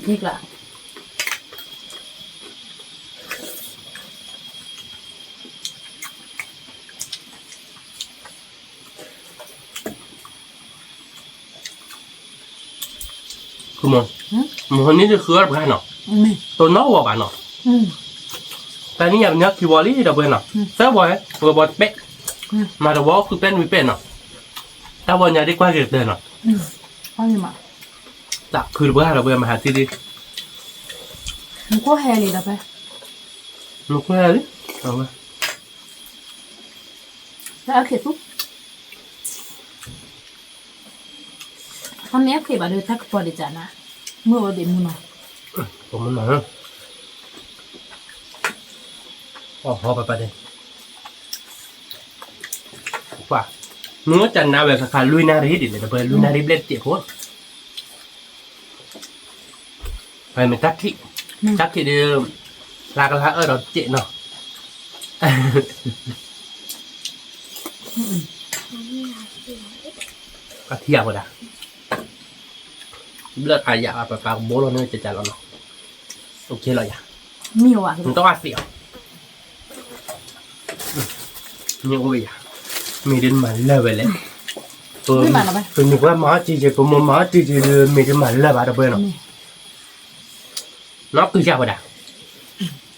လီၤတံၢ်ကျါ မုၢ်ဟိန့ၣ်ဒုးဃုအီၣ်တပှၢ်နီၤ, တိၢ်နီၣ်ဝဲဘၣ်နီၤ, တနံၣ်ညါပညီခံဝီလံဒီပုၢ်ဝဲၢ်နီၤ, သၢဝီ, ဝီတပဲၣ်, မၤတဝီဃုပဲၣ်နွံပဲၣ်နီၤ, တၢ်ဝီညါဒ်ကွၢ်က့ၤကတၢၢ်နီၤ, တၢ်ခုတပှၢ်ဒီပုၢ်ဝဲၢ်မၤဟးတံၢ်ဒံး, မူခိၣ်ဟဲလံဒီပုၢ်ဝဲၢ်, မူခိၣ်ဟဲလံ, တၢ်အီၣ်ခံးသူ အမ့ၢ်အီၣ်ခံးဘၣ်ဒီး တၢ်ကပီၤဒံးကၢ်နၤ, မုၢ်အိၣ်ဒံးမုၢ်နီၤ, ပမုၢ်နီၤ, အီၣ်ဟီပပၢ်ဒဲး, ပှၤ, မုၢ်အိၣ်ကၢ်နၤဝဲခါခါ လွံၢ်နၣ်ရံၣ်ဒံးန့ၣ် တပှဲၤလွံၢ်နၣ်ရံၣ်ဘျဲၣ်တစဲးဖိ မ့ၢ်တၢ်ခံး, တၢ်ခံးဒီး, လါကလါအၢၣ်ဒီးစဲးနီၤ, အထံၣ်ယၤဖိဒၣ်, ဘျၢၣ်အယၤပပာ်ကဘိလီၤန့ၣ် ကကလီၤနီၤ, အိၣ်က့လီၤယၤ, မ့ၢ်ဝဲ, နတအီၣ်သံးအီၤ မ့ၢ်အိၣ်ယၤ, မ့ၢ်ဒ်နမၤလၢာ်ဝဲလဲၣ်, ပမ့ၢ်ပှၤမၤအီၣ်ကံက့ၤ ပမိၢ်မၤအီၣ်ကံက့ၤဒီး မ့ၢ်ဒ်မၤလၢာ်ဘၣ်တပှဲၤနီၤ, နီၢ်ကုၢ်ယၤဝဲဒၣ်,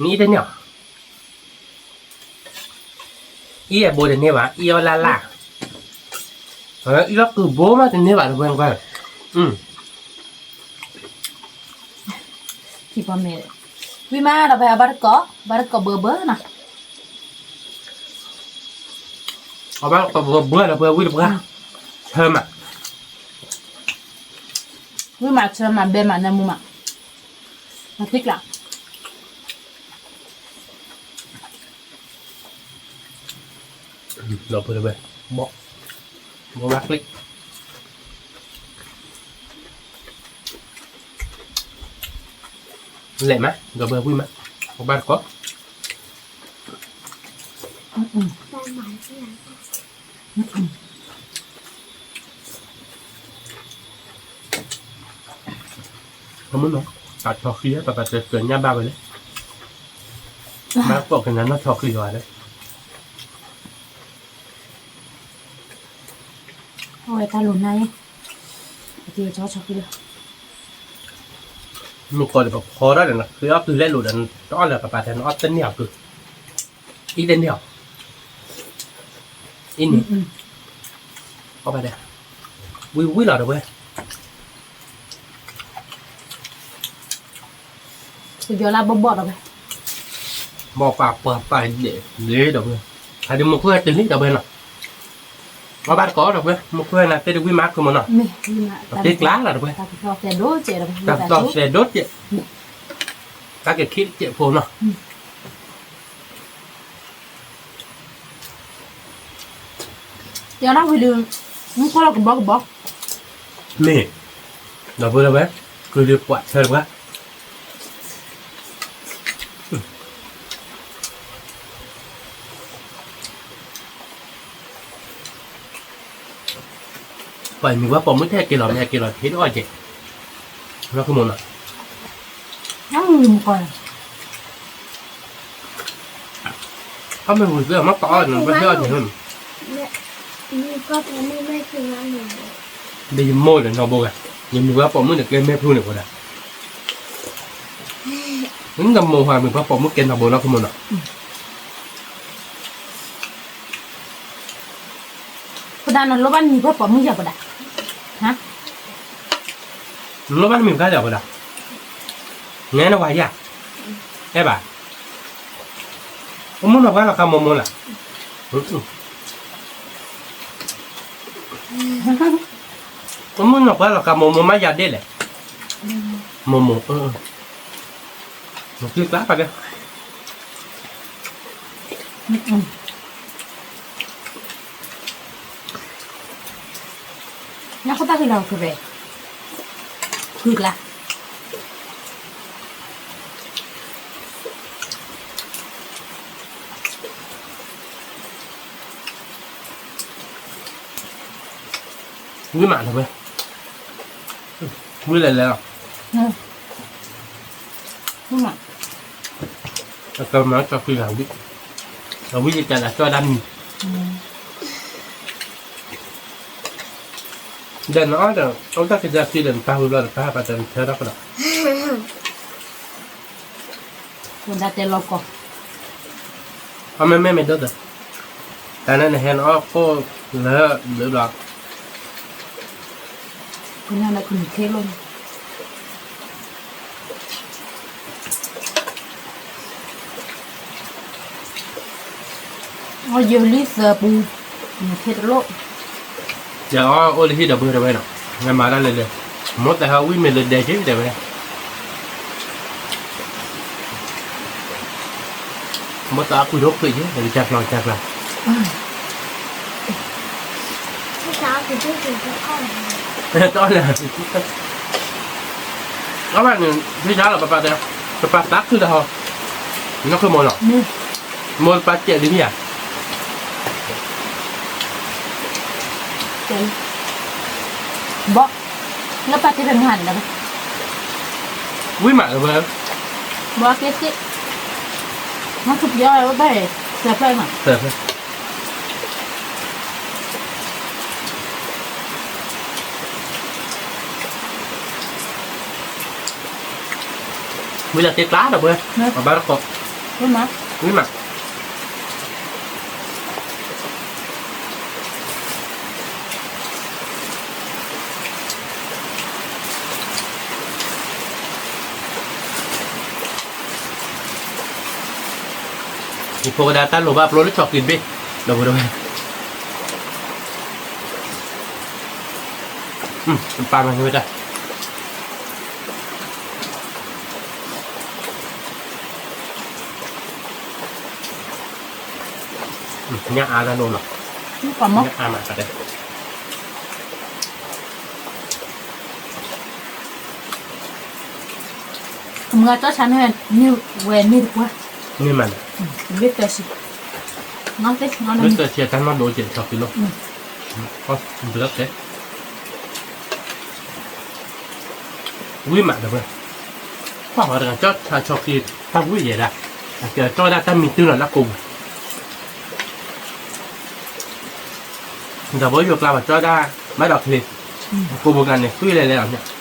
နအံၣ်တန့ၢ်အီၤ, အံၣ်အဘိတန့ၢ်ဘၣ် အံၣ်အီၣ်လၢ်လၢ်, အံၣ်အီၣ်ကုၢ်ဘိမးတန့ၢ်ဘၣ်တပှဲၤကွၢ်, ထံၣ်ပီၢ်မဲာ်, ဝံၣ်မးဒီးဖဲအဘၣ်တကိး, ဘၣ်တကိးဘၢဘၢနီၤ, အဘၣ်ကဘၢဒီးပှဲၤဝံၣ်တပှၢ်, ဆၢမး, ဝံၣ်မးဆၢမး ဘဲမးနၢမူမး, မၤသံကျး, ဒီပုၢ်ဝဲၢ်, ဘီ, ဘီဘၣ်ကျ့ၣ် လဲၣ်မး ဒီပုၢ်ဝဲၢ်မး, အဘၣ်တကိး အမုၢ်နီၤ, တၢ်ဆီၣ်ဃံ ပပာ်တၢ်စၢၤညါဘၣ်ဝဲလဲၣ်, ဘၣ်ကိးကနၣ်နီၢ်ဆီၣ်ဃံလီၤလဲၣ်, အဝဲတၢ်လိၣ်နါအံၤ, အတဆီၣ်ဆီၣ်ဃံလီၤ, မုၢ်ကီၢ်ဒီးပဖီထီၣ်ဒီး နဃ့အီၣ်ကုလဲၣ်လိာ်ဒီး တအီၣ်လၢပပာ်တဲ နအီၣ်တန့ၢ်အီၤကု, အံၤတန့ၢ်အီၤ, အံၤန့ၣ်, အီၣ်ဘၣ်ဒဲး, ဝံၣ်ဝံၣ်လီၤဒီပုၢ်ဝဲၢ် ပယီၤလၢဘီၣ်ဘီၣ်ဒီပုၢ်ဝဲၢ်, ဘီၣ်ပာ်ပှၤပာ်ဒဲးလၢဒီပုၢ်ဝဲၢ်, ဟဲဒုးမူခိၣ်ဟဲတုၤလံဒီပုၢ်ဝဲၢ်နီၤ, အီၣ်ဘၣ်တကိးဒီပုၢ်ဝဲၢ်, မူခိၣ်ဟဲနၤသ့ၣ်တဝံၣ်မးခုမနီၤ, အက့ကျါလီၤဒီပုၢ်ဝဲၢ်, တၢ်ကသီၣ်သဲးဒိၣ်စဲး, တၢ်ကခံတစဲးဖိနီၤ တဲဒၣ်ဝံၤဒီး မူခိၣ်လီၤကဘီကဘီ, မ့ၢ်, ဒီပုၢ်ဝဲၢ်, ကုဒုးပှၤဆၢတပှၢ်, ပှၤမံၤပှၤပိာ်မုၣ်တဟဲက့ၤလီၤ မ့ၢ်ဟဲက့ၤလီၤဟ့ၣ်အီၣ်က့ၤ, လီၤကမနီၤ, အမ့ၢ်ဝံၤသ့ၣ်မ့ၢ်တအီၣ်န့ၣ် ပဟ့ၣ်အီၣ်က့ၤ, ဒီးယမိၢ်ဒီးနီၢ်ဘိဂၤ, ယမံၤပှၤပိာ်မုၣ်န့ၣ် ကျဲမဲာ်ဖုန့ၣ်ဝဲဒၣ်, နမိၢ်ဟါမံၤပှၤပိာ်မုၣ်ကဲနီၢ်ဘိနီၢ်ကမနီၤ ပဒၣ်နလိၣ်ဘၣ်နမံၤပှၤပိာ်မုၣ်ယၤပဒၣ်, နလိၣ်ဘၣ်နမံၤပှၤယၤပဒၣ်, နဲနဝၤယၤ, အဲၣ်ဘၣ်, အိၣ်မုၣ်နီၢ်ပှၢ်လီၤကါမိၢ်မိၢ်လၢ်, အိၣ်မုၣ်နီၢ်ပှၢ်လီၤကါမိၢ်မိၢ်မးယၤဒ့ၣ်လဲၣ်, မိၢ်မိၢ်, မ့ၢ်ကျါပာ်ကဲ ညါဃီတၢ်ဃံလၤကရဲ, ဃုကျါ, ဝံၣ်မးလီၤဝဲ, ဝံၣ်လဲၤလဲၤလီၤ, ဝံၣ်မး, အကမၤကီၢ်ဃံလၤဝံၣ်, အဝံၣ်ယကလၤကၠီၣ်ဒၣ်မံၤ ဒီးနအီၣ်ဒီး အဝဲတၢ်ကစၢ်ခံဒီး နပၢ်ဝံၤဘျီဒီး ပၢ်ဟးပာ်တၢ်နထၢထီၣ်ကဒီး, ဝဲဒၣ်တဲလီၤကီၢ်, အမ့မ့ၢ်မ့ၢ်ဒိၣ်သၢ, တၢ်န့ၣ်နဟဲနအီၣ်ခိၣ်လၢဘျုးဘျီ ကညီလၢကနူၤခ့လိၣ်န့ၣ် အီၣ်ယိၤလံသၢပူ, နူၤခ့တလိၣ်, ယအီၣ်အိၣ်လၢဟံၣ်ဒီပုၢ်ဝဲၢ်နီၤ, နမၤတၢ်လဲၤလဲၤ, မိၢ်သးဟးဝံၣ်မ့ၢ်လၢဒဲက့ၤတဲဝဲဒၣ် မိၢ်သးအကွံာ်ဒိၣ်ဖုးယ့ၣ် ကစၢ်ကျီၤကစၢ်ကျါ, တအီၣ်လၢ, အဘၣ်န့ၣ် ဖဲဆါလီၤ ပပာ်တဲ, ပပာ်သးခုတၢ်ဟီ, နီၢ်ခိမိၢ်လီၤ, မိၢ်ပာ်စဲးဒ်မ့ၢ်ဧါ ဘီ, လၢပာ်တ့ၢ်ဖဲမုၢ်ဟါန့ၣ်လီၤ, ဝံၣ်မးလၢဝဲ, ဘီက့ၤသ့, မ့ၢ်သူပယီၤဝဲဘၣ်, စၢၤဖျၢၣ်မး, စၢၤဖျၢၣ်, ဝံၣ်လၢသ့ကျါဒီးဝဲ, အဘၣ်တကိး, ဝံၣ်မး, ဝံၣ်မး ယဖိကဒါတၢ်လိၣ်ဘၣ်ပျိလၢ chocolate ဘ့ၣ်, ဒီပုၢ်ဝဲၢ်, ပာ်မၤန့ၢ်ဝဲဒၣ် ညၣ်အါတၢ်လိၣ်နီၤ, ညၣ်အါမးတၢ်တဲ, မုၢ်အကၠီဆါန့ၣ် မ့ၢ်ဝဲန့ၢ်တပှၢ်, မ့ၢ်မးန့ၣ်, လၢတၢ်ဆံ, လၢတၢ်ဆံတၢ်နီၢ်ဒိၣ်ကဲးဆီဖံးလိၣ်, ဘျီကဲး, ဝံၣ်မးဒီးဝဲ, ကွၢ်ဝဲတဂၤကၠီဆါဆီဖံး တၢ်ဝံၣ်ယဲဒၣ်, အကဲကၠီဒၣ်တၢ်မံၤတုၤလီၤလၢကိးပူၤ ဒီးဘိယိၤကျါဘၣ်ကၠီဒၣ်, ဘၣ်ဒီးချ့, ကိးပူၤကန့ၣ် သွံၣ်လဲၤလဲၤလီၤန့ၣ်,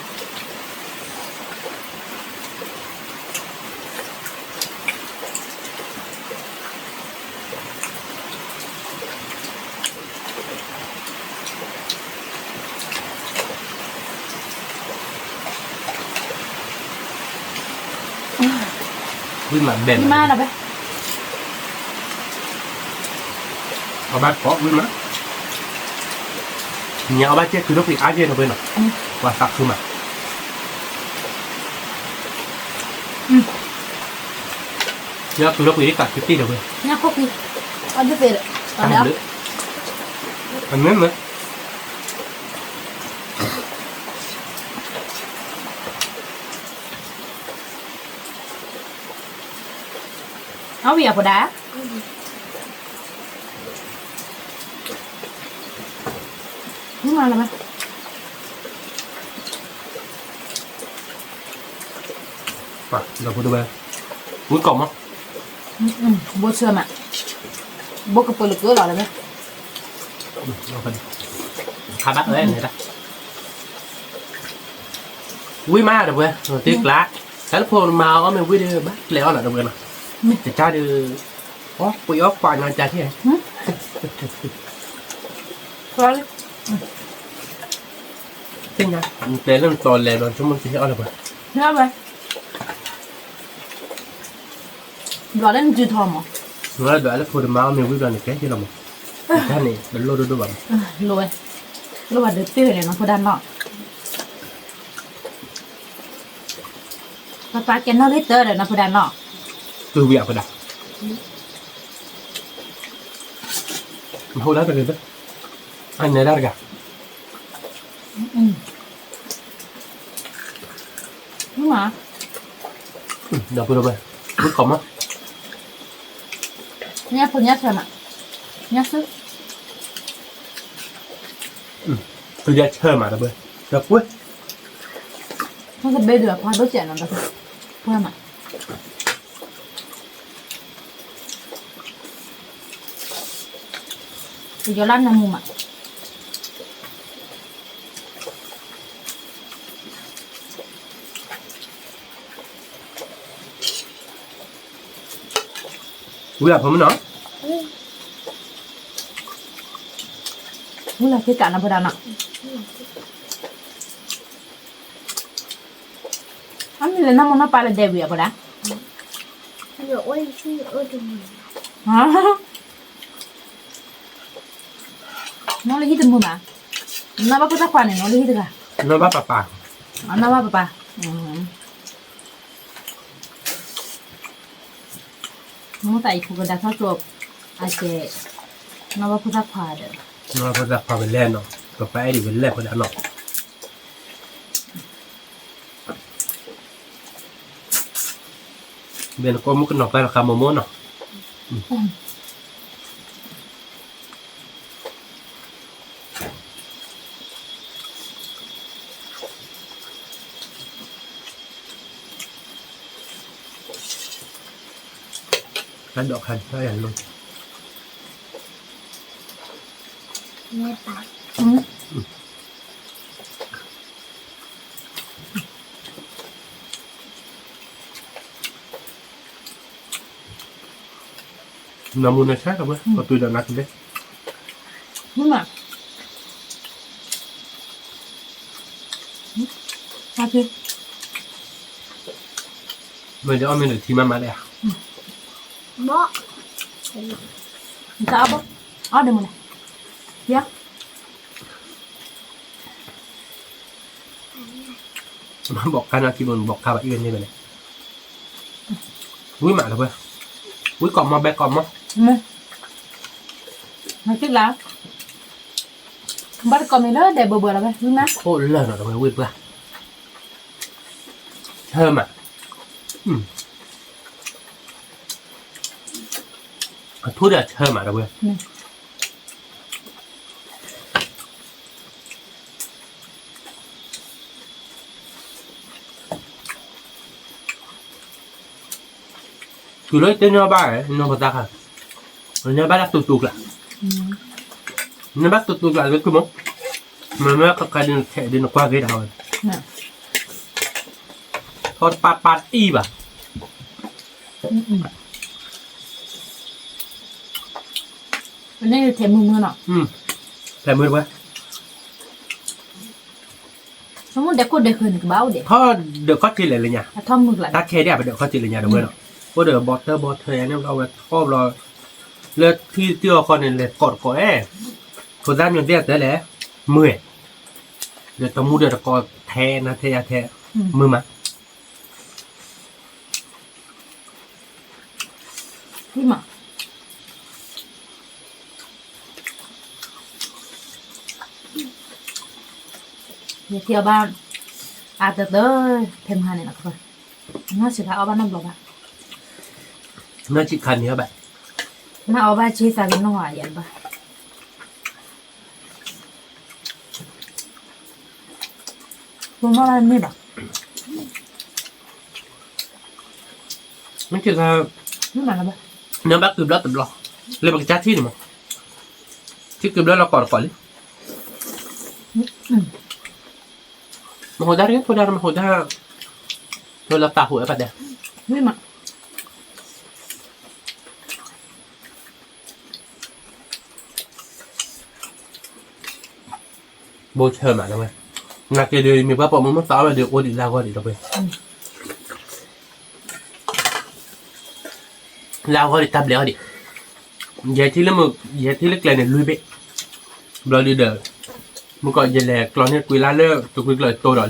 ဝံၣ်မးဘဲၣ်မး, အဘၣ်ကိးဝံၣ်မး, ညါအဘၣ်ကဲကုၢ်ထီၣ်ပှံၤအါကဲနီၤဝဲနီၤ, ပှၤသးခုမး, ညါကုၢ်ထီၣ်ပှံၤသးခုတ့ၢ်ဒီးဝဲ, အမ့ၢ်မ့ၢ် အဝံၣ်အဖိဒါ, မ့ၢ်လၢၤဘၣ်, ဒီးဖိတဝဲ, ဝံၣ်ကိးမး, ဘိဆၢမး, ဘိကပၢၤလၢကလီၤလၢၤဘၣ်, ခါဘၣ်အၢန့ၣ်ဒၣ်, ဝံၣ်မးဒီးဝဲ, တ့ကျး, တၢ်လၢဖိမၤအီၣ်မ့ၢ်ဝံၣ်ဒီး ဘၣ်ကျဲအီၣ်လီၤဒီးဝဲလီၤ, တၢ်ဒီး, အီၣ်ကွံအီၣ်ကွၢ်ညီကၢ်ထံၣ်, သ့ၣ်ညါ, ပျဲလၢနတီၤလဲၤဒီး ဆိကမိၣ်တဟ့ၣ်အီၣ်လၢၤပှၤ, ဘျီလၢနစုထီမး, ဘျီလၢဖိတမၤအီၣ်မ့ၢ်ဝံၣ်ဘျီန့ၣ် ကဲဟ့ၣ်လီၤမး, တၢ်န့ၣ် တလိၣ်ဒိၣ်ဒိၣ်ဘၣ်မး, လိၣ်ဝဲ, လိၣ်ဘၣ်ဒုးတ့ၢ်ဝဲန့ၣ်နီၤ ဖိဒါနီၤ, ပပာ်ကဲနီၣ်ဂံၢ်တၢဒီးနီၤ ဖိဒါနီၤ, တုၤဝံၤအဖိဒါ, မ့ၢ်ဒၣ်တဂ့ၤ, အနဲဒၣ်တဂၤ, မ့ၢ်မး, ဒီပုၢ်ဒီဝဲၢ်, မုၣ်ကီၤမး, ညၣ်ဖိညၣ်ဆၢမး, ညၣ်ဆူ, သုဒၣ်ဆၢမးဒီပုၢ်, ဒီပုၢ်, မ့ၢ်တဘ့ၣ်ဒုးအခွါဒိၣ်စဲးနီၤ, ပှၢ်မး, ပယီၤလၢနမူမး ဝံၤလၢဖိမုၣ်နီၤ, ဝံၤလၢခံကးနီၤ ဖိဒါနီၤ, အမ့ၢ်လၢနမိၢ်နီၢ်ပၢ်လၢဒဲဝံၤအဖိဒါ, နီၢ်လၢဟံၣ်တမုာ်ဘၣ်, နီၢ်ဘၣ်ဖိသၣ်ခွါန့ၣ် နီၢ်လၢဟံၣ်တဂၤ, နီၢ်ဘၣ်ပပၢ်, နီၢ်ဘၣ်ပပၢ်, မိၢ်သးအံၤဖိကဒါထီၣ်ကၠိ, အကဲ, နီၢ်ဘၣ်ဖိသၣ်ခွါဒီး, နီၢ်ဘၣ်ဖိသၣ်ခွါဝဲလဲၣ်နီၤ, ပပၢ်အဲၣ်ဒိးဝဲလဲၣ်ဖိဒါနီၤ, ဘဲနကိးမုၣ်ကနီၤပၢ်လီၤဃးမိၢ်မိၢ်နီၤ, ခါဒီးခါဒီးယၤလိၤ, နမူနဆါကဘၣ် ပတုၤဒီးနၤကလဲၣ်, မ့ၢ်မး, မ့ၢ်ဒီးအီၣ်မ့ၢ်ဒီးထံမးမးလဲၣ်, ဘီ, တၢ်အီၣ်ဘီ, အီၣ်ဒီးမနုၤလဲၣ်, ယၤ မ့ၢ် ဘီၣ်ခါနီၢ်ခံဘိန့ၣ် ဘီၣ်ခါဘၣ်အံၤဝဲန့ၣ်ဘၣ်န့ၣ်, ဝံၤမးလီၤဝဲ, ဝံၤကိးမီၤဘဲကိးမီၤ, မ့ၢ်, မ့ၢ်က့လၢ, ဘၣ်တကိးမ့ၢ်လၢဒဲးဘၢဘၢလီၤဝဲ ဝံၤမး, အိၣ်လၢာ်နီၤတဝဲ ဝံၤပှၢ်, ဆၢမး, အထူဒီးအဆၢမးတဝဲ တုၤလၢတညီဘၣ်, ညီဖိသၣ်ခါ, ညီဘၣ်တၢ်သူသူကျး, ညီဘၣ်သူသူကျးလၢကုမီၤ, မ့မ့ၢ်ခါခါဒ်နထဲးဒ်နကွၢ်က့ၤတၢ်ဝဲ, ထီၣ်တပၢ်ပၢ်တအံၣ်ဘၣ်, န့ၣ်ထဲးမုာ်မုာ်နီၤ, ထဲးမုာ်တဝဲ ထီၣ်ဒၢးခီၣ်ထံးလဲၣ်လၢညါ, တၢ်ခဲဒၣ်ပဒၢးခီၣ်ထံးလၢညါတဝဲနီၤ, အိၣ်ဒီးဘီတၢဘီထၢယါန့ၣ် အဝဲထီၣ်ဘျီ, လၢထံတံၢ်အီၤဃီန့ၣ် လဲၤကိးတကိးအဲ, ဖိသၣ်မ့ၢ်သ့ၣ်အတဲလဲၣ်, မုာ်, ဒီးတမူဒီးတကိးထဲနၤထဲယၤထဲ, မုာ်မး မး, ယထံၣ်အီၤဘၣ်, အါတသၢ, ဖဲမဟါန့ၣ်လီၤ, နီၢ်ဆံးခါအီၣ်ဘၣ်နီတဘျီဘၣ်, နီၢ်ဆံးခါန့ၣ်အီၣ်ဘၣ်, နအီၣ်ဘၣ်ဆံးသးကနီၢ်ဧါယၤတဘၣ် ပမ့ၢ်ဘၣ်န့ၣ်ဘၣ်, မ့ၢ်က့ၤသး, နဘၣ်ကုၤဘျီတဘျီ, လၢပကစၢ်ထံၣ်န့ၣ်မး, ထံၣ်ကုၤဘျီလီၤကိးတကိးလံ, မဟိးဒၣ်တဂ့ၤ ဖိဒါ မဟိးဒၣ်, လၢလီၤသးဟူးအဲၣ်ပာ်ဒဲး, မ့ၢ်မး ဘိဆၢမးလီၤဝဲ, နာ်က့ၤဒီး မ့ၢ်ပှၤပိာ်မုၣ်မ့ၢ်သးအီၣ်ဝဲဒီး အိၣ်ဒံးလၢအဂီၢ်ဒံးလီၤဝဲ, လၢအဂီၢ်ဒံးတၢ်ဘျဲးအီၤဒံး, ယဲထံၣ်လၢမုၢ်, ယဲထံၣ်လၢကျဲန့ၣ်လွံၢ်ဘ့ၣ်, ဘျီဒုဒီး, မုၢ်ကီးယလဲၤကျီန့ၢ်ကွံာ်လၢလၢ တကွံကျီးတိၢ်ဒီးလံ,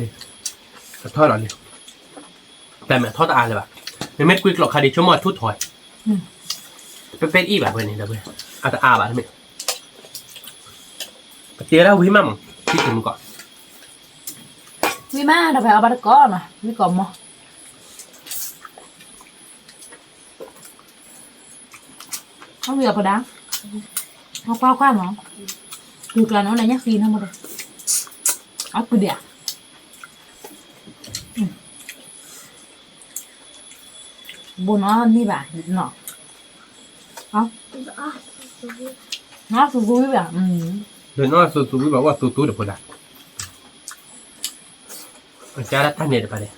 အထီၣ်ဒီးလံ, တၢ်မ့ၢ်အထီၣ်တအါလၢၤဘၣ်, မ့မ့ၢ်တကွံကျီးခါဒံးဆိကမိၣ်အထူၣ်ထီၣ်, ပဲပဲတအံၣ်ဘၣ်ဝဲန့ၣ်ဒီးဝဲ, အတအါဘၣ်တမ့ၢ် ပတဲဒၣ်ဝံၤမးမး, ထံၣ်က့ၤမုၢ်ကီး, ဝံၤမးဒီးဖဲအီၣ်ဘၣ်တကိးနီၤ, ဝံၤကိးမီၤ, အဝံၤအီၣ်ဖီဒါ, အကွၢ်ကွၢ်နီၤ, ကုၤကျါန့ၣ်အိၣ်လၢညါဃံနီၤမးဒီး, အကုၤဒံးဧါ, ဘိနီၤန့ၢ်ဘၣ်နီၤ, နီၤသူသူဝံၤဘၣ်, နီၤသူသူဝံၤဘၣ် ဝဲသူသူဒီးဖိဒါ, အကါဒၣ်တၢ်န့ၣ်တဖၣ်န့ၣ်,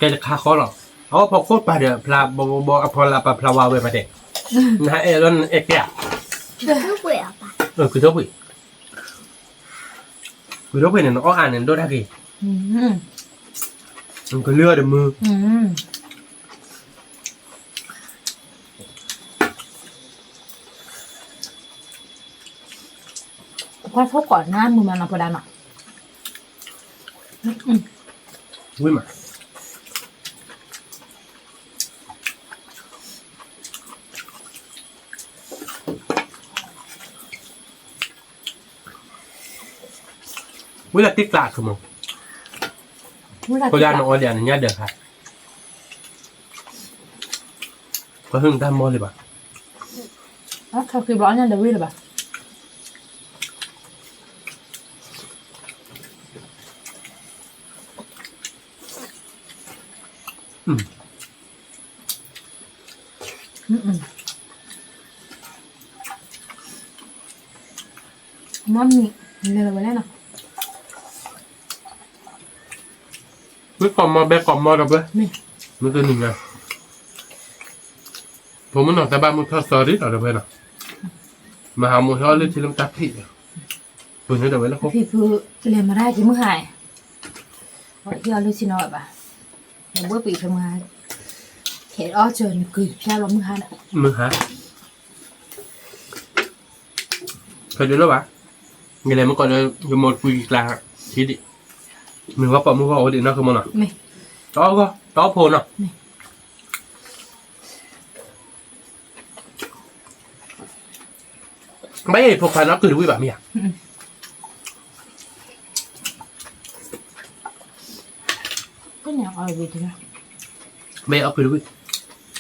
ကဲတခါဃီလီၤ, အဝဲဖီခိၣ်ပာ်ဒီးဖျါဘီဘီဘီ အဖီလာ်ပာ်ဖျါဝါဝဲပာ်တဲ, နဟးအဲၣ်လီၤနအဲၣ်ကဲဧါ, ကုၤထိၣ်ကွံာ်, ကုၤထိၣ်ကွံာ်န့ၣ် နအီၣ်အါန့ၣ် နဒိၣ်တၢ်က့ၤ, နကလုၢ်အီၤတမုာ် ကွၢ်ထိၣ်ကိးနၤမုာ်မးနီၤ ဖိဒါနီၤ, ဝံၤမး, ဝံၤလၢတံၢ်ကျးကမီၤ, ဖိဒါနအီၣ်ဒံးနညၣ်ဒၢးခါ, ပှၤဟုၣ်နတၢ်မီၢ်လံဘၣ်, အခါဃံဘျီအီၣ်ညၣ်ဒၢးဝံၤလၢၤဘၣ်. မ့ၢ်ကိးမီၤဘဲကိးမီၤဒီးဘၣ်, မ့ၢ်တနံၤညါ, ဖိမုၣ်နီၤတၢ်ဘၣ်မုၢ်ထီၣ်သီဒ်ဒီးဘၣ်နီၤ, မဟါမုၢ်ဟဲအီၣ်လၢထံလၢတၢ်ဖံး, ပှ့ၤန့ၢ်ဒီးဝဲလၢခိၣ်, ဖံဖုလဲၤမၤတၢ်က့ၤမုၢ်ဟါ, ဟဲအီၣ်လၢထံနီၤဘၣ်, နဘိပှ့ၤဖဲမုၢ်ဟါ, ဟဲအီၣ်စၢၤနကုၤဖျါလီၤမုၢ်ဟါဒီး, မုၢ်ဟါ, ဖဲဒၣ်လီၤဘၣ်, ယလဲၤမ့ၢ်ကီးလၢ ယမိၢ်တကွံကျါ ထံဒံး, မ့ၢ်ဝဲပိာ်မုၣ်ဂီၢ်အိၣ်ဒံးနီၢ်ခီမီၤနီၤ, တအီၣ်ဂီၢ် တအီၣ်ဖိနီၤ, ဘၣ်ယဲၢ်ဖိခွါန့ၣ် အီၣ်ကုၢ်တဝံၣ်ဘၣ်မ့ၢ်ဧါ, ဘၣ်ယဲၢ်အီၣ်ကုၢ်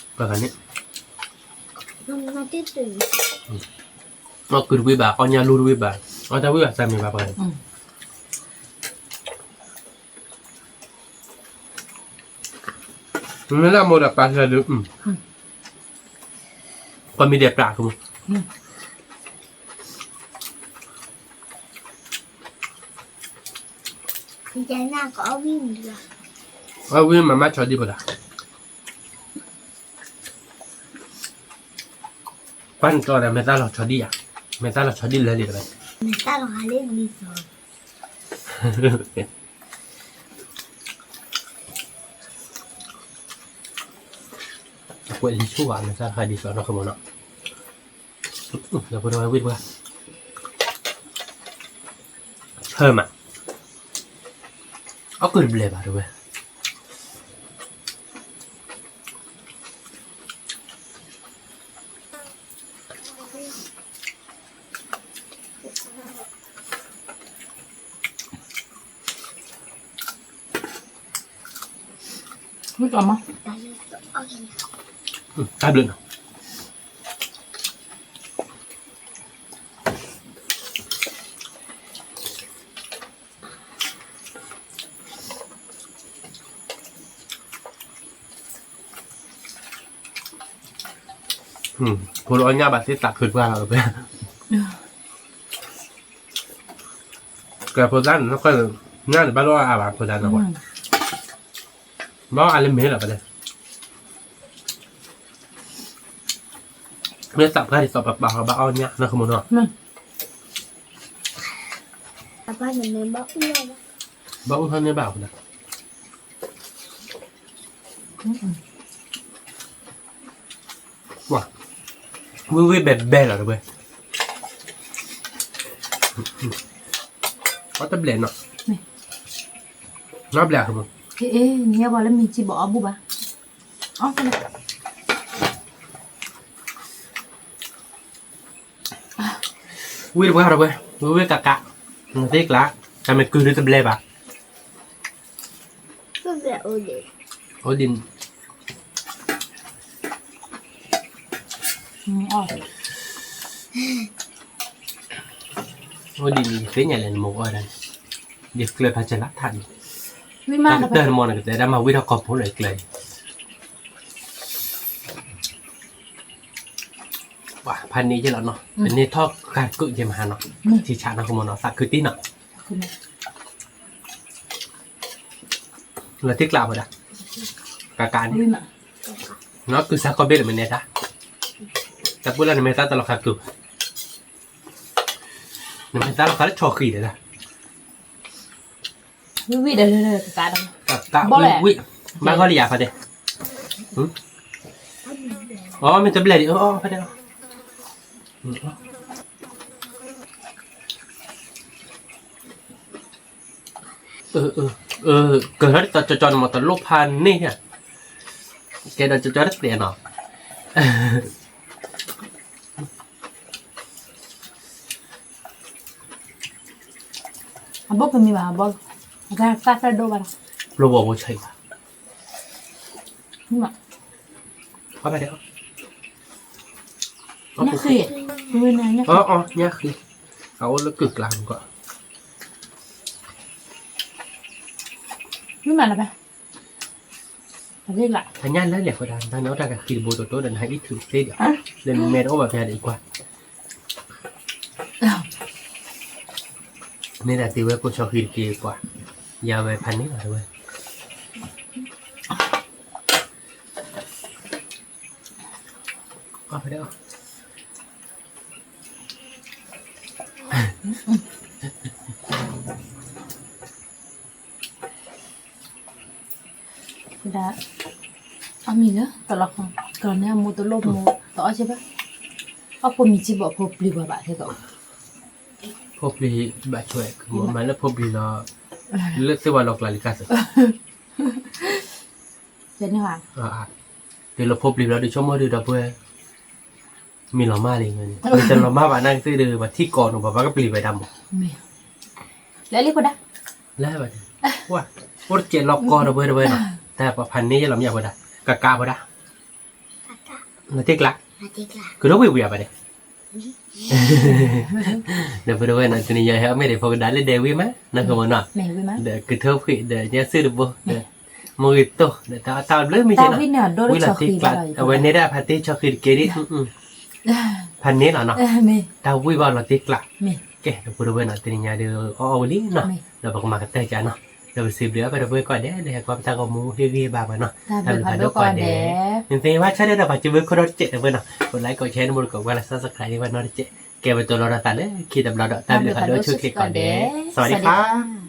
တဝံၣ်, ဘၣ်န့ၣ် အီၣ်ကုၢ်တဝံၣ်ဘၣ် အီၣ်ညၣ်လူတဝံၣ်ဘၣ်, အီၣ်တၢ်ဝံၣ်ဘၣ်သးမ့ၢ်ဘၣ်ပှၤန့ၣ်, မ့ၢ်လၢအမိၢ်ဒီးပာ်စၢၤဒုး, ပှၤမ့ၢ်ဒဲးပျးကမူ, အဝံၣ်မၤမၤဆီဒံၣ်ဖိဒၣ် ပှၤနတီၤဒီး မဲာ်သၣ်လီၤဆီဒံၣ်ယၤ, မဲာ်သၣ်လီၤဆီဒံၣ်လၢလံတဝဲ, မဲာ်သၣ်လီၤဟးလၢလံစီၤ, အကွဲးလံဆိဘၣ် မဲာ်သၣ်လီၤဟးလံစီၤနီၢ်ခီမီၤနီၤ, ဒီးဖိဒီးဝဲဝံၣ်တပှၢ်, ဆၢမး, အီၣ်ကုၢ်တဘျဲးဘၣ်တဝဲ မ့ၢ်ကမၤ, တၢ်ဘျုးနီၤ, ဖိလၢအီၣ်ညၣ်ဘၣ်သ့ၣ်သးခုတပှၢ်လီၤ, ကဲဖိသၣ်န့ၣ် ညၣ်န့ၣ်ဘၣ်လီၤအါဘၣ်ဖိသၣ်န့ၣ်, ဘၣ်အါလၢမ့ၢ်လီၤပဒဲး, မ့ၢ်သးပှၢ်ဒ်သိးပပာ်အီၤဘၣ်အီၣ်ညၣ်နီၢ်ခီမီၤနီၤ, ဘၣ်အူထီၣ်န့ၢ်ဘၣ်အဃိဒီး ဝံၣ်ဝံၣ်ဘဲဘဲလီၤတဝဲ, အီၣ်တဘျဲးနီၤ, နီၢ်ဘျဲးအဃိမး, ညါပှၤလၢမ့ၢ်စံးဘၣ်အီၣ်ဘူၣ်ဘၣ်, ဝံၣ်တပှၢ်တဝဲ, ဝံၣ်ဝံၣ်ကးကး, နသ့ကျါ, တၢ်မ့ၢ်ကုၢ်ဒုးတဘျဲးဘၣ်, အိၣ်ဒံး, အိၣ်ဒံးန့ၣ် ယသ့ၣ်ညါလဲၣ်နမိၢ်အီၣ်ဒၣ်န့ၣ်, ယကျၢၤဖးစၢၤလၢထးန့ၣ်, တၢ်ကတၢၢ်နမိၢ်န့ၣ် ကတဲဒၣ်မၤဝံၣ်ထီၣ်ကီၢ်ဖိလၢယကျၢၤန့ၣ် ပှၤဖးန့ၢ်ယဲလီၤနီၤ, ပန့ၢ်ထီၣ်ဃာ်ကုၣ်ယဲမဟါနီၤ, ထံဆးနီၤ ကမီၤနီၤ သးခုတံၢ်နီၤ, လၢထံကျါဝဲဒၣ်, ကကးန့ၣ်, နီၤကုၢ်စၢ်ကီၢ်ဘ့ၣ်လၢမ့ၢ်နဲဒၣ်, တၢ်ပူၤလၢနမဲာ်သၣ်တလီၤဃာ်ကုၢ်, နမဲာ်သၣ်လီၤဃာ်လၢဆီဃံၤဒၣ်, ဝံၣ်ဝံၣ်ဒီးလၢကကးဒီး, ကကးဝံၣ်ဝံၣ်, ဘၣ်ဂီၢ်လံယၤဖးဒဲး, အမ့ၢ်တဘျဲၣ်ဒံး, ဖးဒဲး, ကၢၤထီၣ်ဒ်သိးကၠီကၠီန့ၣ်မ့ၢ်တလိၣ်ဖးန့ၢ်ဧါ, ကဲဒီးကၠီကၠီတတဲနီၤ အဘိကမံၤဘၣ်, အဘိ, အတၢ်သၣ်ဖျၢၣ်ဒိၣ်ဘၣ်လီၤ, ပျိဝီၤဘိဆံးဘၣ်, ညၣ်ဃံ, ညၣ်ဃံ, အအိၣ်လၢကုၢ်ကျါမ့ၢ်ကီး, မ့ၢ်မးလၢၤဘၣ် အညၣ်လၢလဲၤဃီဒၣ် တၢ်န့ၣ်အီၣ်တၢ်ကဃံတဘိတိတိဒီး နဟဲအံၣ်ထုးသ့ဒီး, လၢမဲာ်တအိၣ်ဘၣ်ဖဲဒၣ်အံၤကွၢ်, န့ၣ်ဒၣ်သ့ဝဲကိးဆီဃံတက့ၢ်ကွၢ်, ယၤဝဲဖးန့ၢ်လီၤတဝဲ, အီၣ်ဖဲဒၣ် ဒၣ်, အမံၤလၢတလီၤဃီ, ကလီၤန့ၢ်အမိၢ်တလိၣ်မိၢ်တအီၣ်စ့ၢ်ဘၣ်, အီၣ်ဖိမံၤစံးဘၣ်ဖိပျံၤပှၤဘၣ်ထဲသိး, ဖိပျံၤဘၣ်ဆွဲ မၤလၢဖိပျံၤလီၤ, လၢသ့ၣ်ဝါလီၤကျးလံကါသၢ, တုၤလၢဖိပျံၤဘျီဒုးဆိကမိၣ်ဒုးဒီပုၢ်ဝဲၢ်, မ့ၢ်လီၤမၢ်လံ, မ့ၢ်တလီၤမၢ်ဘၣ်နာ်က့သ့ၣ်ဒုး ပှၤထံကီၢ်နီၤ ပှၤဘၣ်ကပျံၤဝဲဒၣ်မး, လၢလံဖိဒါ, လၢဘၣ်, အိၣ်တစဲးလီၤကီဒီပုၢ်ဝဲၢ်တဝဲနီၤ, တၢ်ပှၤဖးန့ၢ်ယဲလီၤမၠၣ်ဖိဒါ, ကကးဖိဒါ လီၤတံၢ်ကျး, ကဒိၣ်ဝံၣ်ဝံၣ်အါဘၣ်ဒဲး, ဒီပုၢ်ဝဲၢ်နီၤ တနံၤညါဟဲအီၣ်မ့ၢ်ဒံးဖိကဒါလၢဒဲးဝံၣ်မး နၢ်ဟူမးနီၤ, ဒီးကထိၣ်ဖှံၣ်ဒီးညါစုၣ်တဘိ ဒီး မ့ၢ်ဂ့ၤတိၢ် ဒီးတၢ်ဘျုးမ့ၢ်က့နီၤ, ဝံၣ်လီၤတံၢ်ကျး, အဝဲန့ၣ်ဒၣ်ဖါတံၢ်ဆီဃံတက့ၢ်ဒံး, ဖးန့ၢ်လီၤနီၤ, တၢ်ဝံၣ်ဘၣ်လီၤတံၢ်ကျး, ကဲ ဒီပုၢ်ဝဲၢ်နီၤ တနံၤညါဒီး အီၣ်အီဝံၤလံနီၤ, ဒီးပကမၤကတၢၢ်ကနီၤ, ဒီးပစံးဘျုးအပှၤဒီပုၢ်ဝဲၢ်ကိးဂၤဒဲး လၢဟဲကွၢ်ပတၢ်ဂီၤမူဟ့ၣ်ဂံၢ်ဘါပှၤနီၤ, တၢ်ဘျုးဖးဒိၣ်ကိးဂၤဒဲး, မ့ၢ်သ့ဝဲဆၢဒဲးဒီးပှၤစံးဘျုးခိၣ်ဒီတစဲးဒီပုၢ်ဝဲၢ်နီၤ, က like က share န့ၣ် မ့ၢ်တကီးဝဲလၢ subscribe န့ၣ်ဝဲနီၤတစဲး, ကဲပတိၤလီၤဒီးသးလၢခံတဘျီဒီး တၢ်ဘျုးဖးဒိၣ်ဆူၣ်ချ့ကိးဂၤဒဲး, စဝၤဒံခါ